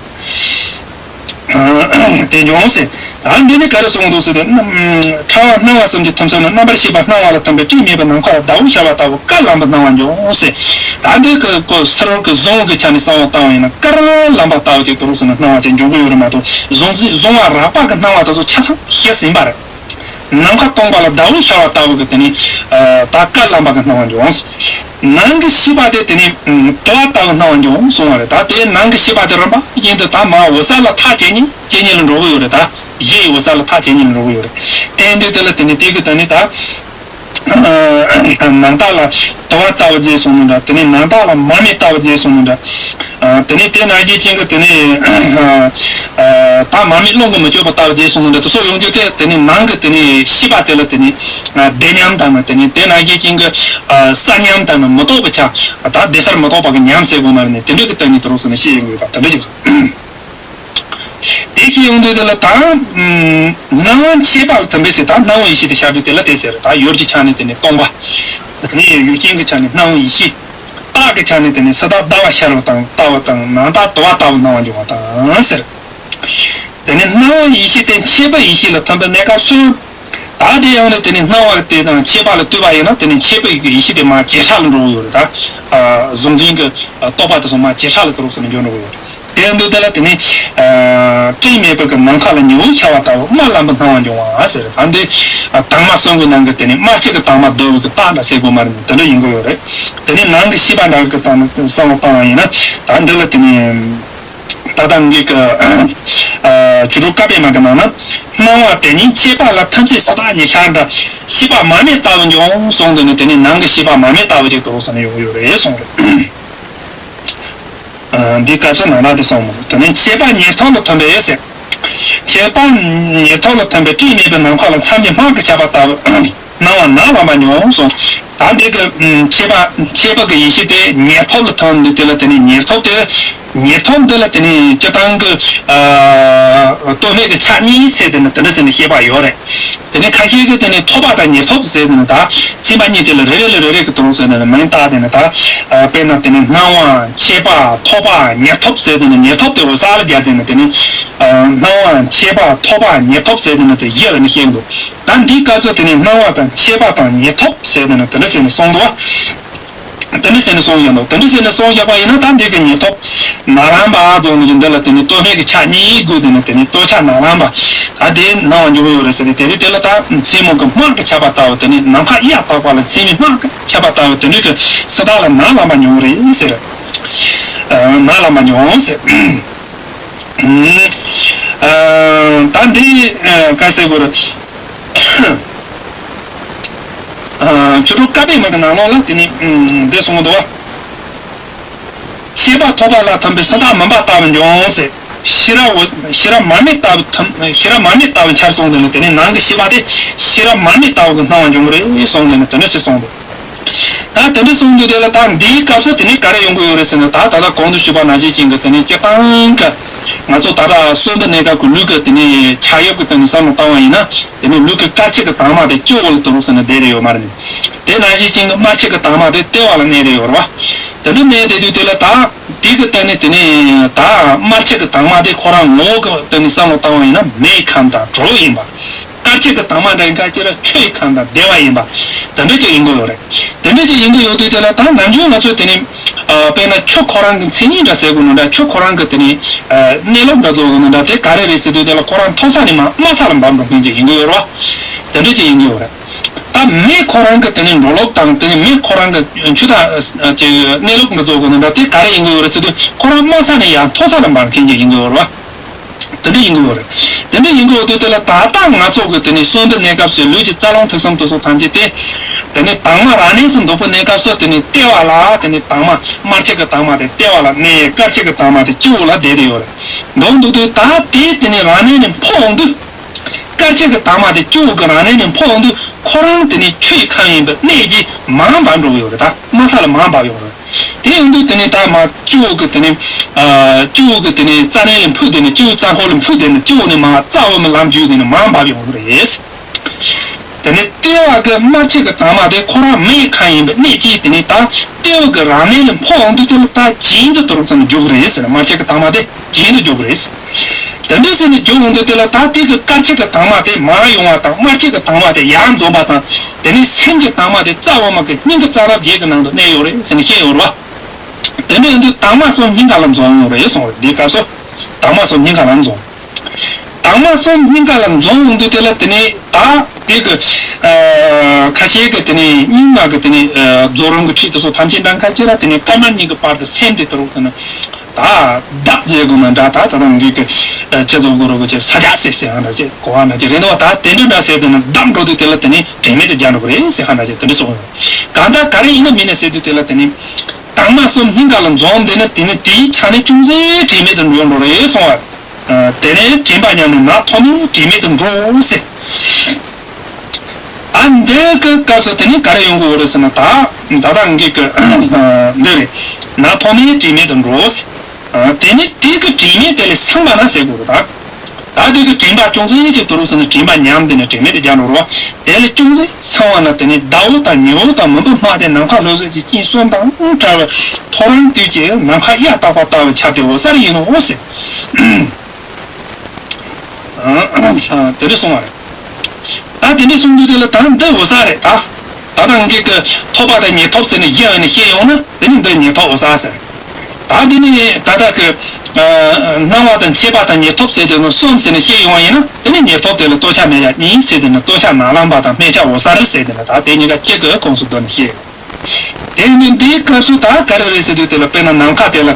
དེ་འབྱུང་ཟེར། ད་འདི་ནི་ག་རེ་གསུངས་འདུག་ཟེར་ཏེ། ཕྲ་བ་སྣང་བ་གསུམ་གྱི་ཐུན་མཚོན་ནི། རྣམ་པར་ཤེས་པ་སྣང་བ་ལ་ཐིམ་པས་སྤྲིན་མེད་པའི་ནམ་མཁའ་ལ་ཟླ་བོ་ཤར་བ་ལྟ་བུ་དཀར་ལམ་པར་སྣང་བ་འབྱུང་ཟེར། ད་འདི་གི་གོ་སར་གི་གཟུང་གི་ཆ་ནས་བསམ་བློ་བཏང་བ་ཡིན་ན་དཀར་ལམ་པ་ལྟ་བུ་ཅིག་དུ་རུ་ཟེར་ན་སྣང་བ་ཅིག་འབྱུང་གི་ཡོད་རེད་མ་གཏོགས། གཟུང་འཛིན་གཟུང་བ་རགས་པ་གི་སྣང་བ་དེ་ཚོ་ཆ་ཚང་ཤེས་ཟིན་པ་རེད། ནམ་མཁའ་སྟོང་པ་ལ་ཟླ་བོ་ཤར་བ་ལྟ་བུ་གི་དེ་ནི་ད་དཀར་ལམ་པ་གི་སྣང་བ་འབྱུང་། ནང་གི་ཤེས་པ་དེ་དེ་ནི་དུ་བ་ལྟ་བུ་སྣང་བ་འབྱུང་གསུང་བ་རེད། ད་དེ་ནང་གི་ཤེས་པ་དེ་རིམ་པ་བཞིན་དུ་ད་མ་འོད་གསལ་ལ་ཐག་བཅད་ཉིད་བཅད་ཉིད་ལ་འགྲོ་གི་ཡོད་རེད། ད་གཞི་ཡི་འོད་གསལ་ལ་ཐག་བཅད་ཉིད་ལ་འགྲོ་གི་ཡོད་རེད། དེ་ཡིན་དུས་དེ་ལ་དེ་ནི་དེ་གི་ད་ནི་ད་ནང་རྟགས་ལ་དུ་བ་ལྟ་བུ་བརྗེས་སོང་ནི་འདྲ། དེ་ནི་ནང་རྟགས་ལ་མར་མེ་ལྟ་བུ་བརྗེས་སོང་ནི་འདྲ། དེ་ནི་དེ་ནང་བཞིན་ཅན་གྱི་དེ་ནི་ད་མར་མེ་རླུང་གིས་མི་གཅོད་པ་ལྟ་བུ་བརྗེས་སོང་ནི་འདྲ། དེ་ཚོ་ཡོང་རྒྱུ་དེ་དེ་ནི་ནང་གི་དེ་ནི་ཤེས་པ་དེ་ལ་དེ་ནི་བདེ་ཉམས་དང་ནི་དེ་ནི་དེ་ནང་བཞིན་ཅན་གྱི་ས་ཉམས་དང་ནི་མི་རྟོག་པའི་ཆ། ད་བདེ་གསལ་མི་རྟོག་པ་གི་ཉམས་ཟེར་དགོས་མ་རེད། ནི་དེ་འདྲ་གི་སྟེང་ནས་དུ་རུ་ཟེར་ནས་ཤེས་ཡོང་གི་ཡོད་པ་དེ་འདྲ་ཞིག་རེད། དེ་ཅི་ཡོང་དུས་དེ་ལ་ད་སྣང་བ་མཆེད་པ་ལ་ཐིམ་པས་ཟེར། ད་སྣང་བའི་ཡེ་ཤེས་དེ་ཤར་དུས་དེ་ལ་དེ་ཟེར། ད་ཡུལ་གྱི་ཆ་ནས་དེ་ནི་སྟོང་པ། དེ་ནི་ཡུལ་ཅན་གྱི་ཆ་ནས་སྣང་བའི་ཡེ་ཤེས། རྟགས་ཀྱི་ཆ་ནས་དེ་ནི་ཕྱི་དྭགས་ཟླ་བ་ཤར་བ་དང་ལྟ་བུ་དང་ནང་རྟགས་དུ་བ་ལྟ་བུ་སྣང་བ་འབྱུང་བ་དང་ཟེར། དེ་ནི་སྣང་བའི་ཡེ་ཤེས་དེ་མཆེད་པའི་ཡེ་ཤེས་ལ་ཐིམ་པའི་གནས་སྐབས་སུ། ད་དེ་ཡང་ནི་དེ་ནི་སྣང་བ་དེ་དང་མཆེད་པ་ལ་ལྟོས་པ་ཡིན་ན་དེ་ནི་མཆེད་པའི་ཡེ་ཤེས་དེ་མར་ཇེ་ཕྲ་ལ་འགྲོ་གི་ཡོད་རེད། ད་གཟུང་འཛིན་གྱི་རྟོག་པ་དེ་ཚོ་མར་ཇེ་ཕྲ་ལ་དུ་རུ་ཟེར་ནས་འགྱོ་འགྲོ་གི་ཡོད་རེད། དེ་ཡང་འདུག་དེ་ལ་དེ་ནི་སྤྲིན་མེད་པའི་གི་ནམ་མཁའ་ལ་ཉི་འོད་ཤར་བ་ལྟ་བུ་དམར་ལམ་པར་སྣང་བ་འབྱུང་བ་ཟེར། ད་འདི་དྭངས་མ་གསུམ་གྱི་ནང་གི་དེ་ནི་དམར་ཆ་གི་དྭངས་མ་བསྡུ་བའི་གི་རྟགས་འདྲ་ཟེར་དགོས་མ་རེད། དེ་འདྲ་ཡིན་དགོས་ཡོད་རེད། དེ་ནི་ནང་གི་ཤེས་པ་འདྲ་གི་སྟེང་ནས་བསམ་བློ་བཏང་བ་ཡིན་ན། ད་འདི་ལ་དེ་ནི་ད་ལྟ་འདི་གི་བཅུ་དྲུག་བཀའ་པདྨ་གི་ནང་ན། སྣང་བ་དེ་ཉིད་མཆེད་པ་ལ་ཐིམ་ཚེ་ཕྱི་དྭགས་ཉི་ཤར་འདྲ། ཤེས་པ་མར་མེ་ལྟ་བུ་འབྱུང་གསུངས་དེ་ནི་དེ་ནི་ནང་གི་ཤེས་པ་མར་མེ་ལྟ་བུ་ཅིག་དུ་རུ་ཟེར་ནས་ཡོང་གི་ཡོད་རེད་གསུངས་རེད། འདི་སྐབས་སུ་ནང་རྟགས་དེ་གསུངས་མོད། དེ་ནི་མཆེད་པ་ཉེར་ཐོབ་ལ་ཐིམ་པས་ཟེར། མཆེད་པ་ཉེར་ཐོབ་ལ་ཐིམ་པས་སྤྲིན་མེད་པའི་ནམ་མཁའ་ལ་མཚམས་ཀྱི་སྨག་གིས་ཁྱབ་པ་ལྟ་བུ་སྣང་བ་ནག་ལམ་པ་མྱོང་གསུངས། ད་འདི་གི་མཆེད་པ་མཆེད་པ་གི་ཡེ་ཤེས་དེ་ཉེར་ཐོབ་ལ་ཐིམ་འདི་དེ་ལ་དེ་ནི་ཉེར་ཐོབ་དེ་ཉེར་ཐོབ་འདི་ལ་དེ་ནི་སྤྱིར་བཏང་གི་ལྟོས་མེད་ཀྱི་ཆ་གཉིས་ཟེར་དེ་ནི་དེ་འདྲ་ཟེར་ནས་བཤད་པ་ཡོད་རེད། དེ་ནས་ཁ་ཤས་ཀྱིས་དེ་ནས་ཐོབ་པ་དང་ཉེར་ཐོབ་ཟེར་དེ་ནས་ད་ཚིག་མ་གཉིས་དེ་ལ་རེ་རེ་ལ་རེ་རེ་གི་དོན་ཟེར་ནས་མིང་བཏགས་དེ་ནས་ད་དཔེར་ན་དེ་ནས་སྣང་བ་མཆེད་པ་ཐོབ་པ་ཉེར་ཐོབ་ཟེར་དེ་ནས་ཉེར་ཐོབ་དེ་འོད་གསལ་ལ་སྦྱར་དེ་ནས་དེ་ནས་སྣང་བ་མཆེད་པ་ཐོབ་པ་ཉེར་ཐོབ་ཟེར་དེ་ནས་དེ་བཞི་ལ་ནི་བཤད་འདུག་ད་འདིའི་སྐབས་སུ་དེ་ནས་སྣང་བ་དང་མཆེད་པ་དང་ཉེར་ཐོབ་ཟེར་དེ་ནས་དེ་འདྲ་ཟེར་ནས་གསུངས་འདུག་བ། དེ་འདྲ་ཟེར་ནས་གསུངས་ཡོད་ནོ། དེ་འདྲ་ཟེར་ནས་གསུངས་བཞག་པ་ཡིན་ན་ད་འདི་གི་ཉེར་ཐོབ་ནག་ལམ་པ་རྫོགས་ནས་ཀྱི་འདི་ལ་དེ་ནི་ལྟོས་མེད་ཀྱི་ཆ་གཉིས་དགོས། དེ་ནི་དེ་ནི་ལྟོས་ཆ་ནག་ལམ་པ་ད་དེ་ནང་བ་འཇུག་ཡོད་རེད་ཟེར་ཏེ། དེ་རིང་དེ་ལ་ད་མཚན་མོ་གི་སྨག་གིས་ཁྱབ་པ་ལྟ་བུ་དེ་ནི་ནམ་མཁའ་གཡའ་དག་པ་ལ་མཚན་མོའི་སྨག་གིས་ཁྱབ་པ་ལྟ་བུ་དེ་འདྲ་གི་ཕྱི་དྭགས་ལ་ནག་ལམ་པ་མྱོང་རེད་ཟེར། ནག་ལམ་པ་མྱོང་ཟེར། ད་འདི་ག་ཟེར་དགོས་རེད། བཅུ་དྲུག་བཀའ་པདྨ་གི་ནང་ལོགས་ལ་དེ་ནི་འདི་གསུངས་འདུག་བ། མཆེད་པ་ཐོབ་པ་ལ་ཐིམ་པས་ཕྱི་དྭགས་མུན་པ་ལྟ་བུ་འབྱུང་ཟེར། ཤེས་རབ་འོད་ཤེས་རབ་མར་མེ་ལྟ་བུ་ཐིམ་ཤེས་རབ་མར་མེ་ལྟ་བུ་འཆར་གསུངས་དེ་ནི་དེ་ནི་ནང་གི་ཤེས་པ་དེ་ཤེས་རབ་མར་མེ་ལྟ་བུ་གི་སྣང་བ་འབྱུང་གི་རེད་གསུངས་དེ་ནི་དེ་འདྲ་ཞིག་གསུངས་འདུག་ད་དེ་འདྲ་གསུངས་དུས་དེ་ལ་ད་འདིའི་སྐབས་སུ་དེ་ནི་ག་རེ་ཡོང་གི་ཡོད་རེད་ཟེར་ན། ད་ད་ལྟ་གོང་དུ་ཞུས་པ་ནང་བཞིན་ཅན་གྱི་དེ་ནི་སྤྱིར་བཏང་གི་ང་ཚོ་ད་ལྟ་གསོན་པའི་གནས་སྐབས་ཀྱི་ལུས་ཀྱི་དེ་ནི་ཆ་ཡབ་ཀྱི་སྟེང་ནས་བསམ་བློ་བཏང་བ་ཡིན་ན། དེ་ནི་ལུས་ཀྱི་དཀར་ཆ་གི་དྭངས་མ་དེ་སྐྱོ་བོ་ལ་དུ་རུ་ཟེར་ནས་བསྡད་རེ་ཡོད་མ་རེད། དེ་ནང་བཞིན་ཅན་གྱི་དམར་ཆ་གི་དྭངས་མ་དེ་ལྟེ་བ་ལ་གནས་རེ་ཡོད་རེད་བ། དེ་འདྲ་གནས་བསྡད་དུས་དེ་ལ་ད་དེ་གི་སྟེང་ནས་དེ་ནི་ད་དམར་ཆ་གི་དྭངས་མ་དེ་ཁོ་རང་ངོ་བོ་གི་སྟེང་ནས་བསམ་བློ་བཏང་བ་ཡིན་ན་མེའི་ཁམས་དང་གྲོ་ཡིན་པ། དཀར་ཆ་གི་དྭངས་མ་འདྲ་ཡིན་ཁ་ཅིག་ལ་ཆུ་ཡི་ཁམས་དང་བདེ་བ་ཡིན་པ། དེ་འདྲ་ཅིག་ཡིན་དགོས་ཡོད་རེད། དེ་འདྲ་ཅིག་ཡིན་དགོས་ཡོད་དུས་དེ་ལ་ད་ནམ་རྒྱུན་ང་ཚོས་དེ་ནི་དཔེར་ན་ཆུ་ཁོ་རང་གི་མཚན་ཉིད་འདྲ་ཟེར་དགོས་ནོ་འདྲ། ཆུ་ཁོ་རང་གི་དེ་ནི་གནས་ལུགས་འདྲ་བཟོ་དགོས་ནོ་འདྲ། དེ་ག་རེ་རེད་ཟེར་དུས་དེ་ལ་ཁོ་རང་མཐོ་ས་ནས་མར་དམའ་ས་ལ་འབབ་འགྲོ་མཁན་ཅིག་ཡིན་དགོས་ཡོད་རེད་བ། དེ་འདྲ་ཅིག་ཡིན་དགོས་ཡོད་རེད། ད་མེ་ཁོ་རང་གི་དེ་ནི་འགྲོ་ལུགས་དང་དེ་ནི་མེ་ཁོ་རང་གི་ཆུ་དང་གནས་ལུགས་འདྲ་བཟོ་དགོས་ནོ་འདྲ། དེ་ག་རེ་ཡིན་དགོས་ཡོད་རེད་ཟེར་དུས་ཁོ་རང་དམའ་ས་ནས་ཡར་མཐོ་ས་ལ་འབབ་མཁན་ཅིག་ཡིན་དགོས་ཡོད་རེད་བ། དེ་འདྲ་ཡིན་གྱི་ཡོད་རེད། དེ་འདྲ་ཡིན་གྱི་ཡོད་དུས་དེ་ལ་ད་ལྟ་ང་ཚོ་གི་དེ་ནི་གསོན་པོའི་གནས་སྐབས་སུ་ལུས་ཀྱི་རྩ་རླུང་མཐུག་གསུམ་དེ་ཚོ་ཐམས་ཅད་དེ། དེ་ནི་དྭངས་མ་རང་གནས་སུ་འདུག་པའི་གནས་སྐབས་སུ་དེ་ནི་ལྟེ་བ་ལ་དེ་ནི་དྭངས་མ་དམར་ཆ་གི་དྭངས་མ་དེ་ལྟེ་བ་ལ་གནས། དཀར་ཆ་གི་དྭངས་མ་དེ་སྤྱི་བོ་ལ་བསྡད་དེ་ཡོད་རེད། འདུག་འདུག་དུས་ད་དེ་དེ་ནི་རང་གནས་ནས་འཕོ་འོང་དུས། དཀར་ཆ་གི་དྭངས་མ་དེ་སྤྱི་བོ་གི་རང་གནས་ནས་འཕོ་འོང་དུས་ཁོ་རང་དེ་ནི་ཆུ་ཡི་ཁམས་ཡིན་པའི་གནས་ཀྱིས་མར་འབབ་འགྲོ་གི་ཡོད་རེད། ད་དམའ་ས་ལ་མར་འབབ་ཡོད་རེད། དེ་ཡིན་དུས་དེ་ནས་ད་མར་སྤྱི་བོ་གི་དེ་ནས་ཨ་སྤྱི་བོ་གི་དེ་ནས་རྩ་རྣོན་ལ་འཕུར། དེ་ནས་སྤྱི་བོ་རྩ་འཁོར་ལ་འཕུར། དེ་ནས་སྤྱི་བོ་ནས་མར་རྩ་བ་མར་ལམ་བརྒྱུད་དེ་ནས་མར་འབབ་ཡོང་གི་རེད། དེ་ནས་ལྟེ་བ་གི་དམར་ཆུ་གི་དྭངས་མ་དེ་ཁོ་རང་མེ་ཡི་ཁམས་ཡིན་པའི་གནད་ཀྱིས་དེ་ནས་ད་ལྟེ་བ་གི་རང་གནས་ལ་འཕོ་འོང་དུས་དེ་ལ་ད་གྱེན་དུ་དུ་རུ་ཙམ་རྒྱུག་གི་རེད་ཟེར། དམར་ཆུ་གི་དྭངས་མ་དེ་གྱེན་དུ་རྒྱུག་གི་རེད། དེ་འདྲ་ཟེར་ནས་རྒྱུག་འོང་དུས་དེ་ལ་ད་དེ་གི་དཀར་ཆུ་གི་དྭངས་མ་དེ་མར་ཡོང་བ་དང་། དམར་ཆུ་གི་དྭངས་མ་དེ་ཡར་འཛོམས་པ་དང་། དེ་ནས་སེམས་ཀྱི་དྭངས་མ་དེ་རྩ་འོག་མ་གི་སྙིང་གི་རྩ་འདབ་བརྒྱད་ཀྱི་ནང་དུ་གནས་ཡོད་རེད་ཟེར་ནས་བཤད་ཡོད་རེད་བ། དེ་འདྲ་ཡིན་དུས་དྭངས་མ་གསུམ་སྙིང་ག་ལ་འཛོམས་ཡོང་རེད་གསུངས་རེད། འདིའི་སྐབས་སུ་དྭངས་མ་གསུམ་སྙིང་ག་ལ་འཛོམས། དྭངས་མ་གསུམ་སྙིང་ག་ལ་འཛོམས་ཡོང་དུས་དེ་ལ་དེ་ནས་ད་དེ་གི་ཨ་ཁ་ཤས་ཀྱི་དེ་ནས་རྙིང་མ་གི་དེ་ནས་ཨ་རྫོགས་རིམ་གྱི་ཁྲིད་དེ་ཚོ་ཐམས་ཅད་འདྲ་ཁ་ཅིག་ལ་དེ་ནས་སྐར་མ་གཉིས་ཀྱི་བར་དུ་སེམས་དེ་དུ་རུ་ཙམ་ནས་ད་བརྡབ་བྱེད་དགོས་ན་འདྲ། ད་ད་ལྟ་ངེད་ཀྱི་ཨ་ཅི་ཚོ་གོ་རོ་གོ་ཅེ་ས་རྒྱ་སེ་སེ་ཧ་འདྲ་ཅེ་གོ་བ་འདྲ་ཅེ་རེད་འདུག་ད་དེ་འདྲ་འདྲ་ཟེར་དེ་ནས་བརྡབ་འགྲོ་དུས་དེ་ལ་དེ་ནས་དྲན་མེད་དུ་རྒྱག་འགྲོ་གི་རེད་ཟེར་ཧ་འདྲ་ཅེ་དེ་འདྲ་གསུངས་ཡོད། གང་ལྟར་ག་རེ་ཡིན་ན་མིན་ན་ཟེར་དུས་དེ་ལ་དེ་ནས་དྭངས་མ་གསུམ་སྙིང་ག་ལ་འཛོམས་དེ་ནས་དེ་ནས་དེའི་ཆ་ནས་ཅུང་ཟད་དྲན་མེད་དུ་འགྲོ་འགྲོ་རེད་གསུངས་པ། དེ་ནས་དྲན་པ་ཉམས་ནས་ནག་ཐོག་ནས་དྲན་མེད་དུ་འགྲོ་ཟེར། ཨ་འདི་གི་སྐབས་སུ་དེ་ནས་ག་རེ་ཡོང་གི་ཡོད་རེད་ཟེར་ན། ད་ད་ལྟ་ངེད་ཀྱི་འདི་རེད། ནག་ཐོག་ནས་དྲན་མེད་དུ་འགྲོ་ཟེར། དེ་ནས་དེ་གི་དྲན་མེད་དེ་ལས་སངས་པ་ན་ཟེར་དགོས་རེད་ད། ད་དེ་གི་དྲན་པ་ཅུང་ཟད་ཅིག་དུ་རུ་ཟེར་ན་དྲན་པ་ཉམས་དེ་ནས་དྲན་མེད་དུ་རྒྱག་འགྲོ་རོགས། དེ་ལས་ཅུང་ཟད་སངས་པ་ན་དེ་ནས་ཟླ་བོ་དང་ཉི་འོད་དང་མུན་པའི་དམག་དེ་ནམ་མཁའ་ལྷོད་ཟེར་གྱི་སྤྱན་གསུམ་དང་བྲལ་བའི་ཐོ་རངས་དུས་ཀྱི་ནམ་མཁའ་གཡའ་དག་པ་ལྟ་བུའི་ཆ་དེ་འོད་གསལ་ཡིན་ནོ་ཟེར། དེ་འདྲ་གསུངས་པ་རེད། ད་དེ་འདྲ་གསུངས་དུས་དེ་ལ་ད་འདི་འོད་གསལ་རེད་ད། ད་ལྟ་ངེད་ཀྱི་ཐོབ་པ་དང་ཉེར་ཐོབ་ཟེར་ནས་བཞི་ཡོད་ནས་བཤད་ཡོང་ན་དེ་ནི་འདི་ཉེར་ཐོབ་འོད་གསལ་ཟེར། ད་འདི་ནི་ད་ལྟ་གི་སྣང་བ་དང་མཆེད་པ་དང་ཉེར་ཐོབ་ཟེར་དེ་ནི་གསུམ་ཟེར་ནས་བཤད་ཡོང་བ་ཡིན་ན་དེ་ནི་ཉེར་ཐོབ་དེ་ལ་ལྟོ་ཆས་མེད་ཡ་གཉིས་ཟེར་དེ་ནི་ལྟོ་ཆས་ནག་ལམ་པ་དང་སྨད་ཆས་འོད་གསལ་ཟེར་དེ་ནི་ད་དེ་གཉིས་ཀ་གཅིག་གི་ཁོངས་སུ་བསྡུ་ནས་བཤད་ཡོད། དེ་ནི་འདིའི་སྐབས་སུ་ད་ག་རེ་རེད་ཟེར་དུས་དེ་ལ་དཔེར་ན་ནམ་མཁའ་དེ་ལ་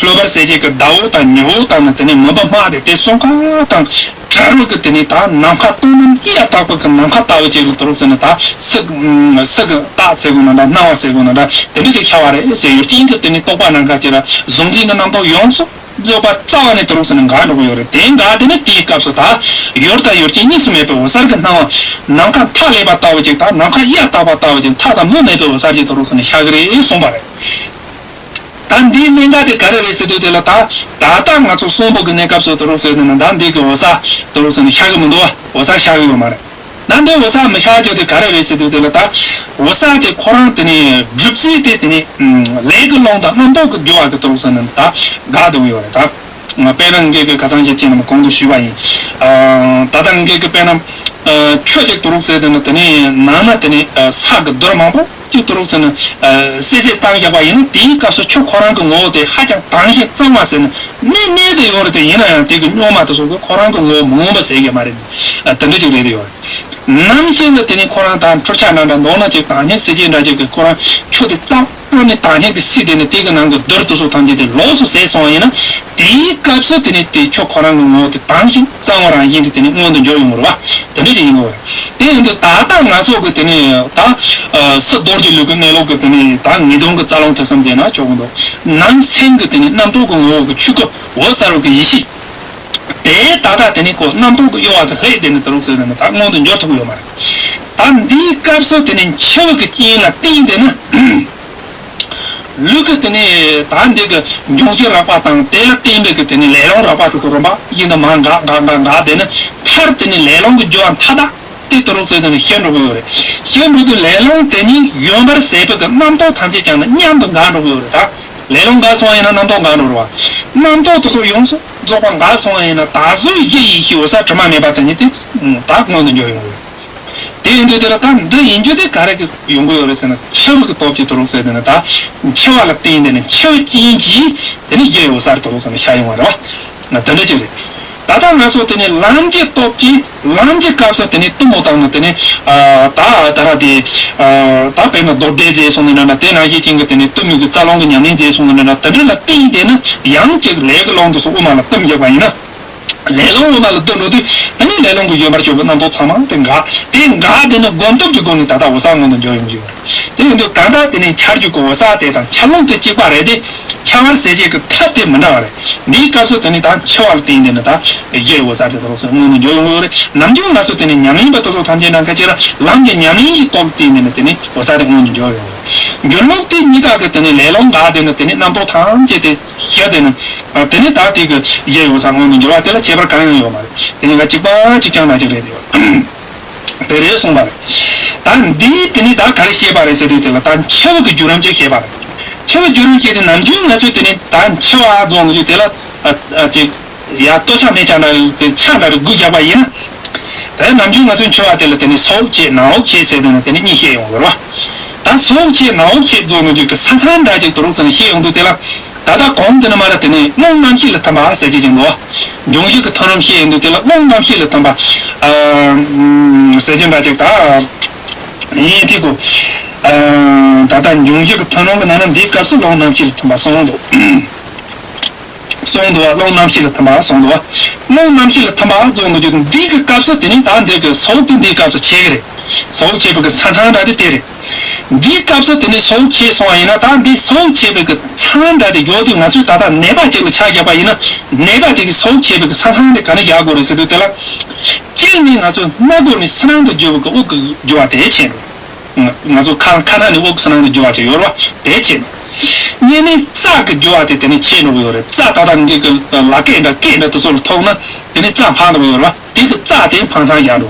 ལྷོ་བར་གསལ་བྱེད་ཀྱི་ཟླ་འོད་དང་ཉི་འོད་དང་ནི་དེ་ནས་མུན་པ་དམག་དེ་དེ་གསུམ་ཀ་དང་བྲལ་བའི་གི་དེ་ནས་ད་ནམ་མཁའ་སྟོང་ནམ་གཡའ་དག་པའི་གི་ནམ་མཁའ་ལྟ་བུ་ཅིག་ལ་དུ་རུ་ཟེར་ན་ད་སུ་གི་སུ་གི་རྟགས་ཟེར་དགོས་ན་འདྲ། སྣང་བ་ཟེར་དགོས་ན་འདྲ། དེ་འདྲ་ཅིག་ཤར་བ་རེད་ཟེར་ཡོད། རྐྱེན་གྱིས་དེ་ནས་རྟོག་པ་ནམ་མཁའ་ཅིག་ལ་གཟུང་འཛིན་གྱི་རྣམ་རྟོག་ཡོངས་སུ་རྫོགས་པ་རྩ་བ་ནས་དུ་རུ་ཟེར་ན་འགག་འགྲོ་གི་ཡོད་རེད། དེ་འགག་དེ་ནི་དེའི་སྐབས་སུ་ད་ཡུལ་དང་ཡུལ་ཅན་གཉིས་སུ་མེད་པའི་འོད་གསལ་གྱི་སྣང་བ། ནམ་མཁའ་མཐའ་ཀླས་པ་ལྟ་བུ་ཅིག་དང་ནམ་མཁའ་གཡའ་དག་པ་ལྟ་བུ་ཅིག་མཐའ་དང་མུ་མེད་པའི་འོད་གསལ་ཅིག་དུ་རུ་ཟེར་ནས་ཤར་གི་རེད་གསུངས་པ་རེད། ད་འདིའི་གནད་འགག་དེ་ག་རེ་རེད་ཟེར་དུས་དེ་ལ་ད་ད་ལྟ་ང་ཚོ་གསོན་པོ་གི་གནས་སྐབས་སུ་དུ་རུ་ཟེར་ནས་ན་ད་འདི་གི་འོད་གསལ་དུ་རུ་ཟེར་ནས་ཤར་གི་མི་འདུག་བ། འོད་གསལ་ཤར་གི་ཡོད་མ་རེད། ད་འདི་འོད་གསལ་མི་ཤར་རྒྱུ་དེ་ག་རེ་རེད་ཟེར་དུས་དེ་ལ་ད་འོད་གསལ་དེ་ཁོ་རང་དེ་ནས་སྒྲུབ་བྱེད་དེ་དེ་ནས་ལས་ཀྱི་རླུང་དང་རྣམ་རྟོག་གི་རྒྱུ་བ་གི་དུ་རུ་ཟེར་ནས་ད་འགག་འདུག་ཡོད་རེད་ད། དཔེར་ན་ངེད་ཀྱི་ཁ་སང་ཞིག་ཅིག་ནང་གོང་དུ་ཞུས་པ་ཡིན། ད་ལྟ་ངེད་ཀྱི་དཔེར་ན་ཆུ་གཅིག་དུ་རུ་ཟེར་དེ་ནི་དེ་ནས་ནང་ན་དེ་ནས་ས་གི་རྡུལ་མང་པོ་གཅིག་དུ་རུ་ཟེར་ནས་སྲིད་རྩེ་བཏང་བཞག་པ་ཡིན་ན་དེའི་སྐབས་སུ་ཆུ་ཁོ་རང་གི་ངོ་བོ་དེ་ཧ་ཅང་དྭངས་ཤིང་གཙང་བ་ཟེར་ནས་གནས་གནས་དེ་ཡོད་རེད། དེ་ཡིན་ན་ཡང་དེ་གི་སྙོག་མ་དེ་ཚོ་གི་ཁོ་རང་གི་ངོ་བོ་མི་ངོམས་པ་ཟེར་གི་མ་རེད། དེ་འདྲ་ཅིག་རེད་དེ་ཡོད་རེད། ནམ་ཞིག་ལ་དེ་ནས་ཁོ་རང་ད་འཕྲུལ་ཆས་ནང་འདྲ་མདོར་ན་ཅིག་དྭངས་སྙིགས་སྲིད་ཅིག་འདྲ་ཅིག་གི་ཁོ་རང་ཆུ་དེ་གཙང་བོ་ནས་དྭངས་སྙིགས་དེ་སྲིད་དེ་ནས་དེ་གི་ནང་གི་རྡུལ་དེ་ཚོ་ཐམས་ཅད་དེ་ལོགས་སུ་ཟད་སོང་བ་ཡིན་ན་དེའི་སྐབས་སུ་དེ་ནས་དེ་ཆུ་ཁོ་རང་གི་ངོ་བོ་དེ་དྭངས་ཤིང་གཙང་བ་རང་བཞིན་དེ་དེ་ནས་མངོན་དུ་འགྱུར་ཡོང་གི་རེད་བ། དེ་འདྲ་ཅིག་ཡིན་དགོས་རེད། དེ་ཡིན་དུས་ད་ལྟ་ང་ཚོ་གི་དེ་ནས་ད་སྲིད་རྡོ་རྗེ་ལུགས་ཀྱི་གནས་ལུགས་ཀྱི་དེ་ནས་ད་ངེས་དོན་གྱི་རྩ་རླུང་ཐོས་བསམ་མཛད་ན་ཆོག་གི་འདུག་ནང་སེམས་ཀྱི་དེ་ནས་རྣམ་རྟོག་གི་ངོ་བོ་གི་ཆོས་སྐུ་འོད་གསལ་བའི་གི་ཡེ་ཤེས། དེ་ད་ལྟ་དེ་ནི་ཁོ་རྣམ་རྟོག་གི་གཡོ་བ་དེ་ལྷོད་དེ་ནི་དུ་རུ་ཟེར་ནས་ད་མངོན་དུ་འགྱུར་ཐུབ་ཡོད་མ་རེད། ད་འདིའི་སྐབས་སུ་དེ་ནི་འཆི་བ་གི་རྐྱེན་ལ་བརྟེན་དེ་ནི་ལུས་ཀྱི་དེ་ནི་ད་འདི་གི་འབྱུང་བཞི་རགས་པ་དང་དེ་ལ་བརྟེན་པའི་གི་དེ་ནི་ལས་རླུང་རགས་པ་དེ་ཚོ་རིམ་པ་བཞིན་དུ་མར་འགག་འགག་འགག་འགག་དེ་ནི་མཐར་དེ་ནི་ལས་རླུང་གི་རྒྱུ་བ་མཐའ་དག་དེ་དུ་རུ་ཟེར་དེ་ནི་ཤི་འགྲོ་གི་ཡོད་རེད། ཤི་འགྲོ་དུས་ལས་རླུང་དེ་ཉིད་ཡོད་པར་ཟད་པའི་གི་རྣམ་རྟོག་ཐམས་ཅད་ཀྱང་ནི་མཉམ་དུ་འགག་འགྲོ་གི་ཡོད་རེད་ད། ལས་རླུང་འགག་སོང་བ་ཡིན་ན་རྣམ་རྟོག་འགག་འགྲོ་རེད་བ། རྣམ་རྟོག་དེ་ཚོ་ཡོངས་སུ་རྫོགས་པ་འགག་སོང་བ་ཡིན་ན་ད་གཟོད་གཞི་ཡེ་ཤེས་འོད་གསལ་དྲི་མ་མེད་པ་དེ་ཉིད་དེ་ད་མངོན་དུ་འགྱུར་ཡོང་གི་རེད། དེ་ཡིན་དུས་དེ་ལ་ད་འདི་ཡིན་རྒྱུ་དེ་ག་རེ་གི་ཡོང་གི་ཡོད་རེད་ཟེར་ན་འཆི་བ་གི་སྟོབས་ཀྱིས་དུ་རུ་ཟེར་དེ་ནི་ད་འཆི་བ་ལ་བརྟེན་དེ་ནི་འཆི་བའི་རྐྱེན་གྱིས་དེ་ནི་གཞི་འོད་གསལ་དུ་རུ་ཟེར་ནས་ཤར་ཡོང་བ་རེད་བ། དེ་འདྲ་ཅིག་རེད། ད་ལྟ་ང་ཚོ་དེ་ནི་ལམ་གྱི་སྟོབས་ཀྱིས་ལམ་གྱི་སྐབས་སུ་དེ་ནི་གཏུམ་མོ་བཏང་ནས་དེ་ནི་ད་ད་ར་དེ་ད་དཔེར་ན་རྡོར་བཟླས་མཛད་སོང་ནས་ན་དེ་ནང་བཞིན་ཅན་གྱི་དེ་ནི་གཏུམ་མོའི་གི་རྩ་རླུང་གི་ཉམས་ལེན་མཛད་སོང་ནས་ན་དེ་འདྲ་ལ་བརྟེན་དེ་ནི་ཡང་ཅིག་ལས་ཀྱི་རླུང་དེ་ཚོ་དབུ་མ་ལ་གཏུམ་བཞག་པ་ཡིན་ན། ལས་རླུང་དབུ་མ་ལ་བསྡུ་འགྲོ་དུས་དེ་ནི་ལས་རླུང་གི་ཡོད་པར་གྱུར་པའི་རྣམ་རྟོག་ཚང་མ་དེ་འགག་དེ་འགག་དེ་ནི་སྒོམ་སྟོབས་ཀྱི་སྒོ་ནས་ད་ལྟ་འོད་གསལ་མངོན་དུ་འགྱུར་ཡོང་གི་ཡོད་རེད། དེ་ཡིན་དུས་གང་ལྟར་དེ་ནི་འཆར་རྒྱུ་གི་འོད་གསལ་དེ་དང་འཆར་རླུང་དེ་གཅིག་པ་རེད་དེ། འཆར་བར་ཟད་བྱེད་ཀྱི་ཐབས་དེ་མི་འདྲ་བ་རེད། འདིའི་སྐབས་སུ་དེ་ནི་ད་འཆི་བ་ལ་བརྟེན་དེ་ནི་ད་གཞི་འོད་གསལ་དེ་དང་སོགས་མངོན་དུ་འགྱུར་ཡོང་གི་ཡོད་རེད། ནམ་རྒྱུན་ང་ཚོ་དེ་ནི་ཉམས་ལེན་པ་དེ་ཚོ་ཐམས་ཅད་ནང་ཁ་ཅིག་ལ་ལམ་གྱི་ཉམས་ལེན་གྱི་སྟོབས་ལ་བརྟེན་དེ་ནི་དེ་ནི་འོད་གསལ་དེ་མངོན་དུ་འགྱུར་ཡོང་གི་ཡོད་རེད། འགྱུར་ལུགས་དེ་གཉིས་ཀ་གི་དེ་ནི་ལས་ལོག་འགའ་དེ་ནི་དེ་ནི་རྣམ་རྟོག་ཐམས་ཅད་དེ་ཤར་དེ་ནི། དེ་ནི་ད་དེ་གི་གཞི་ཡོད་ས་སྔོན་དུ་འགྱུར་བ་དེ་ལ་ཁྱད་པར་གང་ཡང་ཡོད་མ་རེད། དེ་ནི་ང་གཅིག་པ་གཅིག་རྐྱང་ན་གཅིག་རེད་དེ། དེ་རེད་གསུངས་པ་རེད། ད་འདིའི་དེ་ནི་ད་ག་རེ་བཤད་པ་རེད་ཟེར་དུས་དེ་ལ་ད་འཆི་བ་གི་བརྒྱུད་རིམ་ཅིག་བཤད་པ་རེད། འཆི་བ་བརྒྱུད་རིམ་བཤད་དུས་ནམ་རྒྱུན་ང་ཚོས་དེ་ནི་ད་འཆི་བ་རྫོགས་ནས་དེ་ལ་ཨ་ཨ་ཅིག་ཡ་ལྟོ་ཆག་མེ་ཆག་འདྲ་དེ་ཆག་འདྲ་རེ་དགུ་རྒྱག་པ་ཡིན་ན། ད་ནམ་རྒྱུན་ང་ཚོས་འཆི་བ་དེ་ལ་དེ་ནི་སྲོག་བཅད་ནང་འོག་བཅད་ཟེར་དུས་ན་དེ་ནི་གཉིས་བཤད་ཡོང་གི་རེད་བ། ད་སྲོག་བཅད་ནང་འོག་བཅད་རྫོགས་ནས་ཅིག་གི་ས་མཚམས་འདྲ་ཅིག་ཏུ་རོགས་ཟེར་ནས་བཤད་ཡོང་དུས་དེ་ལ། ད་ལྟ་གོང་དུ་ནི་མ་ར་དེ་ནི་རླུང་རྣམ་ཤེས་ལ་ཐིམ་པ་ཟེར་གྱི་ཡིན་ནོ། འབྱུང་བཞི་གི་མཐུན་རིམ་བཤད་ཡོང་དུས་དེ་ལ་རླུང་རྣམ་ཤེས་ལ་ཐིམ་པ། ཨ་ཟེར་གྱི་འདྲ་ཅིག་ད་ཡིན་དེ་གོ། ཨ་ད་ལྟ་འབྱུང་བཞི་གི་མཐུན་རིམ་གི་ནང་ན་འདིའི་སྐབས་སུ་རླུང་རྣམ་ཤེས་ལ་ཐིམ་པ་གསུངས་འདུག་གསུངས་འདུག་བ། རླུང་རྣམ་ཤེས་ལ་ཐིམ་པ་གསུངས་འདུག་བ། རླུང་རྣམ་ཤེས་ལ་ཐིམ་པ་རྫོགས་འདུག་རྒྱུ་འདི་གི་སྐབས་སུ་དེ་ནི་ད་འདི་གི་སྲོག་དེ་འདིའི་སྐབས་སུ་ཆད་གི་རེད། སྲོག་ཆད་པའི་གི་ས་མཚམས་འདྲ་དེ་དེ་རེད། འདིའི་སྐབས་སུ་དེ་ནི་སྲོག་ཆད་སོང་བ་ཡིན་ན་ད་འདི་སྲོག་ཆད་པའི་གི་མཚམས་འདྲ་དེ་ཡོད་དུས་ང་ཚོས་ད་ལྟ་ནད་པ་ཅིག་ལ་ཆ་བཞག་པ་ཡིན་ན་ནད་པ་དེ་གི་སྲོག་ཆད་པའི་གི་ས་མཚམས་དེ་ག་ནས་བཞག་དགོས་རེད་ཟེར་དུས་དེ་ལ། སྤྱིར་ནི་ང་ཚོས་སྣ་སྒོ་ནས་ཕྱི་ནང་དུ་རྒྱུ་བའི་གི་དབུགས་ཀྱི་རྒྱུ་བ་དེ་ཆད་འགྲོ། ང་ང་ཚོ་ཁ་ཁ་ནང་ནས་དབུགས་ཕྱི་ནང་དུ་རྒྱུ་བ་ཅིག་ཡོད་རེད་བ། དེ་ཆད་འགྲོ། གཉིས་ནས་རྩ་གི་རྒྱུ་བ་དེ་དེ་ནས་ཆད་འགྲོ་གི་ཡོད་རེད། རྩ་ད་ལྟ་ངེད་ཀྱི་ལ་སྐད་འདྲ་སྐད་འདྲ་དེ་ཚོ་ལ་ཐུག་ན་དེ་ནས་རྩ་འཕར་འགྲོ་གི་ཡོད་རེད་བ། དེ་གི་རྩ་དེ་འཕར་མཚམས་བཞག་འགྲོ།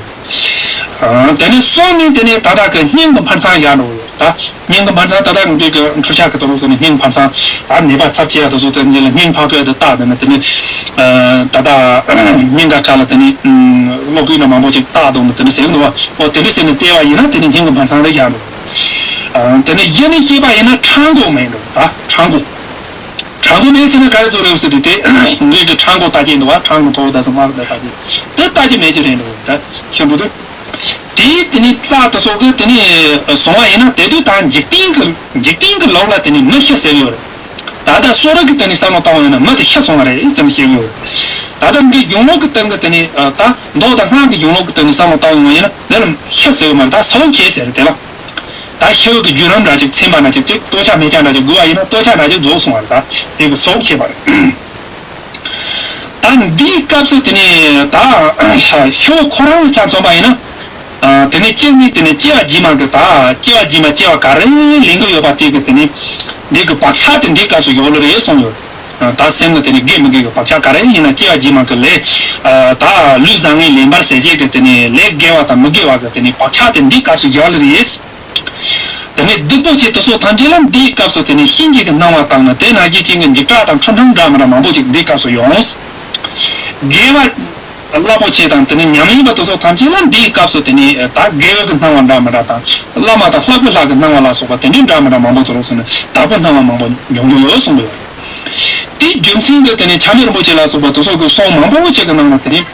ཨ་དེ་ནས་གསུམ་ནས་དེ་ནས་ད་ལྟ་གི་སྙིང་གི་འཕར་མཚམས་བཞག་འགྲོ་གི་ཡོད་རེད། ད་སྙིང་གི་འཕར་མཚམས་ད་ལྟ་ངེད་ཀྱི་འཕྲུལ་ཆས་གི་དེ་ཚོ་ནས་སྙིང་འཕར་མཚམས། ད་ནད་པ་ཚབས་ཆེ་བ་དེ་ཚོ་དེ་འདི་ལ་སྙིང་འཕར་སྐད་དེ་བཏགས་དེ་ནས་དེ་ནས་ཨ་ད་ལྟ་སྙིང་ག་ཁ་ལ་དེ་ནས་ཨ་གློག་སྐུད་ན་མང་པོ་ཅིག་བཏགས་འདུག་ནས་དེ་ནས་ཟེར་གི་འདུག་བ། འོ་དེ་འདྲ་ཟེར་ནས་བལྟས་པ་ཡིན་ན་དེ་ནི་སྙིང་གི་འཕར་མཚམས་རེད་བཞག་འདུག་ཨ་དེ་ནི་གཞི་ནས་བཤད་པ་ཡིན་ན་ཕྲང་སྒོ་མེད་འགྲོ། ད་ཕྲང་སྒོ། ཕྲང་སྒོ་མེད་ཟེར་ན་ག་རེ་ཚོ་རེད་ཟེར་དུས་དེ་ངེད་ཀྱི་ཕྲང་སྒོ་ལྟ་གྱིན་འདུག་བ། ཕྲང་སྒོ་མཐོ་བོ་ད་སོ་མར་ད་ལྟ་གྱིན་དེ་ལྟ་གྱི་མེད་ཀྱི་རེད་འགྲོ། ད་ཤེས་འགྲོ་དུས་དེ་དེ་ནི་ལྟ་དུ་སོགས་ཀྱི་དེ་ནི་སོང་བ་ཡིན་ན་དེ་དུས་ད་འཇིག་རྟེན་གྱི་འཇིག་རྟེན་གྱི་ལུགས་ལ་དེ་ནི་མི་ཤི་ཟེར་གྱི་ཡོད་རེད། ད་ལྟ་གསོ་རིག་གི་སྟེང་ནས་བསམ་བློ་བཏང་བ་ཡིན་ན་མི་དེ་ཤི་སོང་བ་རེད་ཟེར་ནས་བཤད་ཀྱི་ཡོད་རེད། ད་ལྟ་འདི་གཞུང་ལུགས་ཀྱི་སྟེང་གི་སྟེང་ནས་ཨ་ད་མདོ་དང་སྔགས་ཀྱི་གཞུང་ལུགས་ཀྱི་སྟེང་ནས་བསམ་བློ་བཏང་བ་ཡིན་ན་འདི་ལ་ཤི་ཟེར་གྱི་མ་རེད། ད་སྲོག་བཅད་ཟེར་རེད། དེ་ལ་ད་ཤི་བའི་གི་བརྒྱུད་རིམ་འདྲ་ཅིག་ཚིམ་པ་འདྲ་ཅིག་ཅིག་ལྟོ་ཆས་མེ་ལྕེ་འདྲ་ཅིག་དགོས་པ་ཡིན་ན་ལྟོ་ཆས་འདྲ་ཅིག་རྫོགས་སོང་བ་རེད། ད་དེ་གི་སྲོག་བཅད་པ་རེད། ད་འདིའི་སྐབས་སུ་དེ་ནས་ད་ཤི་བ་ཁོ་རང་ལ་ཆ་མཚོན་པ་ཡིན་ན། ཨ་དེ་ནས་སྐྱེ་ནས་དེ་ནས་སྐྱེ་བ་རྗེས་མ་གི་ད་སྐྱེ་བ་རྗེས་མ་སྐྱེ་བ་ག་རེ་ལེན་གི་ཡོད་པ་དེ་གི་དེ་ནས་འདི་གི་བག་ཆགས་དེ་འདིའི་སྐབས་སུ་ཡོད་ལེ་རེད་གསུངས་ཡོད། ཨ་ད་སེམས་ལ་དེ་ནས་དགེ་མི་དགེ་གི་བག་ཆགས་ག་རེ་ཡིན་ན་སྐྱེ་བ་རྗེས་མ་གི་ལས་ཨ་ད་ལུས་བཟང་ངན་ལེན་པར་ཟེར་བྱེད་གི་དེ་ནས་ལས་དགེ་བ་དང་མི་དགེ་བ་གི་དེ་ནས་བག་ཆགས་དེ་འདིའི་སྐབས་སུ་ཡོད་ལེ་རེད། དེ་ནས་སྡིག་པོ་ཆེ་དེ་སོགས་ཐམས་ཅད་ལ་འདིའི་སྐབས་སུ་དེ་ནས་གཤིན་རྗེ་གི་སྣང་བ་དང་ནི་དེ་ན་གཞི་ཅན་གྱི་འཇིགས་སྐྲག་དང་འཁྲུལ་སྣང་འདྲ་མི་འདྲ་མང་པོ་ཅིག་འདིའི་སྐབས་སུ་ཡོང་། དགེ་བ་རླབས་པོ་ཆེ་དང་དེ་ནས་ཉམས་ལེན་པ་དེ་སོགས་ཐམས་ཅད་ལ་འདིའི་སྐབས་སུ་དེ་ནས་ད་དགེ་བའི་གི་སྣང་བ་འདྲ་མི་འདྲ་དང་བླ་མ་དང་ལྷ་བུ་ལྷ་གི་སྣང་བ་ལ་སོགས་པ་དེ་འདྲའི་འདྲ་མི་འདྲ་མང་པོ་དེ་སོགས་ནས་དག་པའི་སྣང་བ་མང་པོ་འབྱུང་རྒྱུ་ཡོད་གསུངས་པ་ཡོད། དེའི་རྒྱུ་མཚན་གྱིས་དེ་ནས་ཆགས་མེད་རིན་པོ་ཆེ་ལ་སོགས་པ་དེ་སོགས་ཀྱི་གསུང་མང་པོ་ཅིག་གི་ནང་ན་དེ་ནས་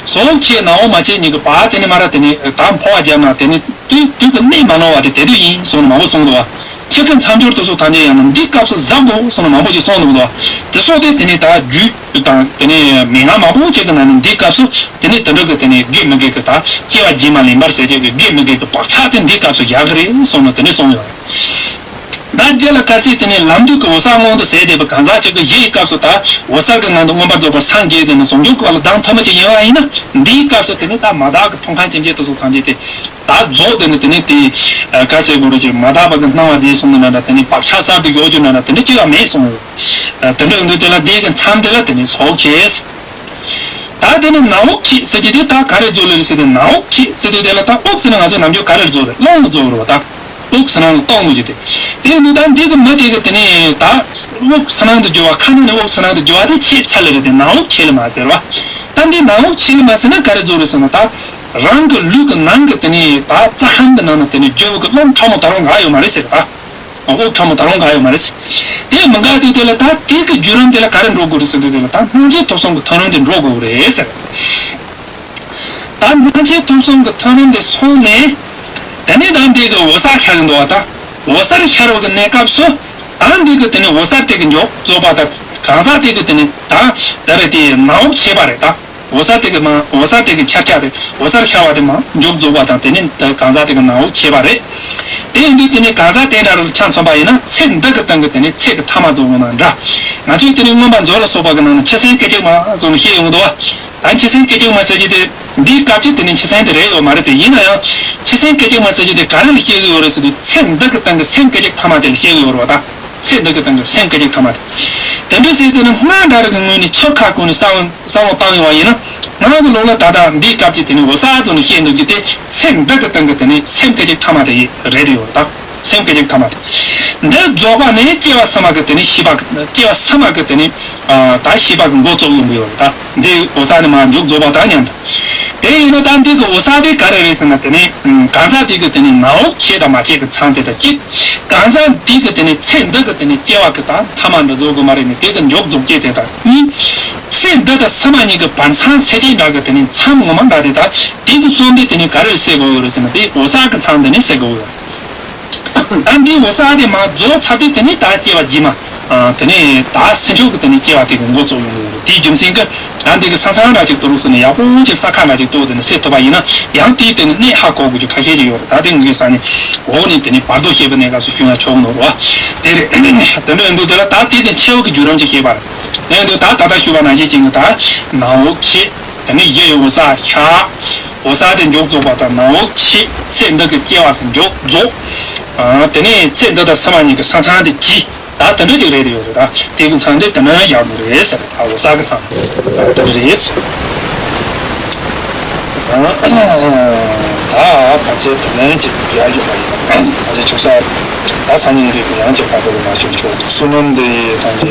སྲོག་བཅད་ནང་འོག་མ་བཅད་གཉིས་ཀྱི་བར་དེ་ནས་མ་ར་དེ་ནས་ད་འཕོ་བ་བརྒྱབ་ན་དེ་ནས་དུས་དུས་ཀྱི་གནས་མ་ནོར་བ་དེ་དེ་དུས་ཡིན་གསུངས་ནས་མང་པོ་གསུངས་འདུག་བ། འཆི་ཁའི་མཚམས་སྦྱོར་དེ་ཚོ་ཐམས་ཅད་ཡང་ན་འདིའི་སྐབས་སུ་གཟབ་དགོས་གསུངས་ནས་མང་པོ་ཅིག་གསུངས་འདུག་འདུག་བ། དེ་སོགས་དེ་དེ་ནས་ད་རྒྱུད་དང་དེ་ནས་མན་ངག་མང་པོ་ཅིག་གི་ནང་ནས་འདིའི་སྐབས་སུ་དེ་ནས་དེ་འདྲ་གི་དེ་ནས་དགེ་མི་དགེ་གི་ད་སྐྱེ་བ་རྗེས་མ་ལེན་པར་ཟེར་བྱེད་ཀྱི་དགེ་མི་དགེ་གི་བག་ཆགས་དེ་འདིའི་སྐབས་སུ་བཞག་གི་རེད་གསུངས་ནས་དེ་འདྲ་གསུངས་ཡོད་རེད། ད་རྗེ་ལ་དཀར་སེར་དེ་ནས་ལམ་དུས་ཀྱི་འོད་གསལ་མངོན་དུ་ཟེར་བསྡད་པའི་གང་ཟག་ཅིག་གི་གཞི་ཡི་སྐབས་སུ་ད་འོད་གསལ་གྱི་ངང་དུ་མངོན་པར་རྫོགས་པར་སངས་རྒྱས་ཏེ་ནི་ཟུང་འཇུག་གི་བར་ལ་ལྡང་ཐུབ་མི་ཅིག་ཡིན་པ་ཡིན་ན་འདིའི་སྐབས་སུ་དེ་ནི་ད་མ་དག་གི་ཕུང་ཁམས་ཅན་གྱི་དེ་ཚོ་ཐམས་ཅད་དེ་ད་རྫོགས་ཏེ་ནི་དེ་ནི་དེ་ག་ཟེར་དགོས་རེད་ཅེས་མ་དག་པ་གི་སྣང་བ་མཛེས་སོང་ནི་འདྲ་འདྲ་དེ་ནི་བག་ཆགས་གསར་དུ་ཡོད་རྒྱུ་འདྲ་འདྲ་དེ་འདྲ་ཅི་ཡང་མེད་གསུངས་ཡོད། དེ་འདྲ་ཡོང་དུས་དེ་ལ་འདི་གི་མཚམས་དེ་ལ་དེ་ནི་སྲོག་བཅད། ད་དེ་ནི་ནང་དབུགས་ཆད་ཟེར་གྱི་དེ་ད་ག་རེ་རྫོགས་ལེ་རེད་ཟེར་ཏེ་ནང་དབུགས་ཆད་ཟེར་དུས་དེ་ལ་ད་དབུགས་ཟེར་ན་ང་ཚོ་ནམ་རྒྱུན་ག་རེར་རྫོགས་རེད། རླུང་ལ་རྫོགས་རེད་བ། ད་དབུགས་ཟེར་ན་ལ་གཏོང་དགོས་ཀྱི་དེ། དེ་ཡིན་དུས་ད་འདི་གི་མི་དེ་གི་དེ་ནི་ད་དབུགས་ཟེར་ན་དུ་འགྱུར་བ་ཁ་ནང་ནས་དབུགས་ཟེར་ན་དུ་འགྱུར་བ་དེ་ཆད་ཚར་ལེ་རེད་དེ་ནང་དབུགས་ཆད་ལེ་མ་ཟེར་བ། ད་འདི་ནང་དབུགས་ཆད་ལེ་མ་ཟེར་ན་ག་རེ་རྫོགས་རེད་ཟེར་ན་ད་རང་གི་ལུས་ཀྱི་ནང་གི་དེ་ནི་ད་རྩ་ཁམས་ཀྱི་ནང་ན་དེ་ནི་འགྱུར་བ་གི་རླུང་ཕྲ་མོ་ད་རུང་འགག་ཡོད་མ་རེད་ཟེར་ད། དབུགས་ཕྲ་མོ་ད་རུང་འགག་ཡོད་མ་རེད། དེ་མི་འགག་དུས་དེ་ལ་ད་དེ་གི་བརྒྱུད་རིམ་དེ་ལ་ག་རེ་འགྲོ་དགོས་རེད་ཟེར་དུས་དེ་ལ་ད་སྣང་མཆེད་ཐོབ་གསུམ་གྱི་མཐུན་རིམ་དེ་འགྲོ་དགོས་རེད་ཟེར། ད་སྣང་མཆེད་ཐོབ་གསུམ་གྱི་མཐུན་རིམ་དེ་སོང་ནས་དེ་ནས་ད་འདི་གི་འོད་གསལ་ཤར་གི་འདུག་བ། ད་འོད་གསལ་ཤར་བ་གི་གནས་སྐབས་སུ་ད་འདི་གི་དེ་ནས་འོད་གསལ་དེ་གི་མཇུག་རྫོགས་པ་དང་གང་ཟག་དེ་གི་དེ་ནས་ད་ད་རེད་དེ་ནང་དབུགས་ཆད་པ་རེད་ད། འོད་གསལ་དེ་གི་མ་འོད་གསལ་དེ་གི་འཆར་ཆ་དེ་འོད་གསལ་ཤར་བ་དེ་མ་མཇུག་རྫོགས་པ་དང་དེ་ནས་ད་གང་ཟག་དེ་གི་ནང་དབུགས་ཆད་པ་རེད། དེ་ཡིན་དུས་དེ་ནས་གང་ཟག་དེ་འདྲ་རུ་ཆ་མཚོན་པ་ཡིན་ན་ཚེ་འདི་གི་སྟེང་གི་དེ་ནས་ཚེ་གི་ཐ་མ་རྫོགས་པ་ན་འདྲ། ང་ཚོས་དེ་ནས་མངོན་པ་མཛོད་ལ་སོགས་པ་གི་ནང་ན་ཆུ་སྲིན་སྐད་ཅིག་མ་སོགས་ནས་བཤད་ཡོང་གི་འདུག་བ། ད་འཆི་སེམས་སྐད་ཅིག་མ་ཟེར་གྱི་དེ། འདིའི་སྐབས་ཀྱི་དེ་ནི་འཆི་སེམས་དེ་རེད་ཡོད་མ་རེད་དེ། ཡིན་ན་ཡང་འཆི་སེམས་སྐད་ཅིག་མ་ཟེར་གྱི་དེ་ག་རེ་ལ་བཤད་གི་ཡོད་རེད་ཟེར་དུས། ཚེ་འདི་གི་སྟེང་གི་སེམས་སྐད་ཅིག་ཐ་མ་དེ་ལ་བཤད་གི་ཡོད་རེད་བ་ད། ཚེ་འདི་གི་སྟེང་གི་སེམས་སྐད་ཅིག་ཐ་མ་དེ། དེ་འདྲ་ཟེར་དུས་ནི་སྔ་དྲགས་རིགས་ཀྱི་ངོས་ནས་ཚུར་ཁ་ཀུན་ནས་བསམ་བློ་བཏང་ཡོང་བ་ཡིན་ན། ང་གི་ལུགས་ལ་ད་ལྟ་འདིའི་སྐབས་ཀྱི་དེ་ནི་འོ་ས་ཙོ་ནས་བཤད་འདུག་གི་དེ། ཚེ་འདི་གི་སྟེང་གི་དེ་ནི་སེམས་སྐད་ཅིག་ཐ་མ་དེ་རེད་ཡོད་ད། སེམས་སྐད་ཅིག་ཐ་མ་དེ། འདི་རྫོགས་པ་ནས་སྐྱེ་བ་ཕྱི་མ་གི་དེ་ནི་ཤེས་པ་གི། སྐྱེ་བ་ཕྱི་མ་གི་དེ་ནི་ཨ་ད་ཤེས་པ་གི་འགོ་བཙུགས་ཡོང་གི་ཡོད་རེད་ད། འདི་འོ་ས་ནི་མ་མཇུག་རྫོགས་པ་དང་མཉམ་དུ། དེ་ཡིན་ན་ད་འདི་གི་འོ་ས་དེ་ག་རེ་རེད་ཟེར་ན། དེ་ནི་གང་ཟག་དེ་གི་དེ་ནི་ནང་འོག་བྱས་དང་མ་བྱས་ཀྱི་མཚམས་དེ་དང་གཅིག་གང་ཟག་དེ་གི་དེ་ནི་ཚེ་འདི་གི་དེ་ནི་སྐྱེ་བ་གི་དང་ཐ་མ་འདི་རྫོགས་གི་མ་རེད་ནི། དེ་གི་མཇུག་རྫོགས་སྐྱེ་དེ་དང་གཉིས། ཚེ་འདི་དང་ཕྱི་མ་གཉིས་ཀྱི་བར་མཚམས་ཚད་ཅན་འདྲ་གི་དེ་ནི་མཚམས་ངོ་མ་འདྲ་དེ་དང་། དེ་གི་གསུམ་དེ་དེ་ནི་ག་རེ་ཟེར་དགོས་ཡོད་རེད་ཟེར་ན། དེ་འོ་ས་གི་མཚམས་དེ་ནི་ཟེར་དགོས་ཡོད། ད་འདི་འོ་ས་དེ་མ་རྫོགས་ཚར་དུས་དེ་ནི་ད་སྐྱེ་བ་རྗེས་མ། ཨ་དེ་ནི་ད་ཕྱིན་ཆད་ཀྱི་དེ་ནི་སྐྱེ་བ་དེ་གི་འགོ་བཙུགས་ཡོང་གི་ཡོད་རེད། དེའི་རྒྱུ་མཚན་གྱིས་ད་འདི་གི་ས་མཚམས་འདྲ་ཅིག་ཏུ་རུག་སོང་ནས་ཡག་པོ་ཅིག་ས་ཁ་འདྲ་ཅིག་ཏུ་དེ་ནི་སེལ་ཐུབ་པ་ཡིན་ན། ཡང་དེའི་དེ་ནི་གནད་ཧ་གོ་དགོས་རྒྱུ་ཁ་ཤས་ཅིག་ཡོད་རེད། ད་དེ་ངས་ས་ནས་འོག་ནས་དེ་ནི་བར་དོ་ཞེས་པའི་གནས་སྐབས་སུ་ཞུས་ན་ཆོག་ནོ་རེད་བ། དེ་རེད། དེ་འདྲ་ཡིན་དུས་དེ་ལ་ད་དེ་དེ་འཆི་བ་གི་བརྒྱུད་རིམ་ཅིག་བཤད་པ་རེད། དེ་ཡིན་དུས་ད་ད་ལྟ་ཞུས་པ་ནང་བཞིན་བྱས་ནས། ད་ནང་འོག་བྱས། དེ་ནས་གཞི་ཡི་འོ་ས་ཤར། འོ་ས་དེ་མཇུག་རྫོགས་པ་དང་ནང་འོག་ཕྱེ། ཚེ་འདི་གི་སྐྱེ་བ་དེ་མཇུག་རྫོགས། ཨ་དེ་ནས་ཚེ་འདི་དང་ཕྱི་མ་གཉིས་ཀྱི་ས་མཚམས་དེ་གཅིག་ད་དེ་འདྲ་ཅིག་རེད་ཡོད་རེད། ད་དེ་གི་མཚམས་དེ་དེ་ནས་བཞག་དགོས་རེད་ཟེར། ད་འོ་ས་གི་མཚམས་ད་དེ་རེད། ད་ཕལ་ཆེར་དེ་ནས་ཅིག་བཞག་བཞག་པ་ཡིན། ཕལ་ཆེར་ཆུ་ས་ད་སང་ཉིན་རེད་གི་ཡང་ཅིག་ཕ་གི་རེད་མ་བྱུང་ཆོག་བསོད་ནམས་འདི་ཡི་ཐམས་ཅད།